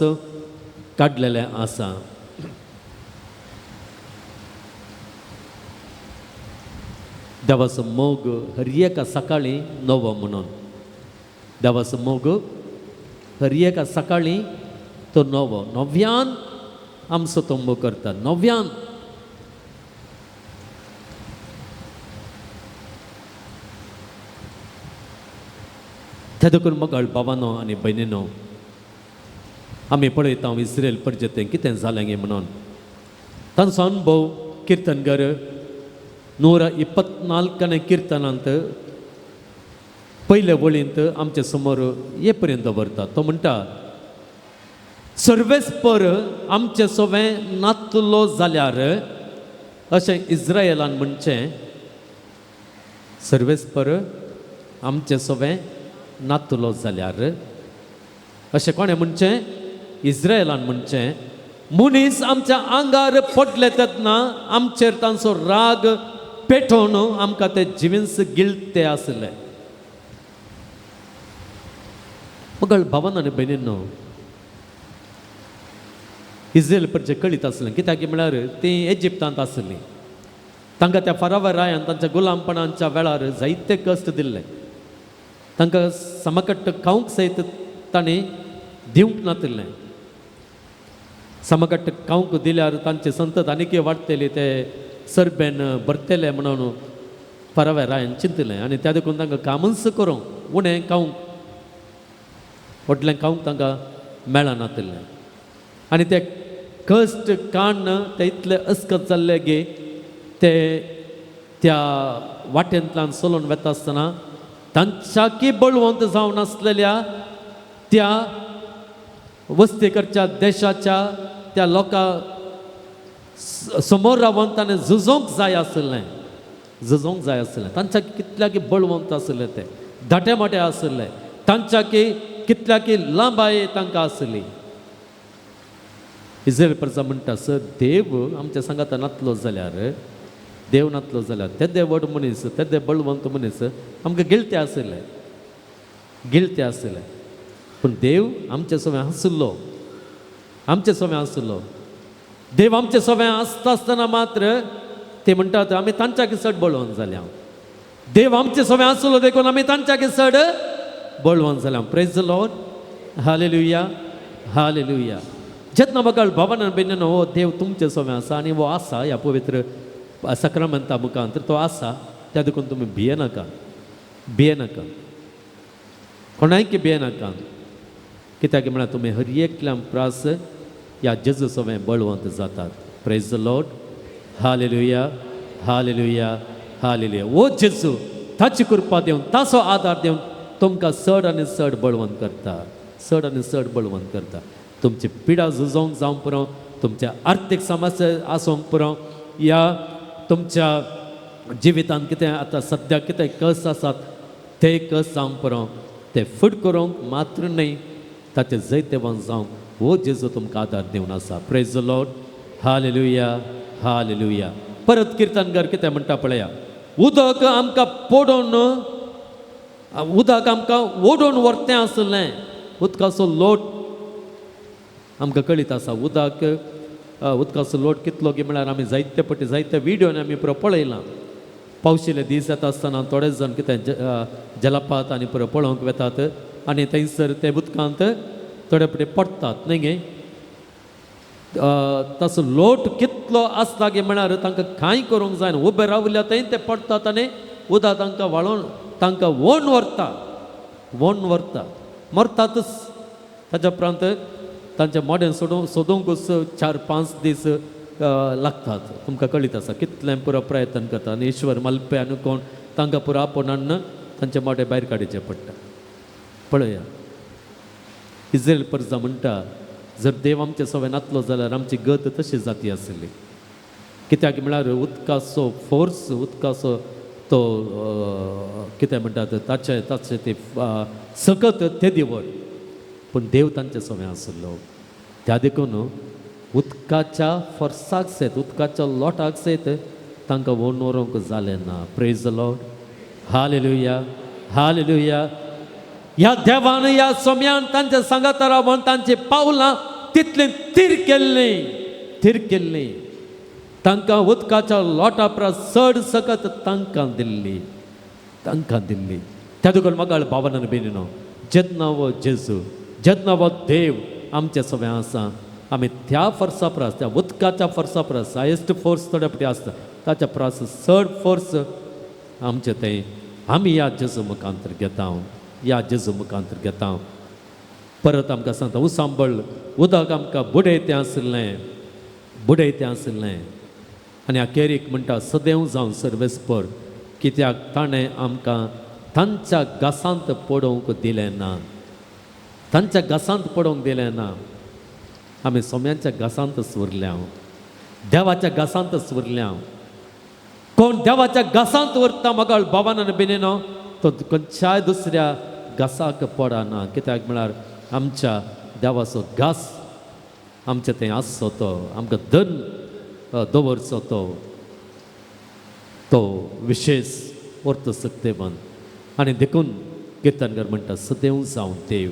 काडलेलें आसा. देवाचो मोग हर एका सकाळीं नवो म्हणून, देवाचो मोग हर एका सकाळीं तो नवो, नव्यान आमचो तो मोग करता, नव्यान. त्या देखून मोगाळ भावानो आनी भयणीनो, आमी पळयता इस्रायल परजतें कितें जालें गे म्हणून. तांचो अनुभव किर्तनगर 124 किर्तनांत पयले वळींत आमचे समोर हे पर्यंत दवरता. तो म्हणटा, सर्वेस्पर आमचे सोवें नातलो जाल्यार, अशें इस्रायलान म्हणचें, सर्वेस्पर आमचे सोवें नातलो जाल्यार, अशें कोणें म्हणचें? इस्रायलान म्हणचें. मनीस आमच्या आंगार पडले तेन्ना आमचेर तांचो राग पेटोवन आमकां ते जिवींस गिळते आसले. मगळ भावन आनी भयणींनो, इस्रायल परचे कळीत आसलें, कित्याक म्हळ्यार तीं इजिप्तांत आसलीं. तांकां त्या फारावर रायान तांच्या गुलामपणाच्या वेळार जायते कश्ट दिल्ले. तांकां समकट्ट खावंक सयत तांणी दिवंक नातिल्लें. समकट्ट खावंक दिल्यार तांचे संतत आनीकय वाडटली, ते सरबेन भरतले म्हणून फाराव्या रायान चिंतलें. आनी त्या देखून तांकां कामूच करूंक उणें खावंक, व्हडलें खावंक तांकां मेळनातिल्लें. आनी ते कश्ट काडून ते इतले अस्कत जाल्ले गे ते त्या वाटेंतल्यान चलोवन वता आसतना तांच्याकी बळवंत जावन आसलेल्या त्या वस्तीकडच्या देशाच्या त्या लोकां समोर रावन ताणें झुजोंक जाय आशिल्लें, झुजोंक जाय आशिल्लें. तांच्या कितल्याकी बळवंत आशिल्ले, ते धाटे मोटे आशिल्ले, तांच्याकी कितल्याकी लांबाय तांकां आशिल्ली. इस्रायल प्रजा म्हणटा, सर देव आमच्या सांगाता नातलो जाल्यार, देव नातलो जाल्यार तेदे व्हड मनीस, तेदे बळवंत मनीस आमकां गिळते आशिल्ले, गिळते आशिल्ले. पूण देव आमच्या सगळें आशिल्लो, आमचे सगळें आशिल्लो. देव आमचे सगळें आसता आसतना मात्र ते म्हणटात आमी तांच्या चड बळवंत जाल्या. देव आमचे सगळें आसलो देखून आमी तांच्या चड बळवंत जाल्या. Praise the Lord, hallelujah, hallelujah. जेन्ना म्हाका भावान बेन हो देव तुमचे सगळें आसा आनी हो आसा ह्या पवित्र सक्रामंता मुखांत तो आसा, त्या देखून तुमी भियेनाका, भियेनाका, कोणायकी भियेनाका. कित्याक म्हळ्यार तुमी हर एकल्यान प्रास ह्या जेजू सगळें बळवंत जातात. Praise the Lord, hallelujah, hallelujah, hallelujah. ओ जेजू ताची कृपा दिवन, ताचो आदार दिवन तुमकां चड आनी चड बळवंत करता, चड आनी चड बळवंत करता. तुमची पिडा झुजोवंक जावंक पुरो, तुमच्या आर्थीक समस्या आसूंक पुरो, या तुमच्या जिवितांत कितें आतां सद्या कितें कस आसात ते कस जावंक पुरो, ते फुट करूंक मात्र न्हय, ताचें जैतेवंत जावंक हो जेजू तुमकां आदार दिवन आसा. Praise the Lord, hallelujah, hallelujah. परत किर्तनकार कितें म्हणटा पळया, उदक आमकां पडोवन, उदक आमकां ओडून व्हरतें आसलें. उदकाचो लोट आमकां कळीत आसा. उदक उदकाचो लोट कितलो की म्हळ्यार आमी जायते पटी जायते विडियोनी आमी पुरो पळयलां. पावशिले दीस येता आसतना थोडे जाण कितें जलपात आनी पुरो पळोवंक वेतात आनी थंयसर ते उदकांत थोडे पटी पडटात न्हय गे. ताचो लोट कितलो आसता की म्हळ्यार तांकां कांय करूंक जायना, उबे रावल्या थंय ते पडटात आनी उदक तांकां व्हाळोवन तांकां वोन व्हरता, वोन व्हरता, मरतातच. ताच्या उपरांत तांचें मोडें सोडूंक सोदूंकच 4-5 दीस लागतात. तुमकां कळीत आसा कितलें पुरो प्रयत्न करता आनी ईश्वर मलपे आनी कोण तांकां पुरो आपोवन हाडून तांचें मोडें भायर काडचें पडटा. पळया इस्रायल प्रजा म्हणटा, जर देव आमचे सगळें नातलो जाल्यार आमची गत तशी जाती आसली. कित्याक म्हळ्यार उदकाचो फोर्स, उदकाचो तो कितें म्हणटात ताचें ताचें ते सकत तेदी व्हड, पूण देव तांचे सगळें आसलो. त्या देखून उदकाच्या फोर्साक सयत, उदकाच्या लोटाक सयत तांकां व्हरून व्हरूंक जालें ना. Praise the Lord, hallelujah, hallelujah. ह्या देवान ह्या सोम्यान तांच्या सांगाता रावन तांची पावलां तितलीं थीर केल्लीं, थीर केल्लीं. तांकां उदकाच्या लोटा परस चड सकत तांकां दिल्ली, तांकां दिल्ली. त्या देखून म्हाका भावनान बेनिनो, जेन्ना हो जेजू, जेन्ना हो देव आमचे सगळें आसा, आमी त्या फोर्सा परस, त्या उदकाच्या फोर्सा परस हायेस्ट फोर्स थोडे फावटी आसता ताच्या परस चड फोर्स आमचे थंय आमी ह्या जेजू मुखांतर घेता, ह्या जेजू मुखांतर घेता. परत आमकां सांगता, उसांबळ उदक आमकां बुडयतें आशिल्लें, बुडयतें आशिल्लें. आनी अखेरीक म्हणटा, सदैव जावन सर्वेस्पर, कित्याक ताणें आमकां तांच्या घासांत पडोवंक दिलें ना, तांच्या घासांत पडोवंक दिलें ना. आमी सोम्यांच्या घासांतच उरल्या, देवाच्या घासांतच उरल्या. कोण देवाच्या घासांत उरता म्हाका भावान आनी बेनिनो, तो खंयच्याय दुसऱ्या घासाक पडना. कित्याक म्हळ्यार आमच्या देवाचो घास आमचें थंय आसचो, तो आमकां धन दवरचो, तो तो विशेश अर्थ सक्तेवन. आनी देखून किर्तनकार म्हणटा, सदैव जावं देव.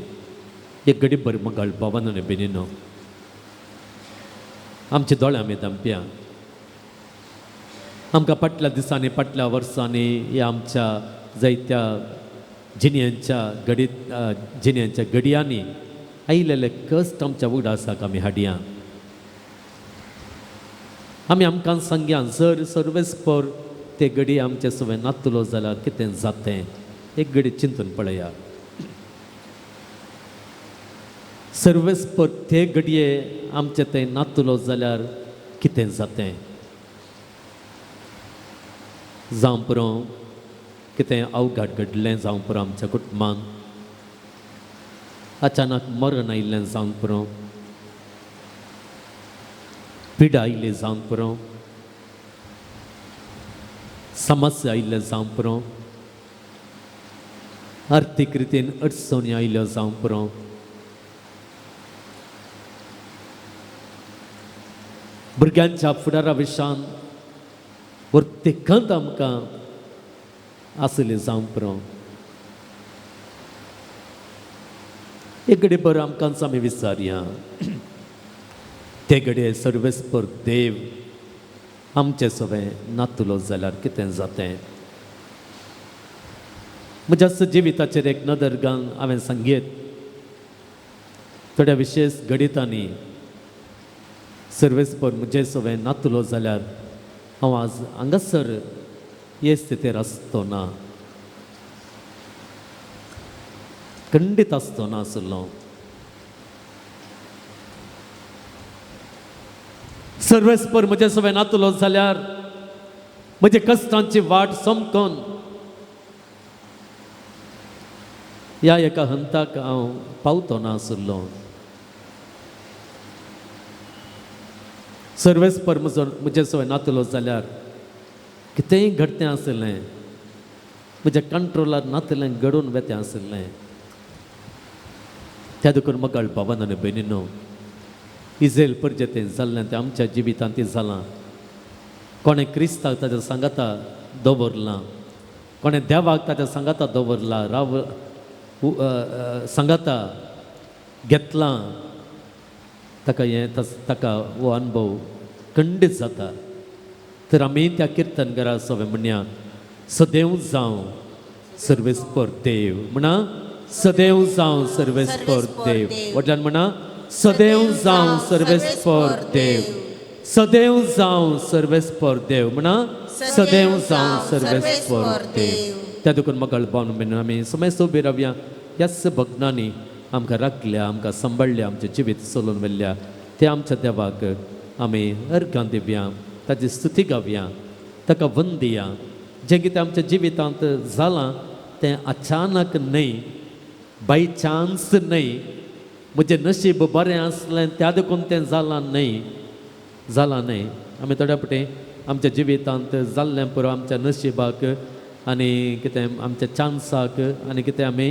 एक घडी बरी मगाळ भावान आनी बेनिनो, आमचे दोळे आमी धांपया. आमकां फाटल्या दिसांनी, फाटल्या वर्सांनी ह्या आमच्या जायत्या जिणेच्या घडी जिणेच्या घडयांनी आयिल्ले कश्ट आमच्या उगडासाक आमी हाडया. आमी आमकां सांगया, जर सर्वेस्पर ते घडी आमचे सगळें नातलो जाल्यार कितें जातें, एक घडी चिंतून पळया. सर्वेस्पर ते घडये आमचे थंय नातलो जाल्यार कितें जातें. जावं पुरो कितें अवघाट घडलें जावं पुरो आमच्या कुटुंबान, अचानक मरण आयिल्लें जावंक पुरो, पिडा आयिल्ली जावंक पुरो, समस्या आयिल्लें जावंक पुरो, आर्थीक रितीन अडचणी आयिल्ल्यो जावंक पुरो, भुरग्यांच्या फुडारा विशान वरती खंत आमकां आसली जावंक पुरो. एक घडये बरो आमकांच आमी विचारया, ते घडये सर्वेस्पर देव आमचे सवें नातलो जाल्यार कितें जातें. म्हज्या जिविताचेर एक नदर घालून हांवें सांगयत थोड्या विशेश घडितांनी सर्वेस्पर म्हजे सवें नातलो जाल्यार हांव आज हांगासर हे स्थितीर आसतो ना, खंडीत आसतो ना आसलो. सर्वेस्पर म्हजे सवें नातलो जाल्यार म्हजे कश्टांची वाट समकोन ह्या एका हंताक हांव पावतो ना आसलो. सर्वेस्पर म्हजो म्हजे सवें नातलो जाल्यार कितेंय घडतें आसलें, म्हज्या कंट्रोलार नातलें घडून वेतें आसलें. त्या देखून मगाळ भावान आनी भयणीनो, इझ्रायल परजेतें जाल्लें तें आमच्या जिवितांत तें जालां. कोणें क्रिस्ताक ताच्या सांगाता दवरलां, कोणें देवाक ताच्या सांगाता दवरला, राव सांगाता घेतलां, ताका हें ताका हो अनुभव खंडीत जाता. तर आमी त्या किर्तनकारा सवें म्हणया, सदैव जावं सर्वेस्पर देव. म्हणा सदैव जावं सर्वेस्पर देव. व्हडल्यान म्हणा सदैव जावं सर्वेस्पर देव, सदैव जावं सर्वेस्पर देव. म्हणा सदैव जावं सर्वेस्पर देव. त्या देखून मगाळ भावन बेन आमी समेस्त उबी रावया. ह्याच भग्नांनी आमकां राखल्या, आमकां सांबाळ्ळ्या, आमचें जिवीत चलोवन व्हेल्ल्या ते आमच्या देवाक आमी अर्घां दिवया, ताची स्तुती गावया, ताका वंदिया. जें कितें आमच्या जिवितांत जालां तें अचानक न्हय, बाय चान्स न्हय, म्हजें नशीब बरें आसलें त्या देखून तें जालां न्हय, जालां न्हय. आमी थोड्या फावटी आमच्या जिवितांत जाल्लें पुरो आमच्या नशिबाक आनी कितें आमच्या चान्साक आनी कितें आमी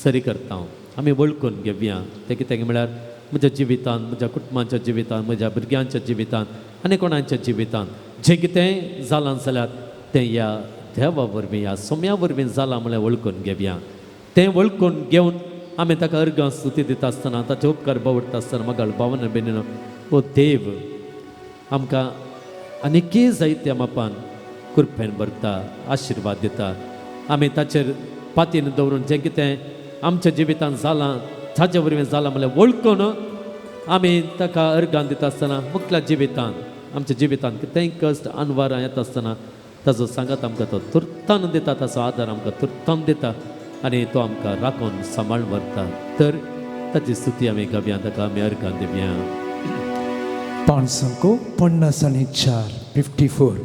सरी करता. आमी वळखून घेवया तें कितें म्हळ्यार म्हज्या जिवितांत, म्हज्या कुटुंबाच्या जिवितांत, म्हज्या भुरग्यांच्या जिवितांत आनी कोणाच्या जिवितांत जें कितें जालां जाल्यार तें ह्या देवा वरवीं, ह्या सोम्या वरवीं जालां म्हळ्यार वळखून घेवया. तें वळखून घेवन आमी ताका अर्घां स्तुती दिता आसतना, ताचे उपकार बावडटा आसतना मगाळ भावन बेनीनो हो देव आमकां आनीकय जायत्या मापान कृपेन भरता, आशिर्वाद दिता. आमी ताचेर पातीन दवरून जें कितें आमच्या जिवितांत जालां ताचे वरवीं जालां म्हळ्यार वळखून आमी ताका अर्घां दिता आसतना मुखल्या जिवितांत आमच्या जिवितांत कितेंय कश्ट अनवारां येता आसतना ताजो सांगात आमकां तो तुर्तान दिता, ताचो आदार आमकां तुर्तान दिता आनी तो आमकां राखून सांबाळ व्हरता. तर ताची स्तुती आमी गावया, ताका आमी अर्घां दिवया. 554 54.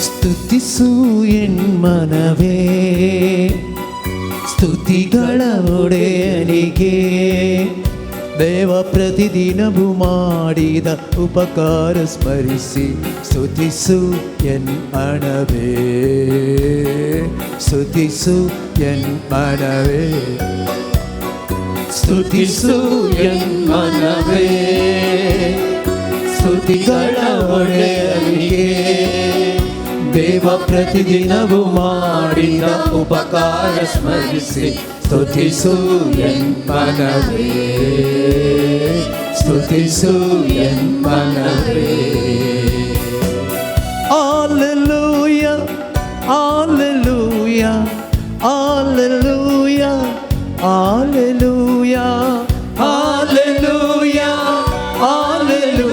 ಸ್ತುತಿಸು ಎನ್ ಮನವೇ ಸ್ತುತಿಗಳ ಒಡೆಯನಿಗೆ, ದೇವ ಪ್ರತಿದಿನವೂ ಮಾಡಿದ ಉಪಕಾರ ಸ್ಮರಿಸಿ ಸ್ತುತಿಸು ಎನ್ ಮನವೇ, ಸ್ತುತಿಸು ಎನ್ ಮನವೇ, ಸ್ತುತಿಸು ಎನ್ ಮನವೇ ಸ್ತುತಿಗಳ ಒಡೆಯನಿಗೆ, ದೇವ ಪ್ರತಿದಿನವೂ ಮಾಡಿದ ಉಪಕಾರ ಸ್ಮರಿಸಿ ಸ್ತುತಿಸು ಎನ್ ಮನವೇ, ಸ್ತುತಿಸು ಎನ್ ಮನವೇ. Hallelujah, hallelujah, hallelujah, hallelujah, hallelujah, hallelujah.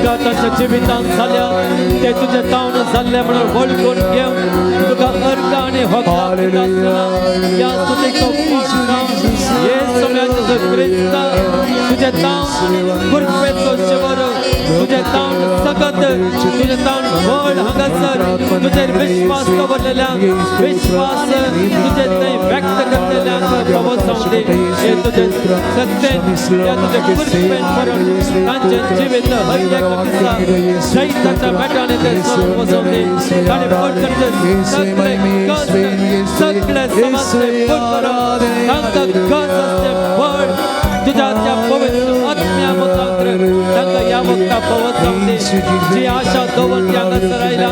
उपकार तांच्या जिवितांत जाल्या ते तुजे तावन जाल्ले म्हणून वळखून घेवन तुका अर्घ आनी होगडाप दिता आसतना ह्या स्तुतीचो फळ जावन येसू जेजू क्रिस्त तुजे तावन कृपेचो शिवर तुजे तावन सकत तुजे तावन व्हड हांगासर तुजेर विश्वास दवरलेल्यांक विश्वास तुजे थंय व्यक्त करतल्यांक प्रभो जावं दी हे तुजे सत्तेन या तुजे कृपेन भरून तांचें जिवीत हर एक दिसा जैताच्या भेटाने ते चलून वचूं दी ताणें पडटचे सगळे कष्ट सगळे समस्ये फूट करून तांकां गरज आसचें बळ तुज्या त्या पवित्र आत्म्या मुखार तांकां ह्या वखता पवत जावं दी जी आशा दवरून ती हांगासर आयल्या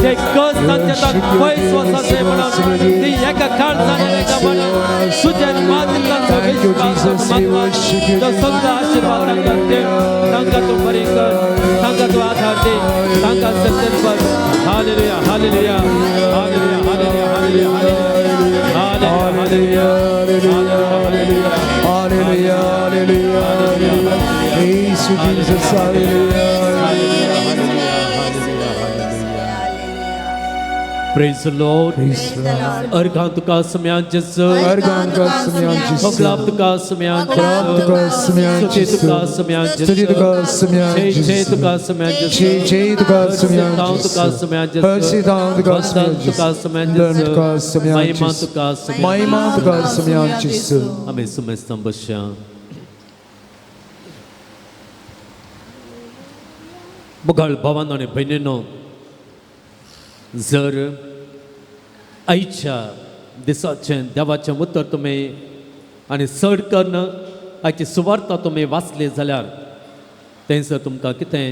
ते कष्ट तांच्या ताक पयस वचचे म्हणून ती एका काळजान एका मनान तुजेर मात्र तांचो विश्वास मागपाक तो सगळो आशिर्वाद तांकां दी तांकां तूं बरी कर तांकां तूं आधार दी तांकां सत्तेन भर. Hallelujah hallelujah hallelujah hallelujah hallelujah hallelujah hallelujah Hallelujah, hallelujah, hallelujah. Yesu Jesus, hallelujah. Praise the Lord. Praise the Lord. अर्घां तुका सम्यान जेजू अर्घां तुका सम्यान जेजू. होगडाप तुका सम्यान होगडाप तुका सम्यान स्तुती जेजू. तुका सम्यान स्तुती तुका सम्यान जय जेजू. जय तुका सम्यान जेजू. जय जय तुका सम्यान तुका जेजू. सम्यान जेजू. हर्षितां तुका सम्यान वंदन तुका जेजू. सम्यान वंदन जेजू. तुका सम्यान महिमा जेजू. तुका सम्यान महिमा तुका सम्यान जेजू. आमी सुमेस्तां बसया. मुखाळ भावान आनी भयणीनो जर आयच्या दिसाचें देवाचें उतर तुमी आनी चड करून आयची सुवार्ता तुमी वाचली जाल्यार थंयसर तुमकां कितें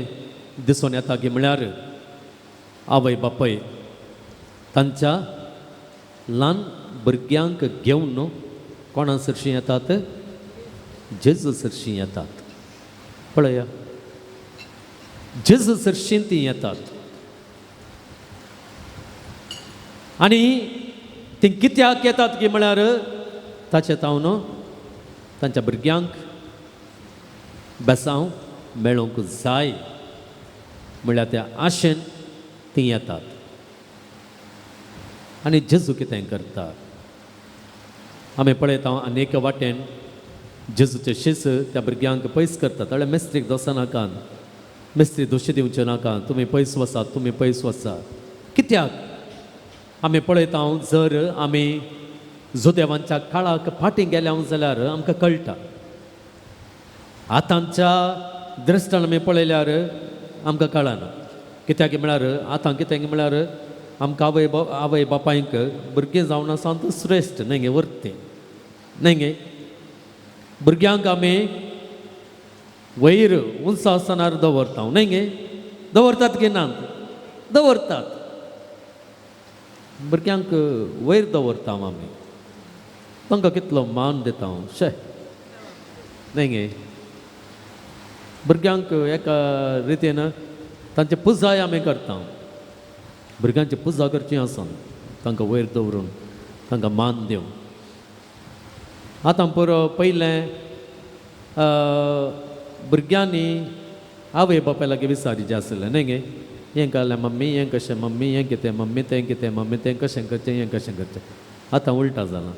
दिसून येता की म्हळ्यार आवय बापूय तांच्या ल्हान भुरग्यांक घेवन कोणा सरशीं येतात जेजू सरशीं येतात. पळया जेजू सरशीं तीं येतात आनी तीं कित्याक येतात की म्हळ्यार ताचे तावन तांच्या भुरग्यांक बेसांव मेळोवंक जाय म्हळ्यार त्या आशेन तीं येतात. आनी जेजू कितें करता आमी पळयता आनी एके वाटेन जेजूचे शिस त्या भुरग्यांक पयस करतात. म्हळ्यार मिस्त्रीक दोसा नाका मिस्त्री दोशी दिवचे नाका तुमी पयस वचात तुमी पयस वचात. कित्याक आमी पळयता जर आमी जुदेवांच्या काळाक फाटीं गेल्या जाल्यार आमकां कळटा. आतांच्या दृश्टान आमी पळयल्यार आमकां कळना कित्याक म्हळ्यार आतां कित्याक म्हळ्यार आमकां आवय बापायक भुरगीं जावन आसा श्रेश्ठ न्हय गे वरतें न्हय गे भुरग्यांक आमी वयर उंच आसतना दवरता न्हय गे दवरतात की ना दवरतात भुरग्यांक वयर दवरता आमी तांकां कितलो मान दिता शे न्हय गे भुरग्यांक एका रितीन तांची पुजाय आमी करता. भुरग्यांची पुजा करची आसा तांकां वयर दवरून तांकां मान दिवन. आतां पुरो पयलें भुरग्यांनी आवय बापाय लागीं विचारीचें आसलें न्हय गे हें काडलें मम्मी हें कशें मम्मी हें कितें मम्मी तें कितें मम्मी तें कशें करचें हें कशें करचें. आतां उल्टा जालां.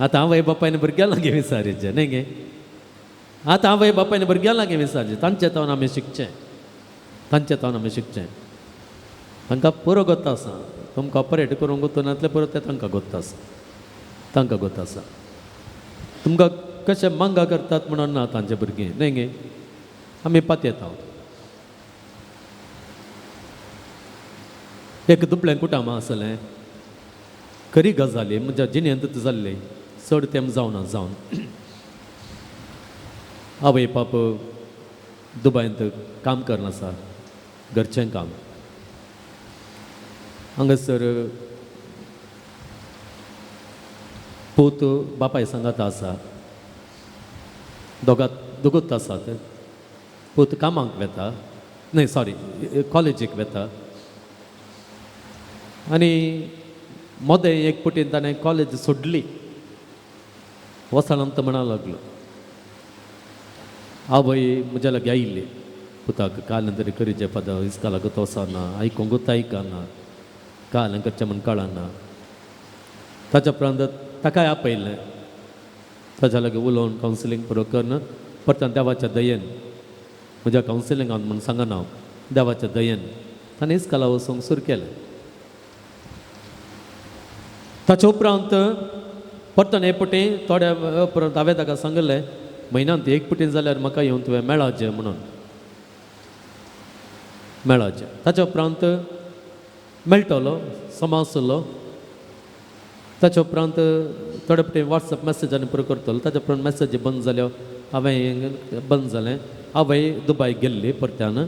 आतां आवय बापायन भुरग्यां लागीं विचारीचें न्हय गे आतां आवय बापायन भुरग्यां लागीं विचारचें तांचे तावन आमी शिकचें तांचे तावन आमी शिकचें. तांकां पुरो गोत्त आसा तुमकां ऑपरेट करूंक गोत्त पुरो तें तांकां गोत्त आसा तांकां गोत्त आसा. तुमकां कशें मांगा करतात म्हणून ना तांचे भुरगीं न्हय गे आमी पातयेता. एक दुबळें कुटुंब आसलें खरी गजाली म्हज्या जिणेंतूच जाल्ली चड तेंप जावना जावन आवय बाप दुबायंत काम करना आसा घरचें काम हांगासर पूत बापाय सांगात आसा दोगात दोगूत आसात पूत कामाक वेता न्हय सॉरी कॉलेजीक वेता आनी मदें एक पुटीन ताणें कॉलेज सोडली वचनांत म्हणा लागलो. आवय म्हज्या लागीं आयिल्ली पुताक काल तरी करीचे फादर इस्कालाक तोसना आयकूंकूच आयकना काल करचें म्हूण कळना. ताच्या उपरांत ताकाय आपयलें, ताच्या लागीं उलोवन कावन्सिलींग पुरो करून परत देवाच्या दयेन म्हज्या कावन्सिलिंगान म्हूण सांगना हांव, देवाच्या दयेन ताणें इस्काला वचूंक सुरू केलें. ताच्या उपरांत परतून एक पटी थोड्या उपरांत हांवें ताका सांगलें म्हयन्यांत एक पटी जाल्यार म्हाका येवन तुवें मेळाचें म्हणून मेळाचें. ताच्या उपरांत मेळटलो समाजलो. ताच्या उपरांत थोडे पटी वॉट्सएप मॅसेज आनी पुरो करतलो. ताच्या उपरांत मॅसेजी बंद जाल्यो, हांवें बंद जालें. आवय दुबाय गेल्ली परत्यान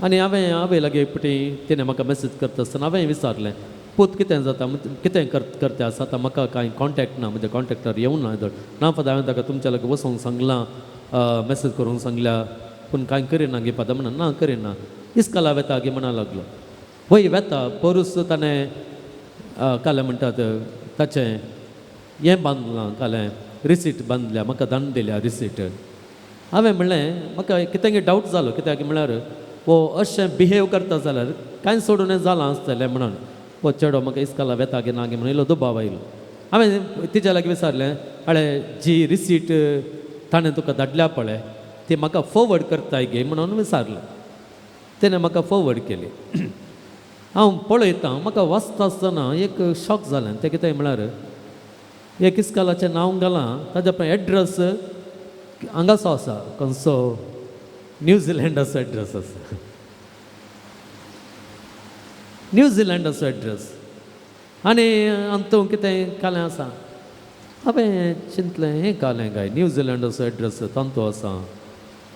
आनी हांवें आवय लागीं एक पटी तिणें म्हाका मॅसेज करता आसतना हांवें विचारलें पूत कितें जाता कितें करता आसा आतां म्हाका कांय कॉन्टेक्ट ना, म्हज्या कॉन्टेक्टार येवना येदोळ ना फादर. हांवें ताका तुमच्या लागीं वचूंक सांगलां, मॅसेज करूंक सांगल्या, पूण कांय करिना गे फादर म्हणून ना करिना. इस्काला वेता गे म्हणा लागलो. वय वेता पोरूस ताणें कालें म्हणटात ताचें हें बांदलां, कालें रिसीट बांदल्या, म्हाका दान दिल्या रिसीट. हांवें म्हणलें म्हाका कितें डावट जालो, कित्याक म्हळ्यार हो अशें बिहेव करता जाल्यार कांय सोडून जालां आसतलें म्हणून हो चेडो म्हाका इस्काला वेता गे ना गे म्हणून इल्लो दुबाव आयलो. हांवें तिच्या लागीं विचारलें अळे जी रिसीट ताणें तुका धाडल्या पळय ती म्हाका फॉवर्ड करताय गे म्हणून विचारलें. तेणें म्हाका फॉवर्ड केली. हांव पळयतां म्हाका वाचता आसतना एक शॉक जालें. तें कितें म्हळ्यार एक इस्कालाचें नांव घालां, ताज्या पळय एड्रेस हांगासो आसा, खंयचो न्यूझिलंडाचो एड्रेस आसा, न्यूझिलंडाचो एड्रेस आनी अंतू कितें कालें आसा. हांवें चिंतलें हें कालें काय न्यूझिलंडाचो एड्रेस तांतू आसा,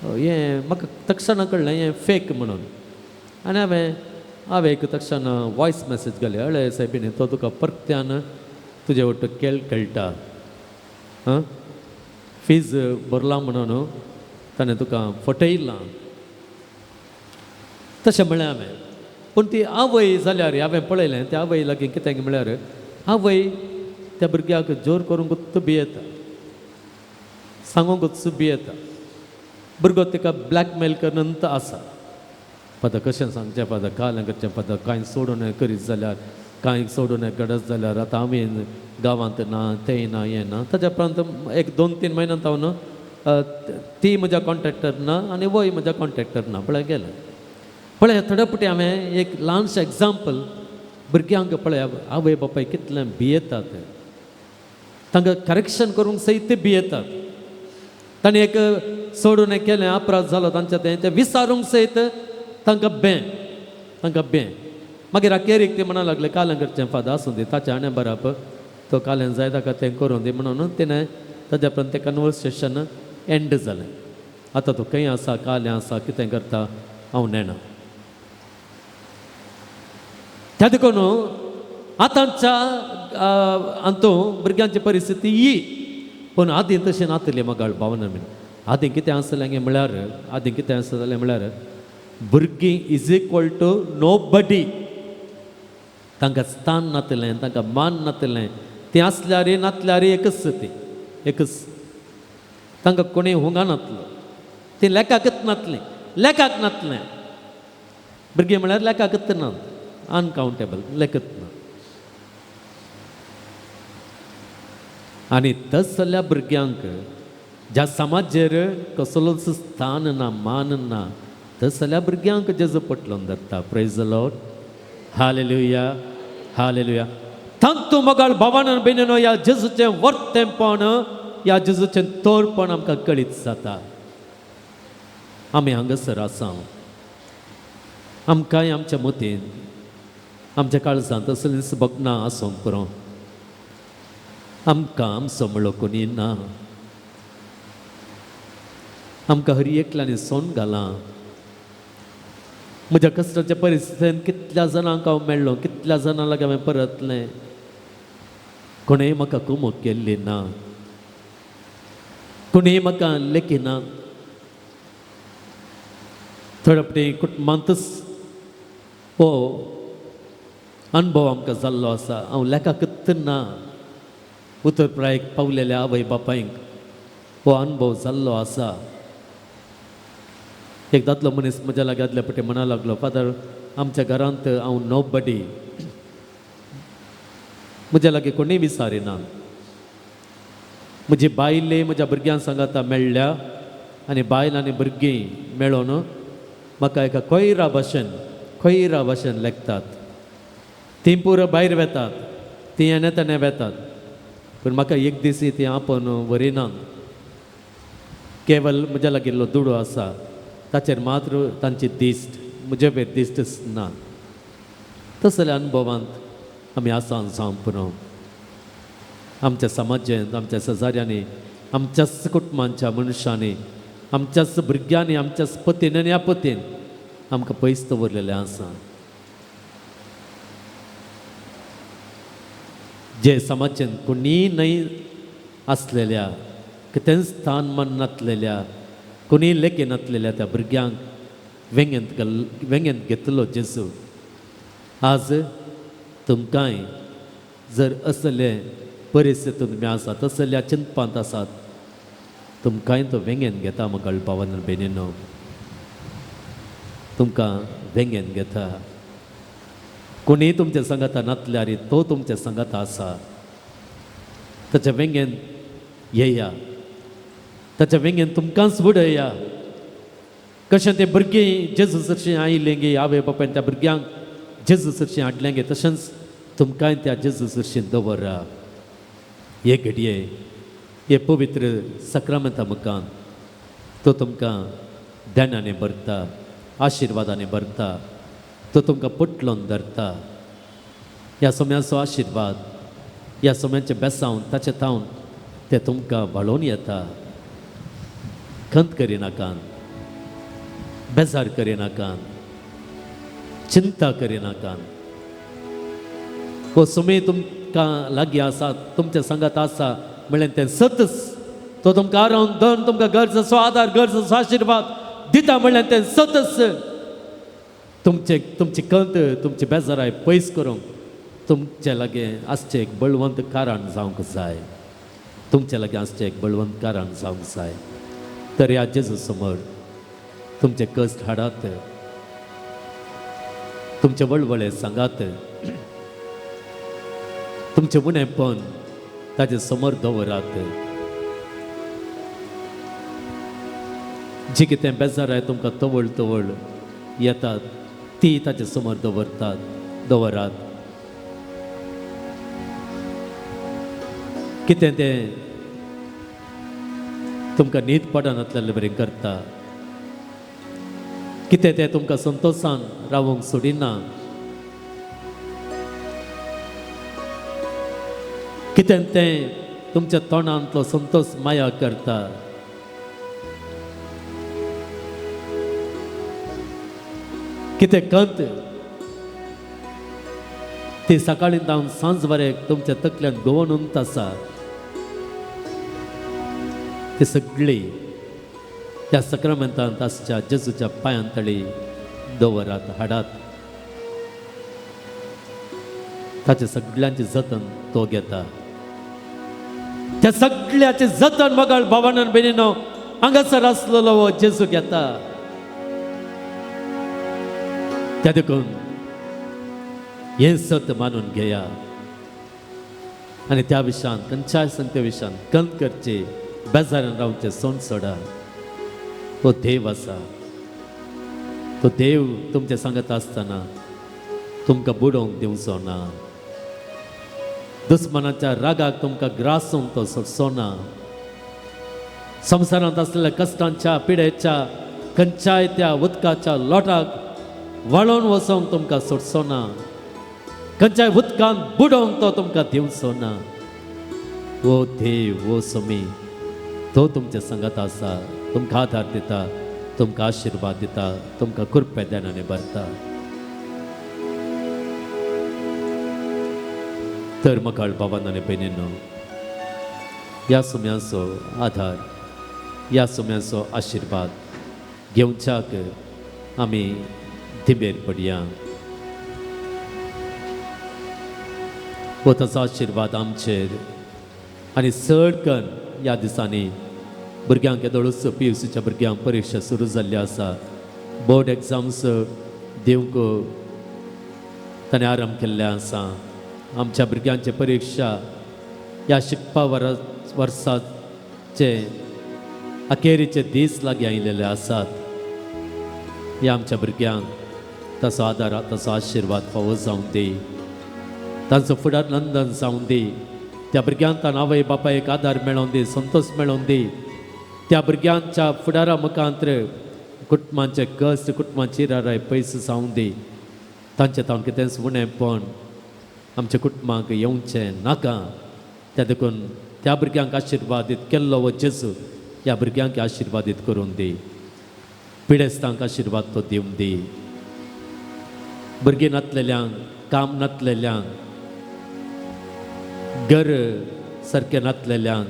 हें म्हाका तक्षणा कळ्ळें हें फेक म्हणून. आनी हांवें एक तक्षण वॉयस मॅसेज घाली, अळे सायबीनी तो तुका परत्यान तुजे वट खेळ खेळटा, आं फीज भरला म्हणून ताणें तुका फटयलां तशें म्हणलें हांवें. पूण ती आवय जाल्यार हांवें पळयलें त्या आवय लागीं कितें म्हळ्यार आवय त्या भुरग्याक जोर करूंकूच भियेता, सांगूंकूच भियेता. भुरगो तिका ब्लॅकमेल करून आसा. फादर कशें सांगचें फादर, काल करचें फादर, कांय सोडून करीत जाल्यार कांय सोडून घडत जाल्यार आतां आमी गांवांत ना तें ना हें ना. ताच्या उपरांत एक 2-3 म्हयन्यांत हांव ती म्हज्या कॉन्ट्रेक्टर ना आनी वय म्हज्या कॉन्ट्रेक्टर ना पळय गेलें. पळय थोड्या फावटी हांवें एक ल्हानशें एग्जाम्पल भुरग्यांक पळय आवय बापाय कितलें भियेतात, तांकां करेक्शन करूंक सयत भियेतात. ताणें एक सोडून केलें अपराध जालो तांच्या तें तें विचारूंक सयत तांकां बें, तांकां बें. मागीर अखेरीक ते म्हणा लागले कालें करचें फादर आसूं दी ताचें हाणें बरप तो कालें जाय ताका तें करूं दी म्हणून तिणें ताज्या उपरांत तें कन्वर्सेशन एंड जालें. आतां तो खंय आसा कालें आसा कितें करता हांव नेणा. त्या देखून आतांच्या अंतू भुरग्यांची परिस्थिती ही, पूण आदीं तशें नातलें मगाळ भावना बीन. आदीं कितें आसलें गे म्हळ्यार आदीं कितें आसलें म्हळ्यार भुरगीं is equal to no बडी. तांकां स्थान नातलें, तांकां मान नातलें, तीं आसल्यार नातल्यार एकच ती एकच, तांकां कोणीय हुंगा नातलो, तीं लेखाकच नातलीं, लेखाक नातलें. भुरगीं म्हळ्यार लेखाकच ना, अनकावंटेबल लेखत ना. आनी तसल्या भुरग्यांक ज्या समाजेर कसलोच स्थान ना मान ना तसल्या भुरग्यांक जेजू पटलोवन धरता. Praise the Lord, hallelujah, hallelujah. तांतू मोगाळ भावान भयणीनो ह्या जेजूचें वर्तेंपण ह्या जेजूचें तोरपण आमकां कळीत जाता. आमी हांगासर आसा, आमकांय आमच्या मतीन आमच्या काळजांत असलींच भगनां आसूंक पुरो. आमकां आमचो म्हणलो कोणी ना, आमकां हर एकल्यानी सोन घालां. म्हज्या कश्टाच्या परिस्थितीन कितल्या जाणांक हांव मेळ्ळो, कितल्या जाणां लागीं हांवें परतलें, कोणेय म्हाका कुमक केल्ली ना, कोणीय म्हाका लेखिना. थोडे फावटी कुटुंबांतच हो अनुभव आमकां जाल्लो आसा. हांव लेखाकच ना, उतर प्रायक पावलेल्या आवय बापायक हो अनुभव जाल्लो आसा. एक दादलो मनीस म्हज्या लागीं आदल्या पटी म्हणा लागलो, फादर आमच्या घरांत हांव नो बडी, म्हज्या लागीं कोणूय विचारिना. म्हजी बायले म्हज्या भुरग्यां सांगाता मेळ्ळ्या आनी बायल आनी भुरगीं मेळोन म्हाका एका कोयरा भशेन लेखतात. तीं पुरो भायर वेतात, तीं येणे तेणे वेतात, पूण म्हाका एक दीस तीं आपोवन व्हरिना. केवल म्हज्या लागिल्लो दुडो आसा ताचेर मात्र तांची दिश्ट, म्हजे वयर दिश्टच ना. तसल्या अनुभवांत आमी आसान जावंक पुरो. आमच्या समाजांत, आमच्या शेजाऱ्यांनी, आमच्याच कुटुंबांच्या मनशांनी, आमच्याच भुरग्यांनी, आमच्याच पतीन आनी आपतीन आमकां पयस दवरलेलें आसा. जे समाजांत कोणीय न्हय आसलेल्या, कितेंच स्थान मान नासलेल्या, कोणीय लेखे नासलेल्या त्या भुरग्यांक वेंगेंत घेतलो जेजू. आज तुमकांय जर असले परिस्थितींत तुमी आसात, असल्या चिंतपांत आसात, तुमकांय तो वेंगेन घेता. मगळ भावान भयणीनो, तुमकां वेंगेन घेता. कोणीय तुमच्या सांगाता नातल्यार तो तुमच्या सांगाता आसा. ताच्या वेंगेन येया, ताच्या वेंगेन तुमकांच बुडया. कशें ते भुरगीं जेजू सरशीं आयलें गे, आवय बापायन त्या भुरग्यांक जेजू सरशीं हाडलें गे, तशेंच तुमकांय त्या जेजू सरशीं दवरा. हे घडये हे पवित्र सक्रामेंता मुखान तो तुमकां ध्यानांनी भरता, आशिर्वादांनी भरता, तो तुमकां पोटलोन धरता. ह्या सम्याचो आशिर्वाद, ह्या सम्याचें बेसावन ताचें थावन तें तुमकां व्हाळोवन येता. खंत करिनाकान, बेजार करिनाकान, चिंता करिनाकान. हो समय तुमकां लागीं आसा, तुमच्या सांगात आसा म्हणल्यार तें सतच. तो तुमकां आरावन धन, तुमकां गरजेचो आदार, गरजेचो आशिर्वाद दिता म्हणल्यार तें सतच. तुमचे तुमची खंत, तुमची बेजाराय पयस करूंक तुमचे लागीं आसचें एक बळवंत कारण जावंक जाय. तुमचे लागीं आसचें एक बळवंत कारण जावंक जाय. तर ह्या जेजू समोर तुमचे कश्ट हाडात, तुमचे वळवळे सांगात, तुमचें उणेपण ताजे समोर दवरात. जी कितें बेजाराय तुमकां तवळ तवळ येतात ती ताजे समोर दवरतात, दवरात. कितें तें तुमकां न्हीद पडनातलें बरें करता, कितें तें तुमकां संतोशान रावंक सोडिना, कितें तें तुमच्या तोंडांतलो संतोष माया करता. कितें खंत ती सकाळीं जावन सांज वरेक तुमच्या तकल्यांत गोवन उंत आसा, ती सगळी त्या सक्रामेंतांत आसच्या जेजूच्या पांयां तळी दवरात, हाडात. ताचे सगळ्यांचे जतन तो घेता. त्या सगळ्याचे जतन मगळ भावान भयणीनो हांगासर आसलेलो हो जेजू घेता. त्या देखून हें सत मानून घेया आनी त्या विशयान, खंयच्याय संगत्या विशयान खंत करचे, बेजारान रावचें सोंड सोडा. तो देव आसा, तो देव तुमचे सांगत आसतना तुमकां बुडोवंक दिवचो ना. दुस्मनाच्या रागाक तुमकां ग्रासूंक तो सोडचो ना. संवसारांत आसलेल्या कश्टांच्या, पिडेच्या, खंयच्याय त्या उदकाच्या लोटाक वळोवन वचोंक तुमकां सोडचो ना. खंयच्याय उदकांत बुडोवंक तो तुमकां दिवचो ना. ओ देव, ओ समी, तो तुमच्या सांगात आसा, तुमकां आदार दिता, तुमकां आशिर्वाद दिता, तुमकां कृपा ध्यानांनी भरता. तर मकाळ बाबान आनी भयणीनो, ह्या सुम्यांचो आदार, ह्या सुम्यांचो आशिर्वाद घेवच्याक आमी दिंबेर पडया. हो ताचो आशिर्वाद आमचेर आनी चड कन्न ह्या दिसांनी भुरग्यांक येदोळूच पी you सीच्या भुरग्यांक परिक्षा सुरू जाल्ली आसा. बोर्ड एग्जाम्स दिवंक ताणें आरंभ केल्लें आसा. आमच्या भुरग्यांची परिक्षा ह्या शिकपा वर्साचे अखेरीचे दीस लागीं आयिल्ले आसात. ह्या आमच्या भुरग्यांक ताचो आदार ताचो आशिर्वाद फावो जावं दी, तांचो फुडार नंदन जावं दी. त्या भुरग्यांक ताण आवय बापायक आदार मेळोवन दी, संतोश मेळोवन दी. त्या भुरग्यांच्या फुडारा मुखांत्र कुटुंबांचे कश्ट कुटुंबाची राराय पयस जावं दी. तांचे तावन कितेंच उणेपण आमच्या कुटुंबांक येवचें नाका. त्या देखून त्या भुरग्यांक आशिर्वादीत केल्लो हो जेजू ह्या भुरग्यांक आशिर्वादीत करून दी. पिडेस्तांक आशिर्वाद तो दिवन दी. भुरगीं नातलेल्यांक, काम नातलेल्यांक, घर सारकें नातलेल्यांक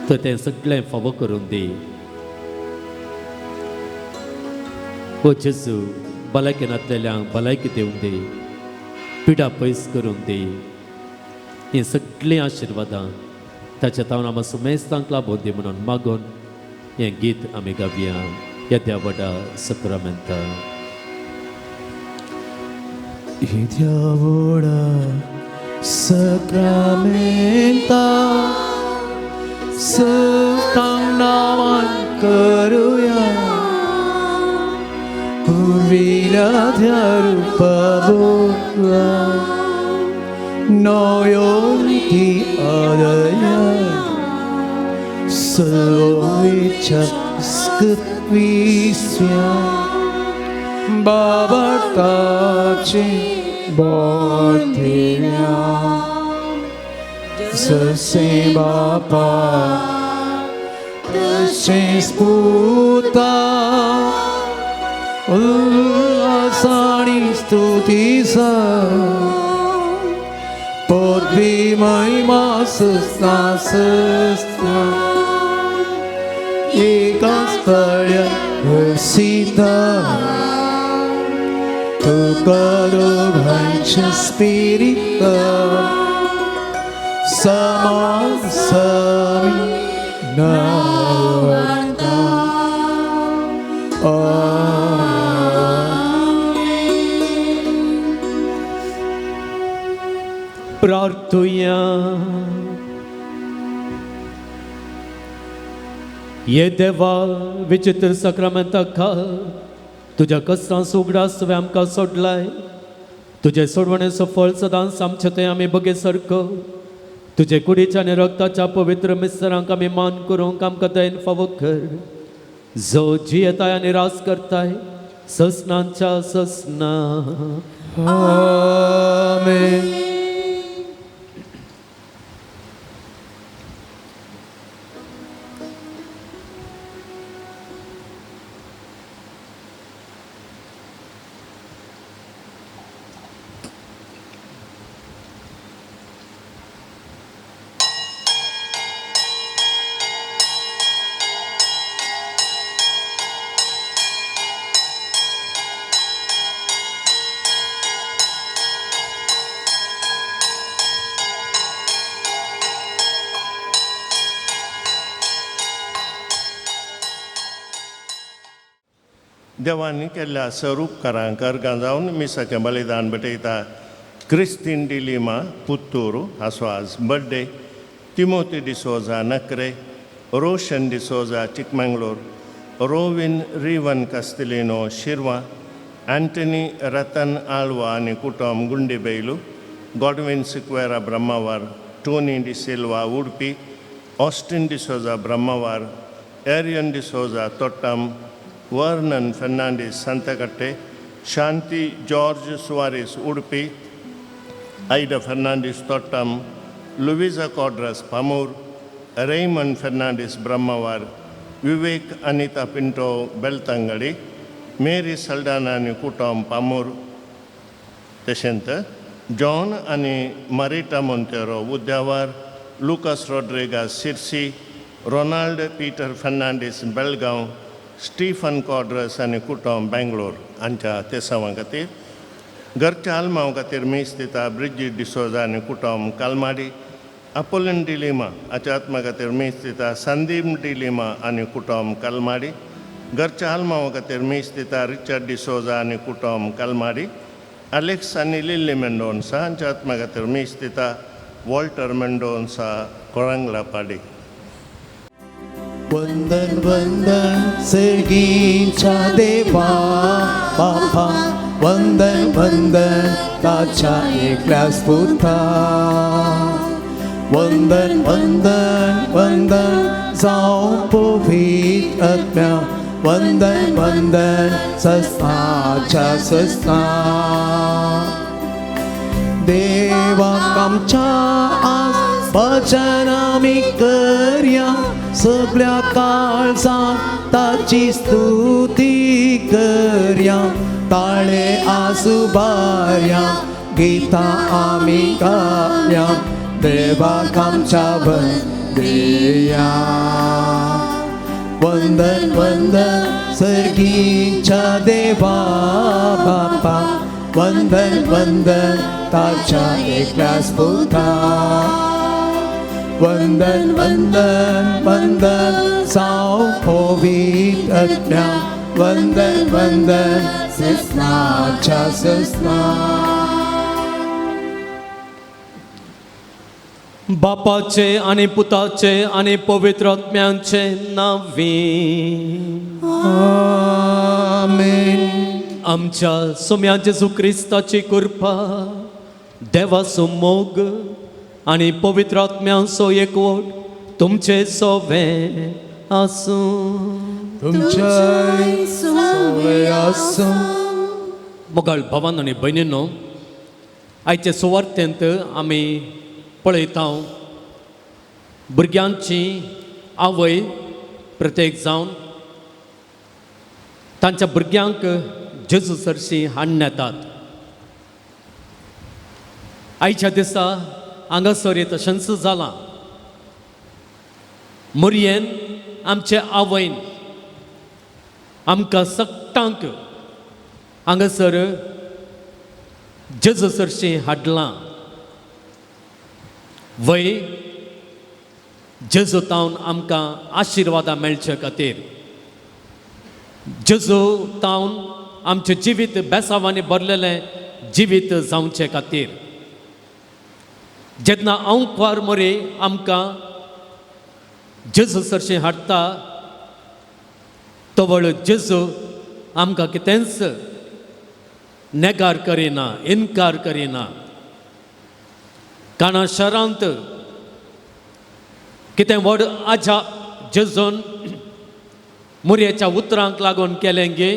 तर तें सगळें फावो करून दी. हो जेजू भलायकी नातलेल्यांक भलायकी दिवन दी, पिडा पयस करून दी. हीं सगळीं आशिर्वादां ताच्या तावन आमकां सुमेस्तांक लाबोवन दी म्हणून मागून हें गीत आमी गावया. येद्या व्हडा सक्रामेंता. येद्या व्हडा सक्रामेंता सतांग नांवान करुया पुर्विल्या त्या रुपा बोला नव्यो ती आदया सर्वच्या स्कृत्विस्या बाबताचे बोधिया जसे बापा तसेच पुता उल्हासानी स्तुतीसा पदवी महिमा सस्ता सस्ता एकाच तळ्या हर्षिता तुका दोघांच्या स्पिरिता समासामी नावडता. प्रार्थुया. ये देवा विचित्र सक्रामेंता तुज्या कश्टांचो उगडास तुवें आमकां सोडलाय. तुजे सोडवणेचो फळ सदांच आमचे थंय आमी बगे सारको. तुजे कुडीच्या आनी रक्ताच्या पवित्र मिस्तरांक आमी मान करूंक आमकां दयेन फावो कर. जो जियेताय आनी राज करताय ससनांच्या ससना. आमेन. देवान केल्ल्या सरूपकारांक अर्गां जावन मिसाचें बलिदान भेटयता. क्रिस्तीन डिलिमा पुत्तूर हाचो आज बड्डे, तिमोती डिसोजा नकरे, रोशन डिसोजा चिकमंगलोर, रोविन रिवन कास्तिलिनो शिरवा, अँटनी रतन आळवा आनी कुटुंब Gundibailu, Godwin Sequeira Brahmavar, Tony D'Silva Udupi, Austin D'Souza Brahmavar, Arian D'Souza Thottam, Vernon Fernandes Santhekatte, Shanti George Soares Udupi, Ida Fernandes Thottam, Louisa Quadras Pamur, Raymond Fernandes Brahmavar, Vivek Anita Pinto Belthangady, Mary Saldanha आनी कुटुंब पामूर. तशेंच John आनी Marita Monteiro Udyavar, Lucas Rodrigues Sirsi, Ronald Peter Fernandes Belgaum, Stephen Quadras आनी कुटुंब बेंगलोर हांच्या तेसांवां खातीर. घरच्या आल्मांव खातीर मीस दिता ब्रिजीत डिसोजा आनी कुटुंब कालमाडी, अपोलन डिलिमा हाच्या आत्मा खातीर मीस दिता संदीप डिलिमा आनी कुटुंब कालमाडी, घरच्या आल्मांवा खातीर मीस दिता रिचर्ड डिसोजा आनी कुटुंब कालमारी, आलेक्स आनी लिल्ली मेंडोन्सा हांच्या आत्म्या खातीर मीस दिता वॉल्टर मेंडोन्सा कोळंगला पाडी. वंदन वंदन सर्गीच्या देवा बापा, वंदन वंदन ताच्या एकल्याच पुता, वंदन वंदन वंदन जावं पवित्र आत्म्या, वंदन वंदन सस्नाच्या सस्ना. देवाक आमच्या आज भजन आमी करया, सगळ्या काळजान ताची स्तुती करया, ताळे आसुबारया गितां आमी गाया, देवाक आमच्या वंदया. वंदन वंदन सर्गीच्या देवा बापा, वंदन वंदन ताच्या एकल्याच पुता, वंदन वंदन वंदन जावं पवित्र आत्म्या, वंदन वंदन सस्नाच्या सस्ना. बापाचे आनी पुताचे आनी पवित्र आत्म्यांचे नांवी आमेन. आमच्या सोम्या जेजू क्रिस्ताची कृपा, देवाचो मोग आनी पवित्र आत्म्यांचो एकवट तुमचे सोवे आसूं. तुमचे सोवे आसूं. मोगाळ भावान आनी भयणींनो, आयचे सुवार्थेंत आमी पळयता भुरग्यांची आवय प्रत्येक जावन तांच्या भुरग्यांक जेजू सरशी हाडून येतात. आयच्या दिसा हांगासर तशेंच जालां. मोरयेन आमचे आवयन आमकां सगटांक हांगासर जेजू सरशी हाडलां. वय जेजू तावन आमकां आशिर्वादां मेळचे खातीर, जेजू तावन आमचें जिवीत बेसावांनी भरलेलें जिवीत जावचे खातीर. जेन्ना आंकवार मोरे आमकां जेजू सरशी हाडटा तवळ जेजू आमकां कितेंच नेगार करिना, इनकार करिना. काणा शहरांत कितें व्हड आजा जेजून मोरयेच्या उतरांक लागून केलें गे.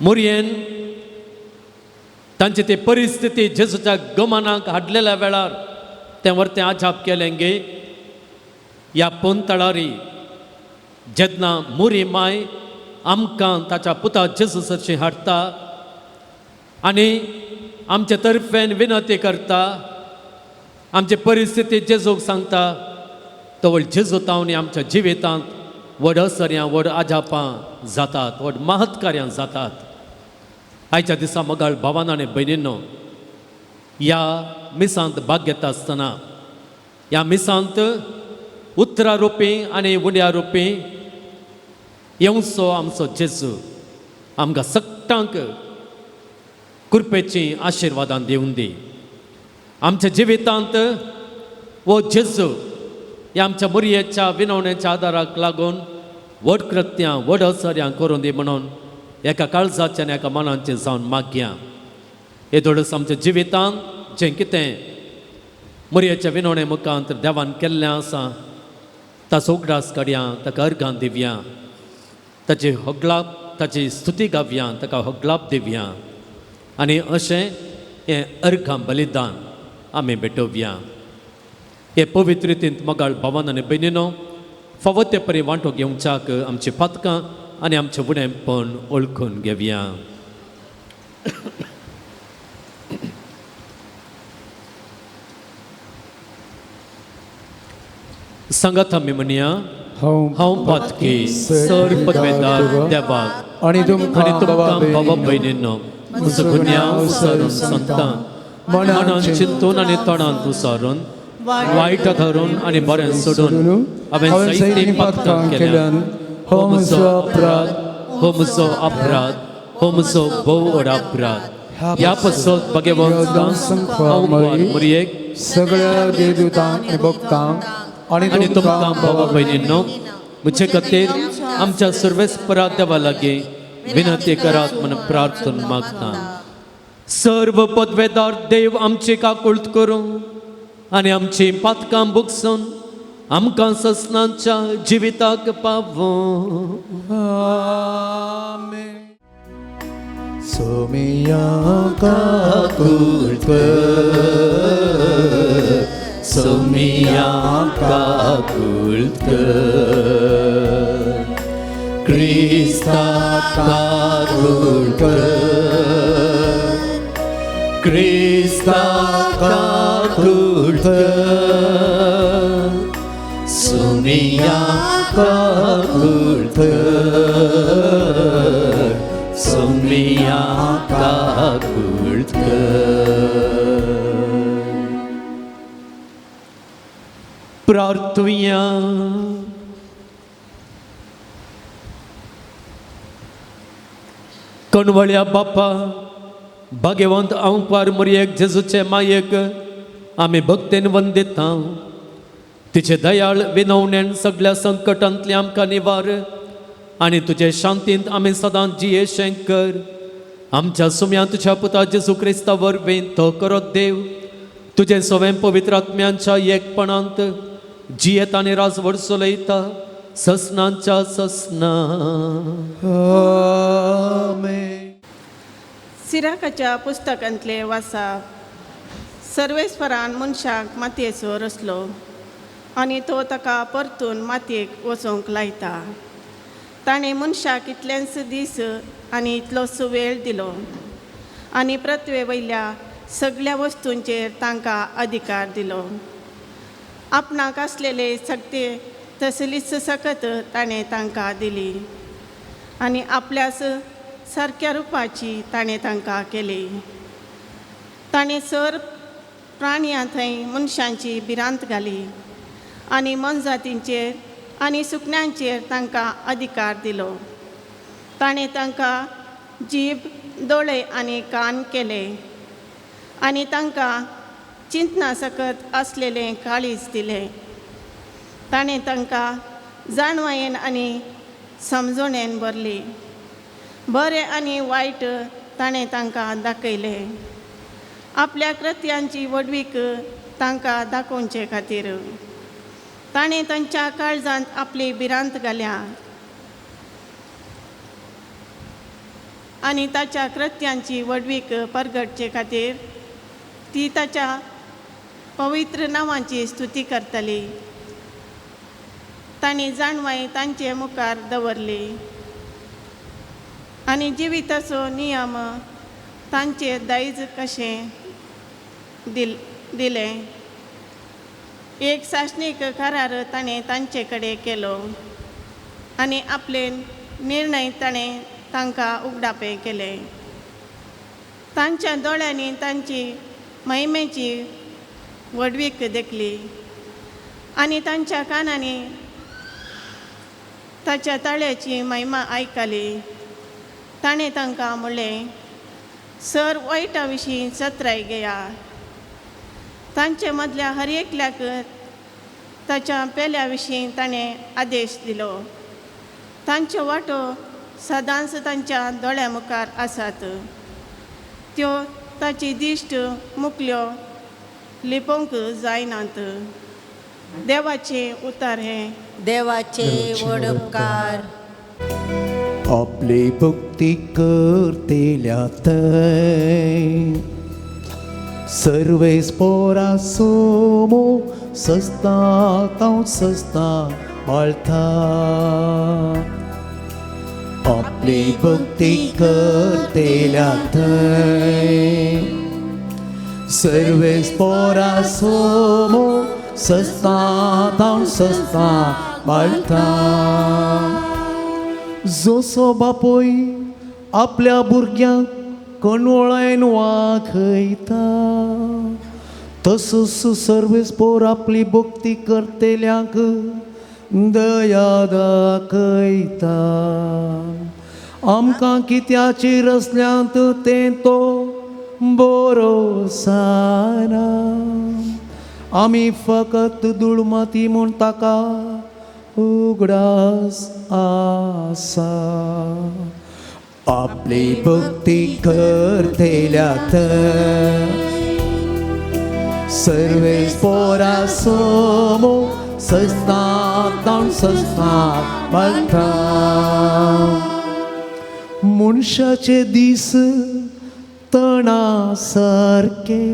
मोरयेन तांची ती परिस्थिती जेजूच्या गमनाक हाडलेल्या वेळार तें वरतें आजाप केलें गे. ह्या पोंतळारी जेन्ना मोरी माय आमकां ताच्या पुता जेजू सरशी हाडटा आनी आमचे तर्फेन विनंती करता, आमची परिस्थिती जेजूक सांगता, तवळ जेजू तावनी आमच्या जिवितांत व्हड असर्यां, व्हड आजापां जातात, व्हड महत्कार्यां जातात. आयच्या दिसा मोगाळ भावान आनी भयणींनो, ह्या मिसांत भाग घेता आसतना ह्या मिसांत उतरां रोपी आनी उंड्या रोपी येवचो आमचो जेजू आमकां सगटांक कृपेची आशिर्वादां दिवन दी. आमच्या जिवितांत वो जेजू ह्या आमच्या मोरयेच्या विनवणेच्या आदाराक लागून व्हड कृत्यां, व्हड असर्यां करून दी म्हणून एका काळजाचें आनी एका मनाचें जावन मागया. येदोळच आमच्या जिवितांत जें कितें मोरयेच्या विनवणे मुखांत देवान केल्लें आसा ताचो उगडास काडया, ताका अर्गां दिवया, ताची होगलाप, ताची स्तुती गावया, ताका होगलाप दिवया आनी अशें हें अर्घां बलिदान आमी भेटोवया. हे पवित्र रितींत मोगाळ भावान आनी भयणीनो, फावो ते परी वांटो घेवच्याक आमची पातकां आनी आमचें उणेपण वळखून घेवया. सांगात आमी म्हणया, हांव पातकी सर पदवेदार देवाक आनी तुमकां तुमकां भावा भयणींनो म्हजो गुन्यांव सरून सांगता, मनान चिंतून आनी तोंडान उसारून, वायट धरून आनी बरें सोडून हांवें जायतीं पातकां केल्यान. हो म्हजो अपराध, हो म्हजो अपराध, हो म्हजो भोव व्हड अपराध. ह्या पासत भगवंत मरियेक, सगळ्या देवदूतांक आनी भक्तांक आनी तुमकां भावा भयणींनो म्हजे खातीर आमच्या सर्वेस्परा देवा लागीं विनंती करात म्हूण प्रार्थना मागता. सर्व पदवेदार देव आमची काकुळट करूं आनी आमची पातकां भोगसून आमकां ससनाच्या जिविताक पावूं. आमेन. सोमिया काकुळट कर, सोमिया काकुळट कर, क्रिस्ता काकुळट कर, क्रिस्ता काकुळट कर, सोमिया काकुळट कर, सोमिया काकुळट कर. प्रार्थुया. कणवळ्या बापा, भाग्यवंत आंवपार मरियेक जेजूचे मायेक आमी भक्तेन वंदिता. तिचे दयाळ विनवणेन सगळ्या संकटांतले आमकां निवार आनी तुजे शांतींत आमी सदांच जियेशें कर. आमच्या सुम्या तुज्या पुता जेजू क्रिस्ता वरवीं तो करत देव तुजें सवें पवित्र आत्म्यांच्या एकपणांत जियेत आनी राजवट चलयता ससनांच्या ससना. आमेन. सिराकाच्या पुस्तकांतले वासाप. सर्वेस्परान मनशाक मातयेचो रचलो आनी तो ताका परतून मातयेक वचोंक लायता. ताणें मनशाक इतलेंच दीस आनी इतलोच वेळ दिलो आनी पृथ्वे वयल्या सगळ्या वस्तूंचेर तांकां अधिकार दिलो. आपणाक आसलेले सगते तसलीच सकत ताणें तांकां दिली आनी आपल्याच सारक्या रुपाची ताणें तांकां केली. ताणें सर प्राणयां थंय मनशांची भिरांत घाली आनी मोनजातींचेर आनी सुकण्यांचेर तांकां अधिकार दिलो. ताणें तांकां जीब, दोळे आनी कान केले आनी तांकां चिंतना सकत आसलेलें काळीज दिलें. ताणें तांकां जाणवायेन आनी समजणेन भरली. बरें आनी वायट ताणें तांकां दाखयलें. आपल्या कृत्यांची व्हडवीक तांकां दाखोवचे खातीर ताणें तांच्या काळजांत आपली भिरांत घाल्या आनी ताच्या कृत्यांची व्हडवीक परगटचे खातीर ती ताच्या पवित्र नांवाची स्तुती करतली. तांणी जाणवाय तांचे मुखार दवरली आनी जिविताचो नियम तांचे दायज कशें दिलें. एक सासणीक करार ताणें तांचे कडेन केलो आनी आपले निर्णय ताणें तांकां उगडापें केलें. तांच्या दोळ्यांनी तांची महिमेची व्हडवीक देखली आनी तांच्या कानांनी ताच्या ताळ्याची महिमा आयकली. ताणें तांकां म्हणलें, सर वायटा विशीं चत्राय घेया. तांचे मदल्या हर एकल्याक ताच्या पेल्या विशीं ताणें आदेश दिलो. तांच्यो वाटो सदांच तांच्या दोळ्या मुखार आसात. त्यो ताची दिश्ट मुकल्यो लिपोवंक जायनात. देवाचें उतार हें. देवाचे व्हड उपकार. आपली भक्ती करतेल्या थंय सर्वेस पोरा सोमो सस्ता तांव सस्ता बाळता. आपली भक्ती करतेल्या थंय सर्वेस पोरा सोमो सस्ता तांव सस्ता बाळता. जसो बापूय आपल्या भुरग्यांक कणवळायन वाखयता तसोच सर्वेस पोर आपली भक्ती करतेल्यांक दया दाखयता. आमकां कित्याची रसल्यांत तें तो बरो साना. आमी फकत दुळमाती म्हूण ताका उगडास आसा. आपली भक्ती करतेल्या थंय सर्वेस पोरा सोमो सस्ता सस्ता बांदता. मनशाचे दीस तणा सारके,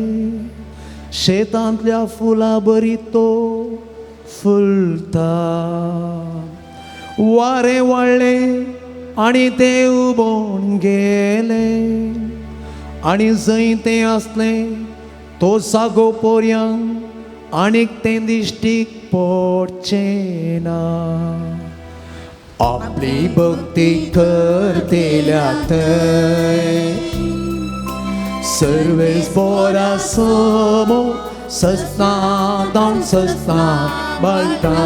शेतांतल्या फुलां बरी तो फुलता. वारें वाडलें आनी तें उबोवन गेलें, आनी जंय तें आसलें तो जागो पोरयांक आनीक तें दिश्टीक पडचें ना. आपली भक्ती करतेल्या थंय सर्वेस पोरा सोमो सस्ता सस्ता बाळटा.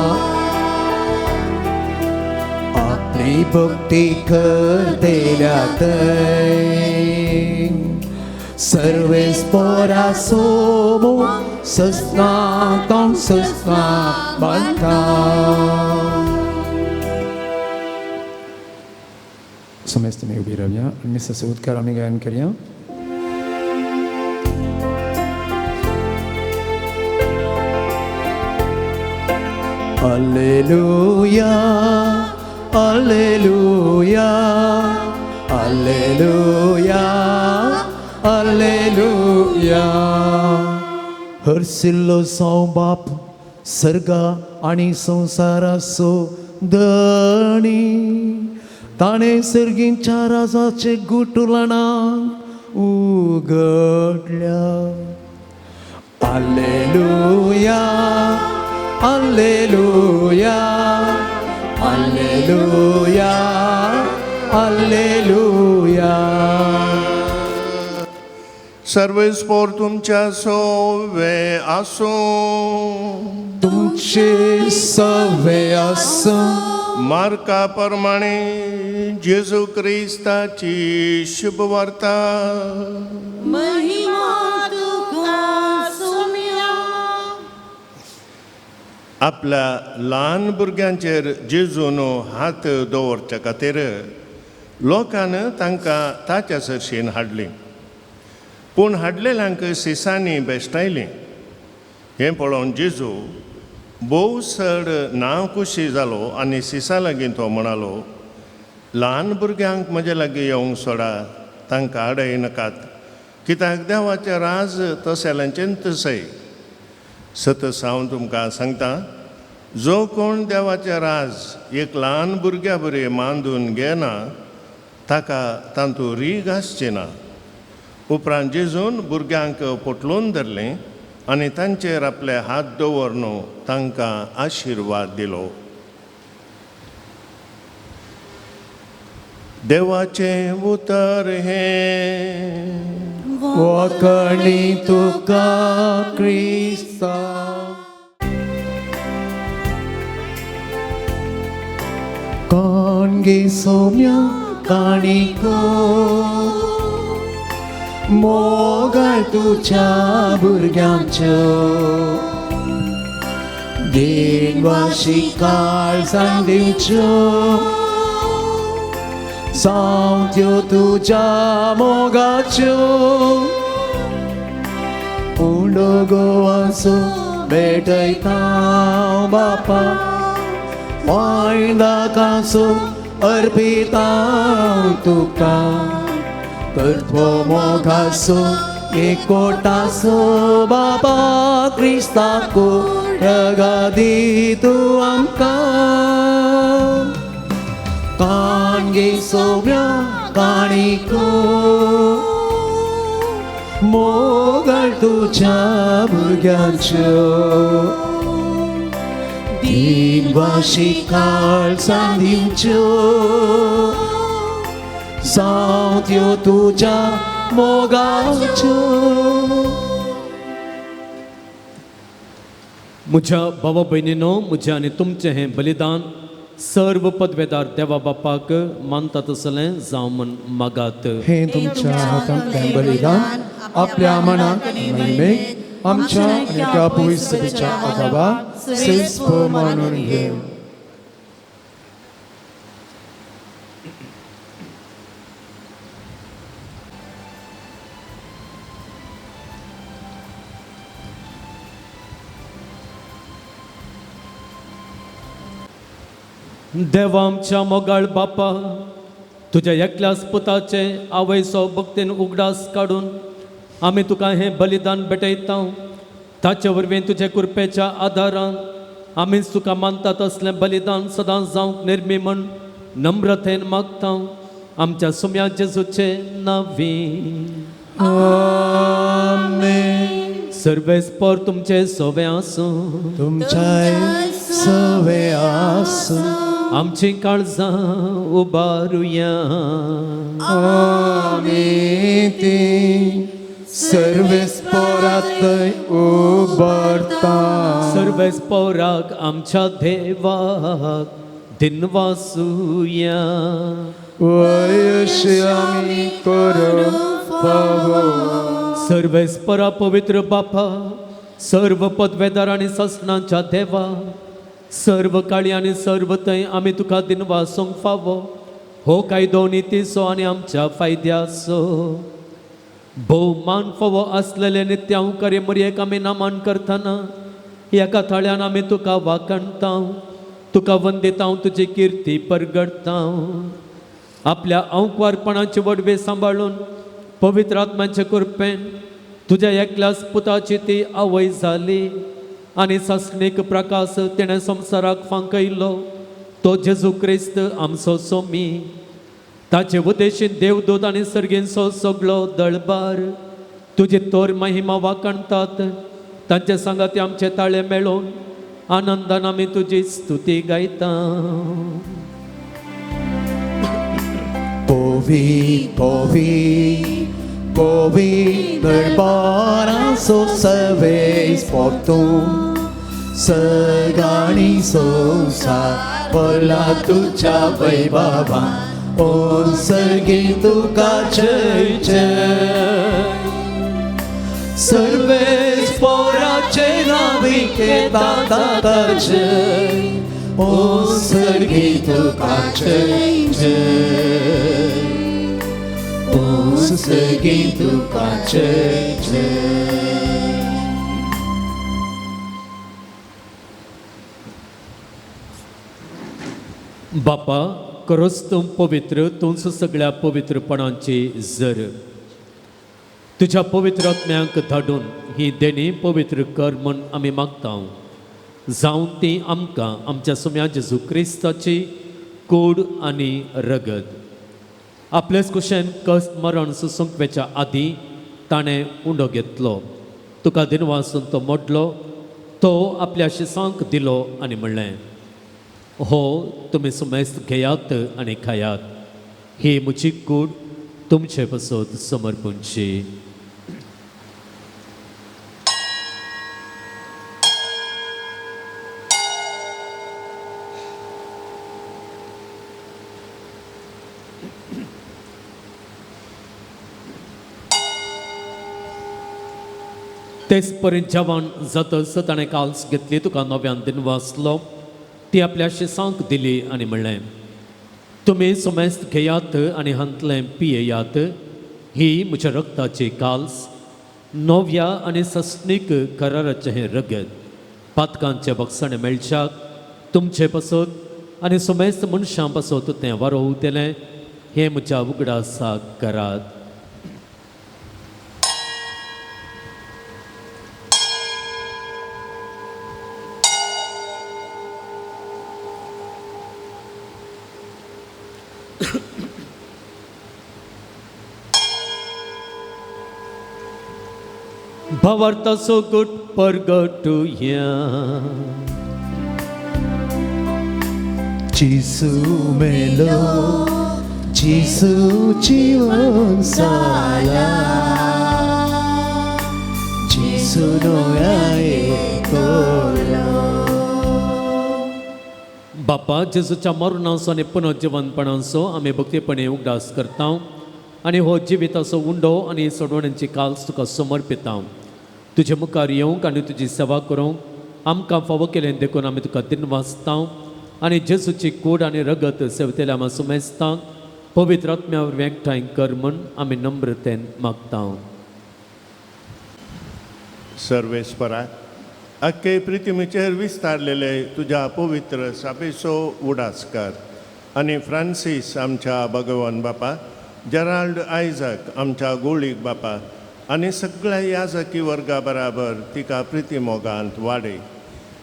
आपली भक्ती करतेल्या थंय सर्वेस पोरा सोमो सस्ता सस्ता बाळटा. समेस्त आमी उबी रावया मिसाचो उद्गार आमी गायन करया. Alleluia, Alleluia, Alleluia, Alleluia. हरसिल्लो जावं बाप सर्गा आनी संवसाराचो धणी, ताणें सर्गींच्या राजाचे गुटुलणां उगडल्या. Alleluia, Alleluia, Alleluia, Alleluia. सर्वेस्पोर तुमच्या सोवे आसूं. तुमचे सवे आसूं. मार्का प्रमाणे जेजू क्रिस्ताची शुभवार्ता. महिमा तुका सोम्या. आपल्या ल्हान भुरग्यांचेर जेजून हात दवरच्या खातीर लोकान तांकां ताच्या सरशीन हाडली, पूण हाडलेल्यांक सिसांनी बेश्टायलीं. हें पळोवन जेजू भोव चड ना खुशी जालो आनी सिसा लागीं तो म्हणालो, ल्हान भुरग्यांक म्हजे लागीं येवंक सोडा, तांकां आडय नाकात, कित्याक देवाचें राज तसल्यांचें तसय. सतस हांव तुमकां सांगता, जो कोण देवाचें राज एक ल्हान भुरग्या बरी मांदून घेना ताका तातूंत रीग आसची ना. उपरांत जेजून भुरग्यांक पोटलून धरलें आनी तांचेर आपले हात दवरून तांकां आशिर्वाद दिलो. देवाचें उतर हें. वखणी तुका क्रिस्ता. काणगे सोम्या काणिको मोगाळ तुज्या भुरग्यांच्यो, देवाशी काळजान दिवच्यो, जावं त्यो तुज्या मोगाच्यो. उंडो गोवाचो भेटयता बापा, वायदाकाचो अर्पिता तुका, करतो मोगाचो एकोटाचो बापा क्रिस्ताको रगा दी तूं आमकां. काणगे सोम्या काणिको मोगाळ तुज्या भुरग्यांच्यो, दिनवाशी काळजान दिवच्यो, जावं त्यो तुज्या मोगाच्यो. म्हज्या भावा भयणीनो, म्हजें आनी तुमचें हें बलिदान सर्व पदवेदार देवा बापाक मानता तसलें जावं म्हूण मागात. हे तुमच्या हातांतलें बलिदान आपल्या मनाक महिमेक आमच्या आनी त्या पवित्र आदाबा श्रेष्ठ मानून घेवं. देवा आमच्या मोगाळ बापा, तुज्या एकल्याच पुताचे आवयचो भक्तीन उगडास काडून आमी तुका हें बलिदान भेटयता. ताचे वरवीं तुजे कृपेच्या आदारान आमीच तुका मानता तसलें बलिदान सदांच जावंक निर्मी म्हूण नम्रतेन मागता. आमच्या सुम्या जेजूचे नांवी आमेन. सर्वेस्पर तुमचे सोवे आसूं. तुमच्याय सवे आसूं. आमची काळजां उबारुया. आमी ती सर्वेस्परांत उबारता. सर्वेस्पराक आमच्या देवाक दिनवासुया. वयशी आमी करूंक फावो. सर्वेस्परा पवित्र बापा, सर्व पदवेदार आनी ससनाच्या देवा, सर्व काळी आनी सर्व थंय आमी तुका दिनवासूंक फावो. हो कायदो नितीचो आनी आमच्या फायद्याचो भोवमान फावो आसलेले नित्यांकारी मरयेक आमी नामान करतना एका थाळ्यान आमी तुका वाखणता, तुका वंदिता, तुजी किर्ती परगडता. आपल्या अंकवारपणाची वडवे सांबाळून पवित्र आत्म्याचे कृपेन तुज्या एकल्याच पुताची ती आवय जाली आनी सासणीक प्रकाश तिणें संवसाराक फांकयलो तो जेजू क्रिस्त आमचो सोमी. ताचे उदेशीन देवदूत आनी सर्गींचो सगळो दळबार तुजी तोर महिमा वाखणतात. तांचे सांगाती आमचे ताळे मेळोवन आनंदान आमी तुजी स्तुती गायता. पोवी पोवी पोवी दरबाराचो सर्वेस्पर सगाणी संवसार भरला तुज्या वैभवान. ओ सर्गी तुका जय जय. सर्वेस्पराचे नाविके दाता जय. ओ सर्गी तुका जय जय. ओ सर्गी तुका जय जय. बापा, खरोच तूं पवित्र, तूंच सगळ्या पवित्रपणाची जर. तुज्या पवित्र आत्म्यांक धाडून ही देणी पवित्र कर म्हूण आमी मागता. जावन ती आमकां आमच्या सुम्या जेजू क्रिस्ताची कूड आनी रगत. आपलेच कुशेन कश्ट मरण सुसूंक आदीं ताणें उंडो घेतलो, तुका दिनवासून तो मोडलो, तो आपल्या शिसांक दिलो आनी म्हणलें, हो तुमी सुमेस्त घेयात आनी खायात, ही म्हजी कूड तुमचे पासत समर्पणची. तेच पर्यंत जेवण जातच ताणें काल्स घेतली, तुका नव्यान दिनवासलो, ती आपल्या शिसांक दिली आनी म्हणलें, तुमी सुमेस्त घेयात आनी हांतलें पियेयात, ही म्हज्या रक्ताची काल्स, नव्या आनी सस्नीक कराराचें हें रगत, पातकांचे बक्षाणे मेळच्याक तुमचे पासत आनी सुमेस्त मनशां पासत तें वारोवतलें, हें म्हज्या उगडासाक करात. भावार्थाचो गुट परगटुया. जेजू मेलो, जेजू जिवन जाला, जेजू नोयाये येतलो. बापा जेजूच्या मरणाचो आनी पुनर्जिवनपणाचो आमी भक्तीपणे उगडास करता आनी हो जिविताचो उंडो आनी सोडवण्यांची काल्स तुका समर्पिता. तुजे मुखार येवंक आनी तुजी सेवा करूंक आमकां फावो केलें देखून आमी तुका दिनवासता आनी जेजूची कूड आनी रगत सेवतेल्या आमा सुमेस्तांक पवित्र आत्म्या वरवीं एकठांय कर म्हूण आमी नम्रतेन मागता. सर्वेस्परा अख्खे प्रितिमेचेर विस्तारलेले तुज्या पवित्र सापेचो उडास कर आनी फ्रांसीस आमच्या भगवान बापा, जेराल्ड आयजक आमच्या गोळीक बापा आनी सगळ्या याजकी वर्गा बराबर तिका प्रिती मोगांत वाडय.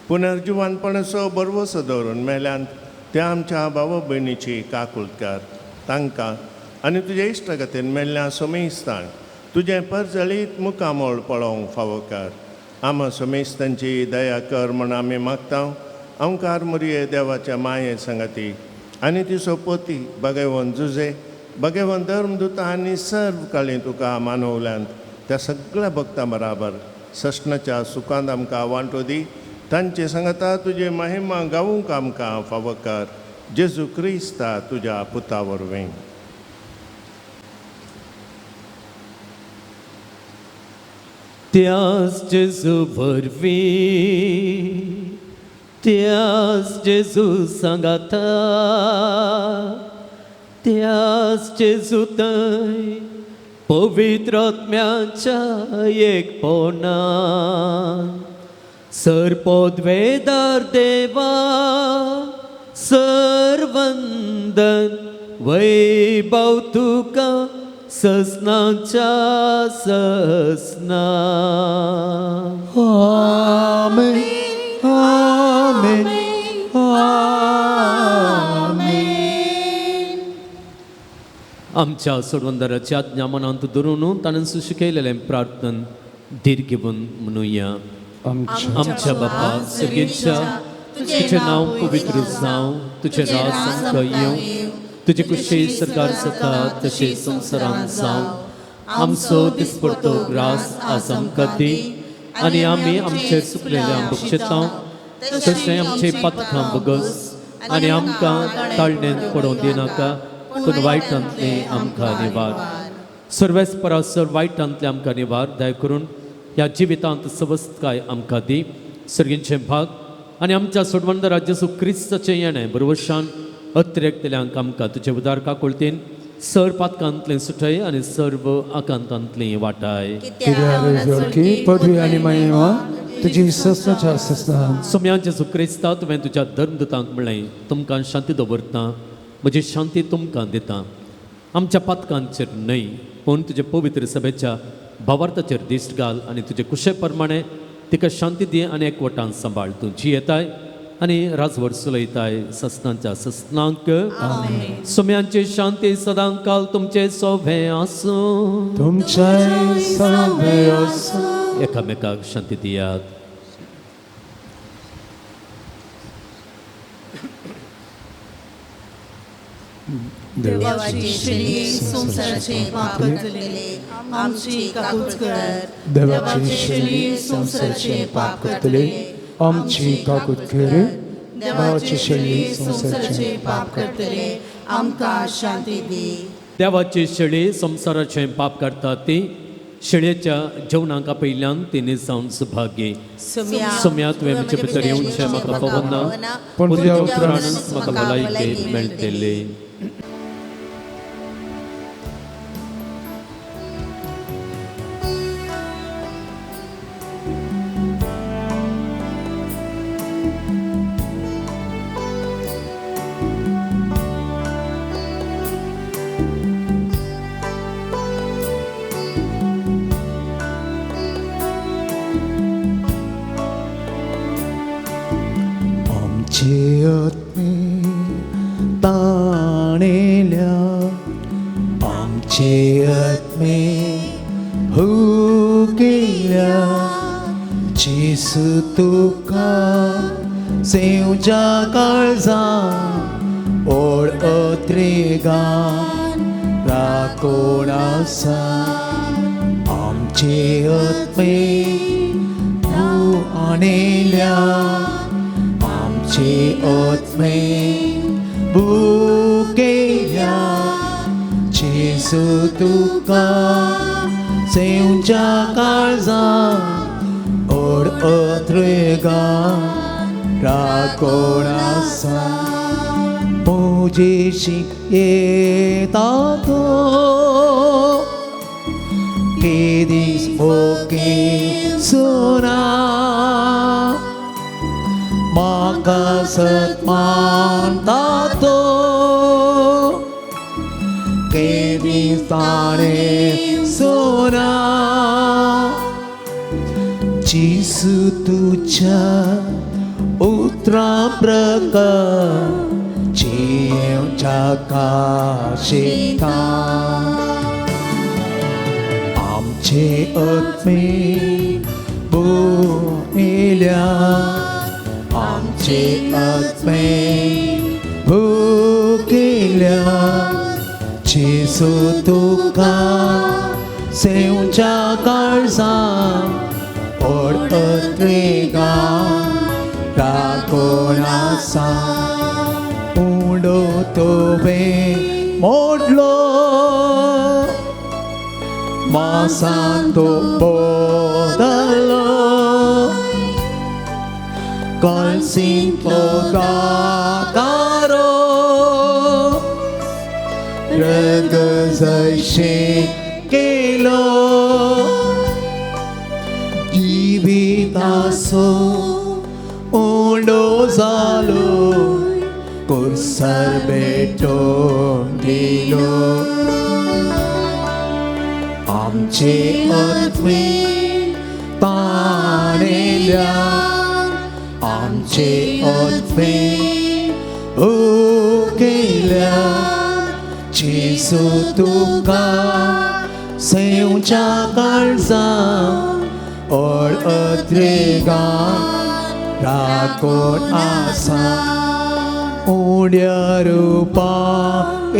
पुनर्जिवानपणाचो बरवसो दवरून मेल्यांत त्या आमच्या भाव भयणीची काकुळकार तांकां आनी तुज्या इश्टागतीन मेल्ल्या सोमेस्तांक तुजें परजळीत मुखामळ पळोवंक फावो कर. आमा सोमेस्तांची दया कर म्हण आमी मागता. अंकार मुरये देवाच्या माये संगती आनी तिचो पती भगवंत जुजे भगवंत धर्मदूता आनी सर्व काळी तुका मानवल्यांत त्या सगळ्या भक्तां बराबर सस्नाच्या सुखांत आमकां वांटो दी. तांचे सांगता तुजे महिमा गावूंक आमकां फावो कर. जेजू क्रिस्ता तुज्या पुता वरवीं. त्यास जेजू वरवीं, त्यास जेजू सांगाता, त्यास जेजू थंय पवित्र आत्म्याच्या एकपणान सर्पोद्वेदार देवा सर्वंदन वैभव तुका ससनाच्या ससना. आमेन आमेन आमेन. आमच्या सोडवंदराच्या आज्ञा मनांत धरून ताणें शिकयलेलें प्रार्थन धीर घेवन म्हणुया. आमच्या बापा सगळ्यांच्या तुजें नांव पवित्र जावं, तुजें राज आमकां येवं, तुजे कुशी सरकार जाता तशें संवसारांत जावं. आमचो दिसपडतो ग्रास आज आमकां दी आनी आमी आमचे चुकलेल्या बक्षेता तशें आमचे पातकां बगस आनी आमकां ताळणेंत पडोवंक दिनाका पूण वायटांतलें आमकां निवार. सर्वेस्परा वायटांतलें आमकां निवार. दया करून ह्या जिवितांत सवस्तकाय आमकां दी. सर्गींचें भाग आनी आमच्या सोडवंदरा जेजू क्रिस्ताचें येणें बरवशान अत्रेकतल्यांक आमकां तुजे उदार काकुळतीन सर पातकांतलें सुटय आनी सर्व आकांतांतलें वाटाय. पदवी आनी महिमा तुजी ससनाच्या ससना. सोम्या जेजू क्रिस्ता तुवें तुज्या धर्मदूतांक म्हणलें तुमकां शांती दवरता, म्हजी शांती तुमकां दिता. आमच्या पातकांचेर न्हय पूण तुजे पवित्र सभेच्या भावार्थाचेर दिश्ट घाल आनी तुजे कुशे प्रमाणे तिका शांती दी आनी एकवटान सांबाळ. तूं जियेताय आनी राजवट चलयताय ससनाच्या ससनांक. सोम्यांची शांती सदां काल तुमचे सोभे आसूं. तुमचे सोभे आसूं. एकामेकाक शांती दियात. देवाची शेळी संवसाराचे पाप करतले आमची काकूत कर. देवाची शेळी संवसाराचे पाप करतले आमची काकूत कर. देवाची शेळी संवसाराचे पाप करतले आमकां शांती दी. देवाची शेळी संवसाराचें पाप करता ती शेळयेच्या जेवणाक आपयल्यान ती निजावन सुभागी. सोम्या तुवें म्हजे भितर येवचें म्हाका पवना पूण तुज्या उतरानच म्हाका भलायकी मेळटली. आमचे आत्मे तूं ताणेल्या आमचे आत्मे भुकेल्या जेजू तुका सेवच्या काळजान ओड अत्रेगान राखण आसा पुजेशी येता तो केदीस ओके सुना म्हाका सत मानता तो केदीस ताणें सोना जेजू तुज्या उतरां प्रकार जिवच्या काशिता आमचे आत्मे भुकेल्या आमचे आत्मे भुकेल्या जेजू तुका सेवच्या काळजान ओड अत्रेगान राखण आसा उंडो तुवें मोडलो मासान तो बदलो कळसींतलो दातारो रगजशें केलो जिविताचो उंडो जालो कुर्सर भेटोवन दिलो आमचे आत्मे ताणेल्या आमचे आत्मे भुकेल्या जेजू तुका सेवच्या काळजान ओड अत्रेगान राखण आसा उण्या रुपा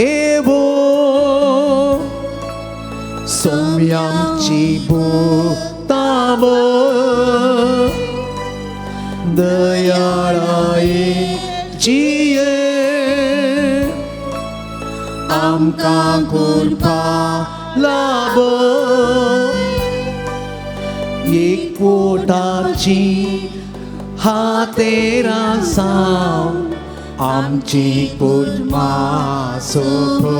एवो सोम्याची भुताबो दयाळाये जिये आमकां कृपा लाभो एकवटाची हातेरां सावन आमची कुटुंबां सोबो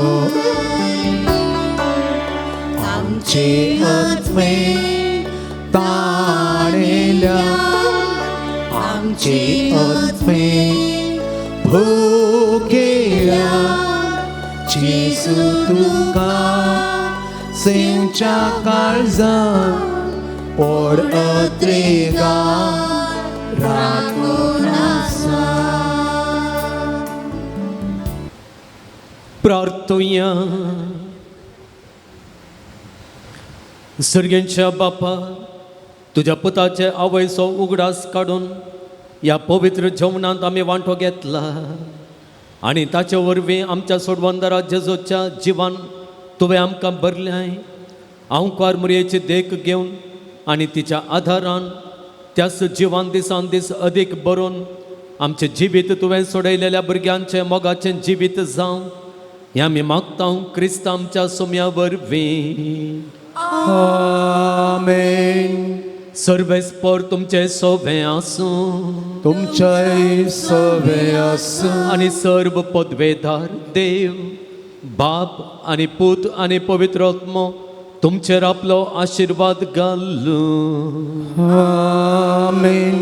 आमचे आत्मे ताणेल्या आमचे आत्मे भुकेल्या जेजू तुका सेवच्या काळजान ओड अत्रेगान राखण आसा. प्रार्थुया. सर्गेंच्या बापा, तुज्या पुताचे आवयचो उगडास काडून ह्या पवित्र जेवणांत आमी वांटो घेतला आनी ताचे वरवीं आमच्या सोडवंदरा जेजूच्या जिवान तुवें आमकां भरल्याय. हांव मुरयेची देख घेवन आनी तिच्या आधारान त्याच जिवान दिसान दीस अदीक बरोवन आमचें जिवीत तुवें सोडयलेल्या भुरग्यांचें मोगाचें जिवीत जावं हें आमी मागता क्रिस्त आमच्या सोम्या वरवीं. आमेन. सर्वेस्पर तुमचे सोबें आसूं, तुमच्याय सोबें आसूं आनी सर्व पदवेदार देव बाप आनी पूत आनी पवित्र आत्मो तुमचेर आपलो आशिर्वाद घालूं. आमेन.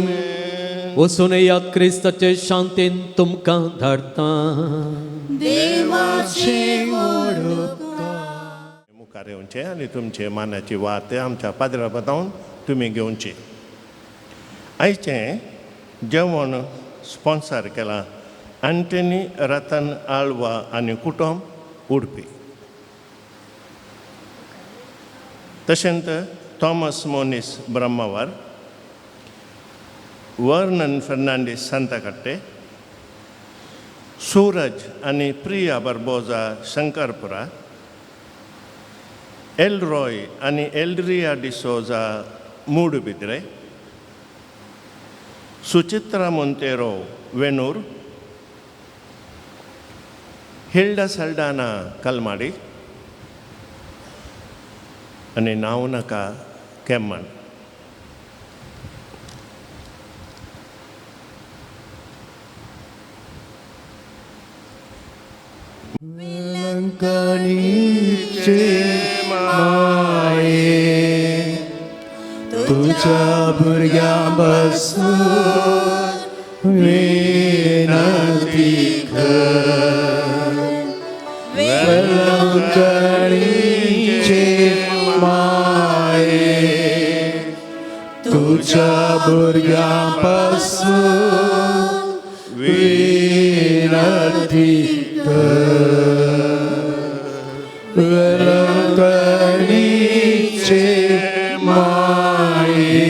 वचून येयात, क्रिस्ताचे शांतीन तुमकां धाडटा. देवाचे मुखार येवचें आनी तुमचे मानाची वात आमच्या पाद्रा बतावन तुमी घेवची. आयचें जेवण स्पॉन्सर केलां अँटनी रतन आळवा आनी कुटुंब उडपी, तशेंच थॉमस मोनीस ब्रह्मावर, वर्नन फर्नांडीस सांताकट्टे, सूरज आनी प्रिया बर्बोजा शंकरपुरा, एलरॉय आनी एल्ड्रिया D'Souza Moodbidri, Suchitra Monteiro Venur, Hilda Saldanha Kalmadi आनी नांव नाका केम्मण. वेलंकणीचे माये तुझ्या भुरग्यां बसून विनंती कर. वेलंकणीचे माये तुझ्या भुरग्यां पासून विनंती कर. वेलंकणीचे माये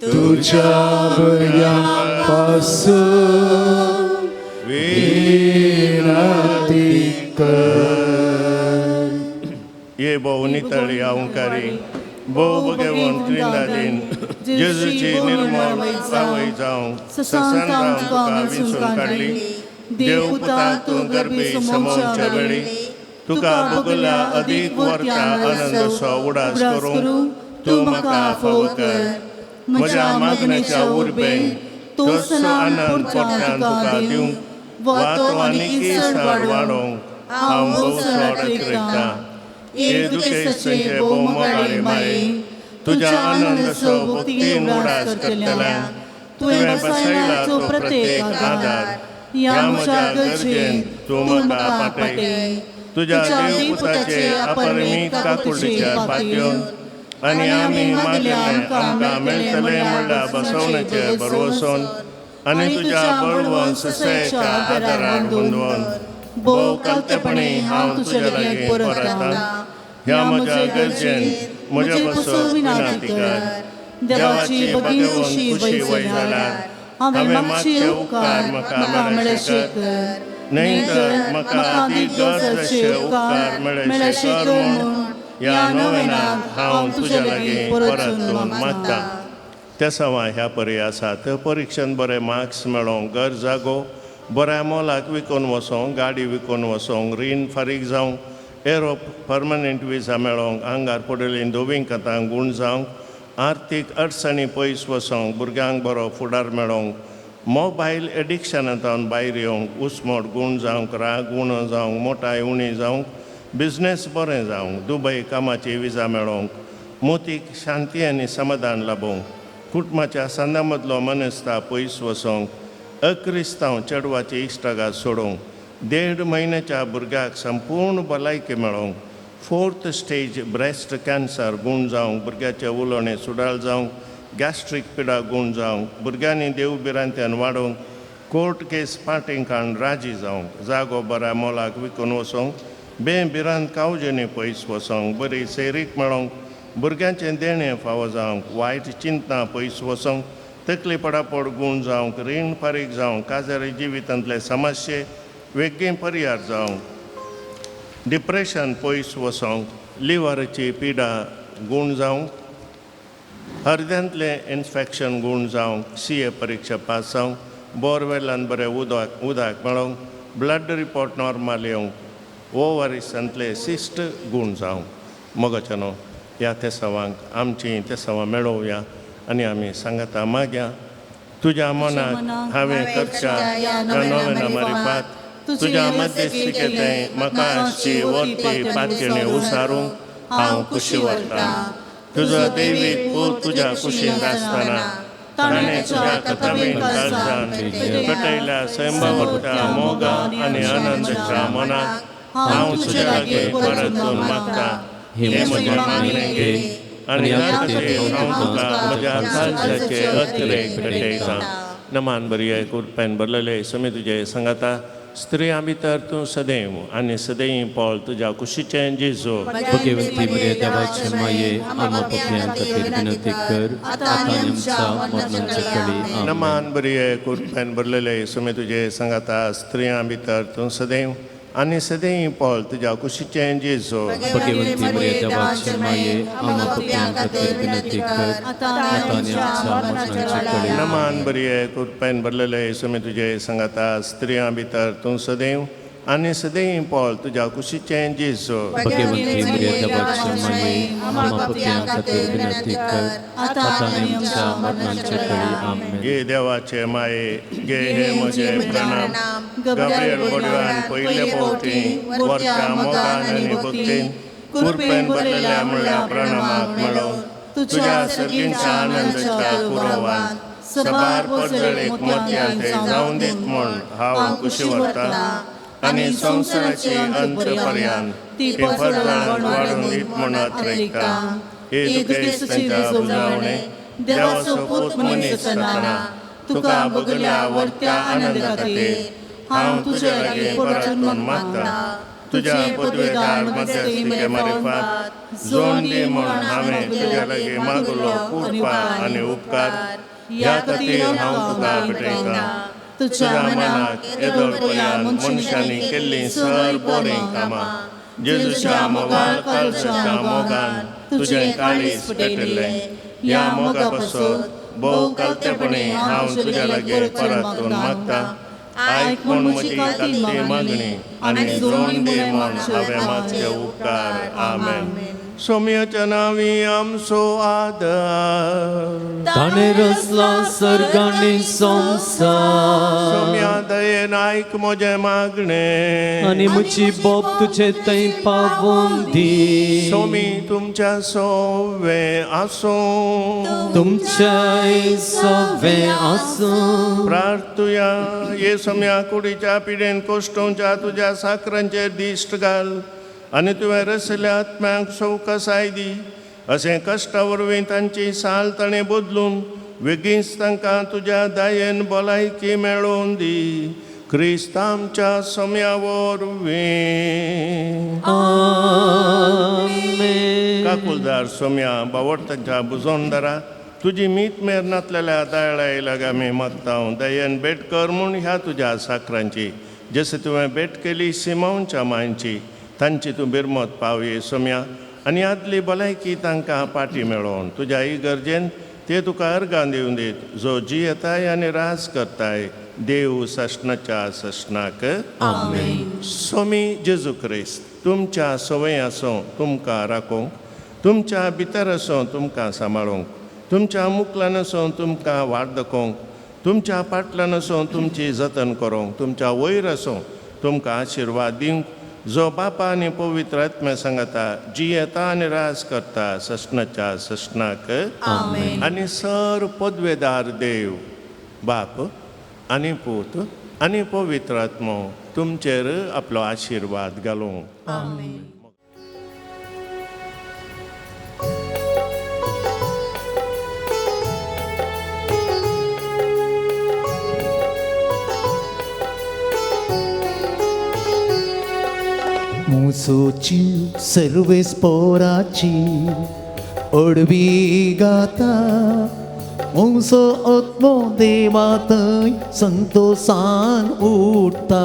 तुझ्या भुरग्यां पासून विनंती कर. ये भोव नितळी अहंकारी भोव भगवंत त्रिंदादीन जेजूची निर्मळ आवय जावं ससान जावन तुका विंचून काडली. देव पुता तूं गर्भी समोवच्या वेळी तुका भोगल्या अदीक वर्ता आनंदसो उडास करूंक तूं म्हाका फावो कर. म्हज्या मागण्याच्या उर्बेन तोच आनंद पोट्यान तुका दिवंक वा तो आनीक चड वाडोवंक हांव भोव चड अतिरेकतां. हे दुखेस्तांचे भोवमोगाळे माये, तुज्या आनंदसो भक्तीन उडास करतल्यांक तुवें बसयला तो प्रत्येक आदार ह्या म्हज्या गरजेन तूं म्हाका पाटय. तुज्या देवपुताचे अपरिमीत काकुळटीच्या पातयेवन आनी आमी मागलें आमकां मेळटलें म्हणल्यार बसवण्याचे भरवसोन आनी तुज्या बळवंत ससायेच्या आदारान गुंदवन भोव कालतेपणी हांव तुज्या लागीं परतां. ह्या म्हज्या गरजेन म्हज्या बसो विनंती कर. देवाची भगवंत खुशी वय जाल्यार हांवें मागचे उपकार म्हाका मेळशे कर, न्हय तर म्हाका अदीक गरज उपकार मेळशे कर म्हूण ह्या नोवेनाक हांव तुज्या लागीं परतून मागतां. ते सवां ह्या परी आसात. परिक्षेन बरे मार्क्स मेळोवंक, घर जागो बऱ्या मोलाक विकून वचोंक, गाडी विकून वचोंक, रीण फारीक जावंक, एरोप परमनंट विजा मेळोवंक, आंगार पडिल्लीं धवीं कथां गूण जावंक, आर्थीक अडचणी पयस वचोंक, भुरग्यांक बरो फुडार मेळोवंक, मोबायल एडिक्शनांतल्यान भायर येवंक, उस्मोट गूण जावंक, राग उणो जावंक, मोटाय उणी जावंक, बिजनेस बरें जावंक, दुबय कामाची विजा मेळोवंक, मोतीक शांती आनी समाधान लाबोवंक, कुटुंबाच्या सांदा मदलो मनस्ता पयस वचोंक, अक्रिस्तांव चेडवाची इश्टागात सोडोवंक, 1.5 म्हयन्याच्या भुरग्याक संपूर्ण भलायकी मेळोवंक, 4th stage breast cancer गूण जावंक, भुरग्याचें उलोवणें सुडाळ जावंक, गॅस्ट्रीक पिडा गूण जावंक, भुरग्यांनी देव भिरांत्यान वाडोवंक, कोर्ट केस पाटींग काडून राजी जावंक, जागो बऱ्या मोलाक विकून वचोंक, बे भिरांत कावजेनी पयस वचोंक, बरी सैरीक मेळोवंक, भुरग्यांचें देणें फावो जावंक, वायट चिंतना पयस वचोंक, तकली पडापड गूण जावंक, रीण फारीक जावंक, काजारी जिवितांतले समस्ये वेगळी परिहार जावंक, डिप्रेशन पयस वचोंक, लिवराची पिडा गूण जावंक, हृदयांतलें इन्फेक्शन गूण जावंक, CA परिक्षा पास जावंक, बोरवेलान बरें उदक उदक मेळोवंक, ब्लड रिपोर्ट नॉर्मल येवंक, ओवरिसांतले सिस्ट गूण जावंक. मोगाच्या न्हू ह्या तेसावांक आमची तेसावां मेळोवया आनी आमी सांगता मागया. तुज्या मनाक हांवें करच्या ह्या नोवेना मारिफात तुज्या मध्यस्थिकेंत म्हाका आसची वर्ती पातयेणी उसारूंक हांव खुशी व्हरतां. तुजो दैवीक पूत तुज्या कुशींत आसतना ताणें तुज्या कथावीन काळजान पेटयल्या सैमावरत्या मोगा आनी आनंदाच्या मनाक हांव तुज्या लागीं परतून मागतां. हें म्हजें मागणें घे आनी ह्या खातीर हांव तुका म्हज्या काळजाचे अतिरेक भेटयतां. नमान बरी कुरपेन भरलेले समी तुजे सांगाता. स्त्रियां भितर तूं सदैव आनी सदैव पळ तुज्या कुशीचें जेजू. भगवंती मरिया देवाचे माये, आम्हा पापयां खातीर विनंती कर, आतां आनी आमच्या मरणाच्या वेळी. आमेन. नमान बरी कुरपेन भरलेले समी तुजे सांगाता. स्त्रियां भितर तूं सदैव आनी सदैव पळ तुज्या कुशीचें जेजू. भगवंती मरिये देवाचे माये, आम्हा पाप्यां खातीर विनंती कर, आतां आतां आनी आमच्या मरणाच्या वेळार. नमान बरये, कृपेन भरलेले, सुमी तुजे सांगाता, स्त्रियां भितर तूं सदैव आनी सदैव पळ तुज्या कुशीचें जेजू. भगवंती मरिये देवाचे माये, आम्हा पाप्यां खातीर विनंती कर, आतां आनी आमच्या मरणाच्या वेळार. आमेन. गे देवाचे माये, गे हे म्हजे प्रणाम. गब्रियल बोडव्यान पयले फावटी वरच्या मोगान आनी भक्तीन कृपेन भरलेल्या म्हणल्या प्रणामाक मेळोवन तुज्या सर्गींच्या आनंदाच्या कुरोवान सबार परजळीक मोतयांते जावन दीत म्हूण हांव खुशी व्हरता आनी संवसाराची अंत पर्यंत ती परजळान वाडून दीत म्हूण अत्रेकता. हे दुखेस्तांच्या बुजावणे देवाचो पूत मनीस जातना तुका बगल्या वरत्या आनंदा खातीर हांव तुज्या लागीं परतून मागता. तुज्या पदवेदार मध्यस्थीके मारिफात जोड दी म्हूण हांवें तुज्या लागीं मागलो कृपा आनी उपकार. ह्या खातीर हांव तुका भेटयतां. तुज्या मनाक येदोळ पर्यंत मनशांनी केल्लीं सर बरीं कामां जेजूच्या मोगाळ काळजाच्या मोगान तुजें काळीज पेटिल्लें. ह्या मोगा पासत भोव कालतेपणी हांव तुज्या लागीं परतून मागता. आयक म्हूण म्हजी कालती मागणी आनी जोड दी म्हूण हांवें मागचे उपकार. आमेन. सोम्याच्या नांवी आमचो आदार. ताणें रचला सर्ग आनी संवसार. सोम्या दयेन आयक म्हजें मागणें आनी म्हजी बोब तुजे थंय पावोवन दी. सोमी तुमच्या सोवे आसूं. तुमच्याय सवें आसूं. प्रार्थुया. ये सोम्या, कुडीच्या पिडेन कोश्टोवच्या तुज्या साकरांचेर दिश्ट घाल आनी तुवें रसल्या आत्म्यांक सवकसाय दी. अशें कश्टा वरवीं तांची साल ताणें बदलून वेगींच तांकां तुज्या दयेन भलायकी मेळोवन दी. क्रिस्त आमच्या सोम्या वरवीं. आमेन. काकुलदार सोम्या, बावडतांच्या बुजोनदारा, तुजी मीत मेर नातलेल्या दयाळा लागीं आमी मागता. दयेन भेट कर म्हूण ह्या तुज्या साकरांची, जशें तुवें भेट केली सिमांवच्या मांयची, तांची तूं बिरमत पावये सोम्या आनी आदली भलायकी तांकां पाटी मेळोवन तुज्या इगर्जेन ते तुका अर्गां दिवन दीत, जो जियेताय आनी राज करताय देव सश्णाच्या सश्णाक. आमेन. सोमी जेजू क्रिस्त तुमच्या सवय आसूं तुमकां राखूंक, तुमच्या भितर आसूं तुमकां सांबाळूंक, तुमच्या मुकल्यान आसूं तुमकां वाट दाखोवंक, तुमच्या पाटल्यान आसूं तुमची जतन करूंक, तुमच्या वयर आसूं तुमकां आशिर्वाद दिवंक, जो बापा आनी पवित्र आत्म्या सांगता जियेता आनी राज करता सश्णाच्या सश्णाक. आनी सर पदवेदार देव बाप आनी पूत आनी पवित्र आत्मो तुमचेर आपलो आशिर्वाद घालूं. मुसोची सर्वेस पोराची ओडवी गाता, मुसो आत्मो देवा थंय संतोसान उठता.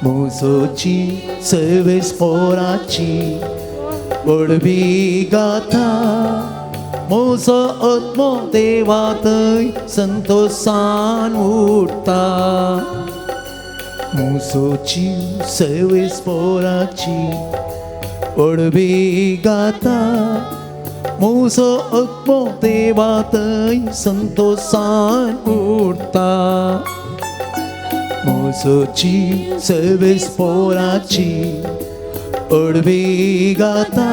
मुसोची सर्वेस पोराची ओडवी गाता, मुसो आत्मो देवा थंय संतोसान उठता. मुसोची सर्वेस पोराची ओडवी गाता, मुसो आत्मो देवा थंय संतोसान उठता. मुसोची सर्वेस पोराची ओडवी गाता,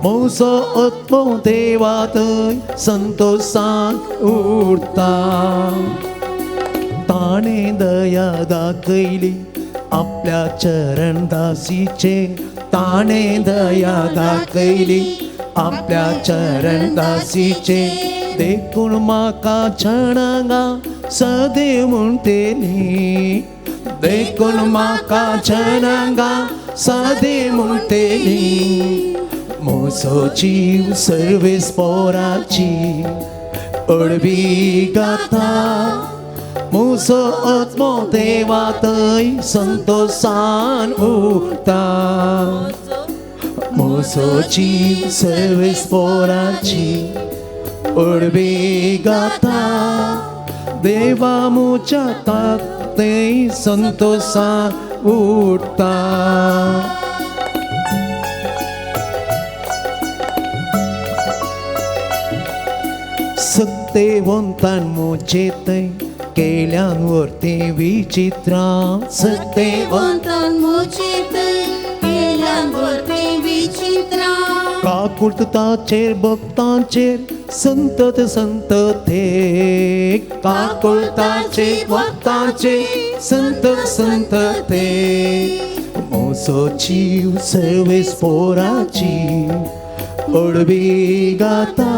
मुसो आत्मो देवा थंय संतोसान उठता. ताणे दया दाखयली आपल्या चरणदासीचे, ताणे दया दाखयली आपल्या चरणदासीचे, देखून म्हाका छणांगा सदैव म्हणटेली, देखून म्हाका छणांगा सदैव म्हणटेली. म्हजो जीव सर्वेस पोराची अडवी गाता, मुसो आत्मो देवा थंय संतोसान उरता. मुसो जीव सर्वेस्पोराची उडबी गाता. देवा मुच्या ताकते संतोसान उरता. सक्तेवंतान मुझे थंय केल्यान वरती विचित्रां. सक्तेवंतान मुझे थंय केल्यान वरती विचित्रां. काकुळताचेर भक्तांचेर संतत संतते. काकुळताचेर भक्तांचेर संतत संतते. मोसो जीव सर्वेस्पोराची उडबी गाता.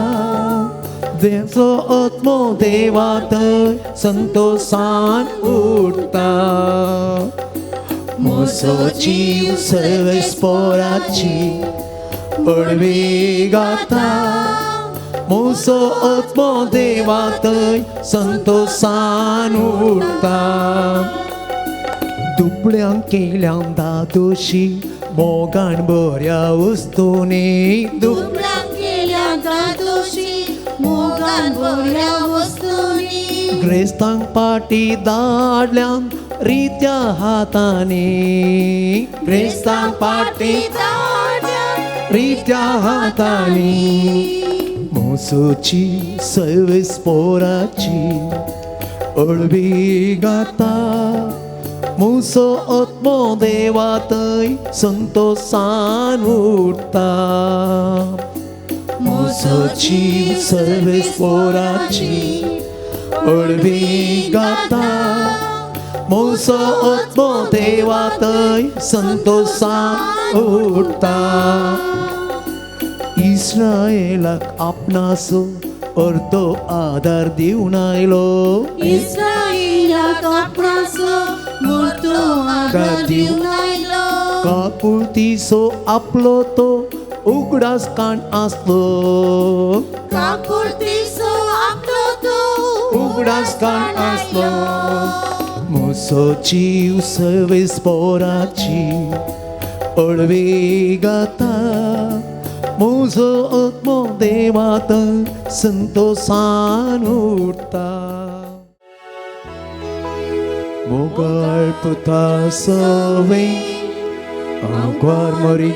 देवचो आत्मो देवा थंय संतोसान उरता. मोसो जीव सर्वेस्पोराची उडबी गाता. मोसो आत्मो देवा थंय संतोसान उरता. दुबळ्यांक केल्यान दादोशी मोगान बऱ्या वस्तूंनी. दुबळ्यांक केल्यान दादोशी मोगान बऱ्या वस्तूंनी. ग्रेस्तांक पाटी धाडल्यान रित्या हातांनी. ग्रेस्तांक पाटी धाडल्यान रित्या हातांनी. मोसोची सर्वेस्पोराची उडबी गाता. मुसो आत्मो देवा थंय संतोसान उरता. मोसो जीव सर्वेस्पोराची उडबी गाता. मोसो आत्मो देवा थंय संतोसान उरता. इस्रायलाक आपणाचो अर्दो आदार दिवन आयलो. इस्रायलाक आपणाचो मोठो आदार दिवन आयलो. काकुळतीचो आपलो तो उगडास काण आसलो. काकुळतीचो आपलो तो उगडास काण आसलो. मोसो जीव सर्वेस्पोराची उडवी गाता. मुजो आत्मो देवा थंय संतोसान उरता. मोगाळ पुता सवे आंकवार मरी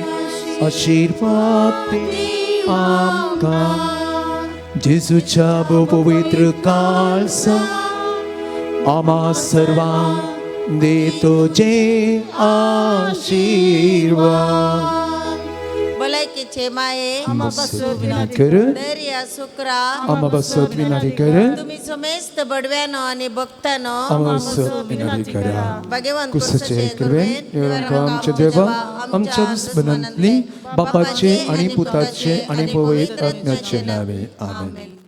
आशिर्वाद आमकां. जेजूच्या पवित्र काळसा आमा सर्वांक दे तुजे आशिर्वाद. भलायकीचे माये दर्या सुक्रा तुम्ही समेस्त बडव्यानो आणि भक्तानो भगवान कुसाचे कृपेन आमच्या देवा आमच्या दुस्मनांतली बापाचे आणि पुताचे आणि पवित्र आत्म्याचे नावे. आमेन.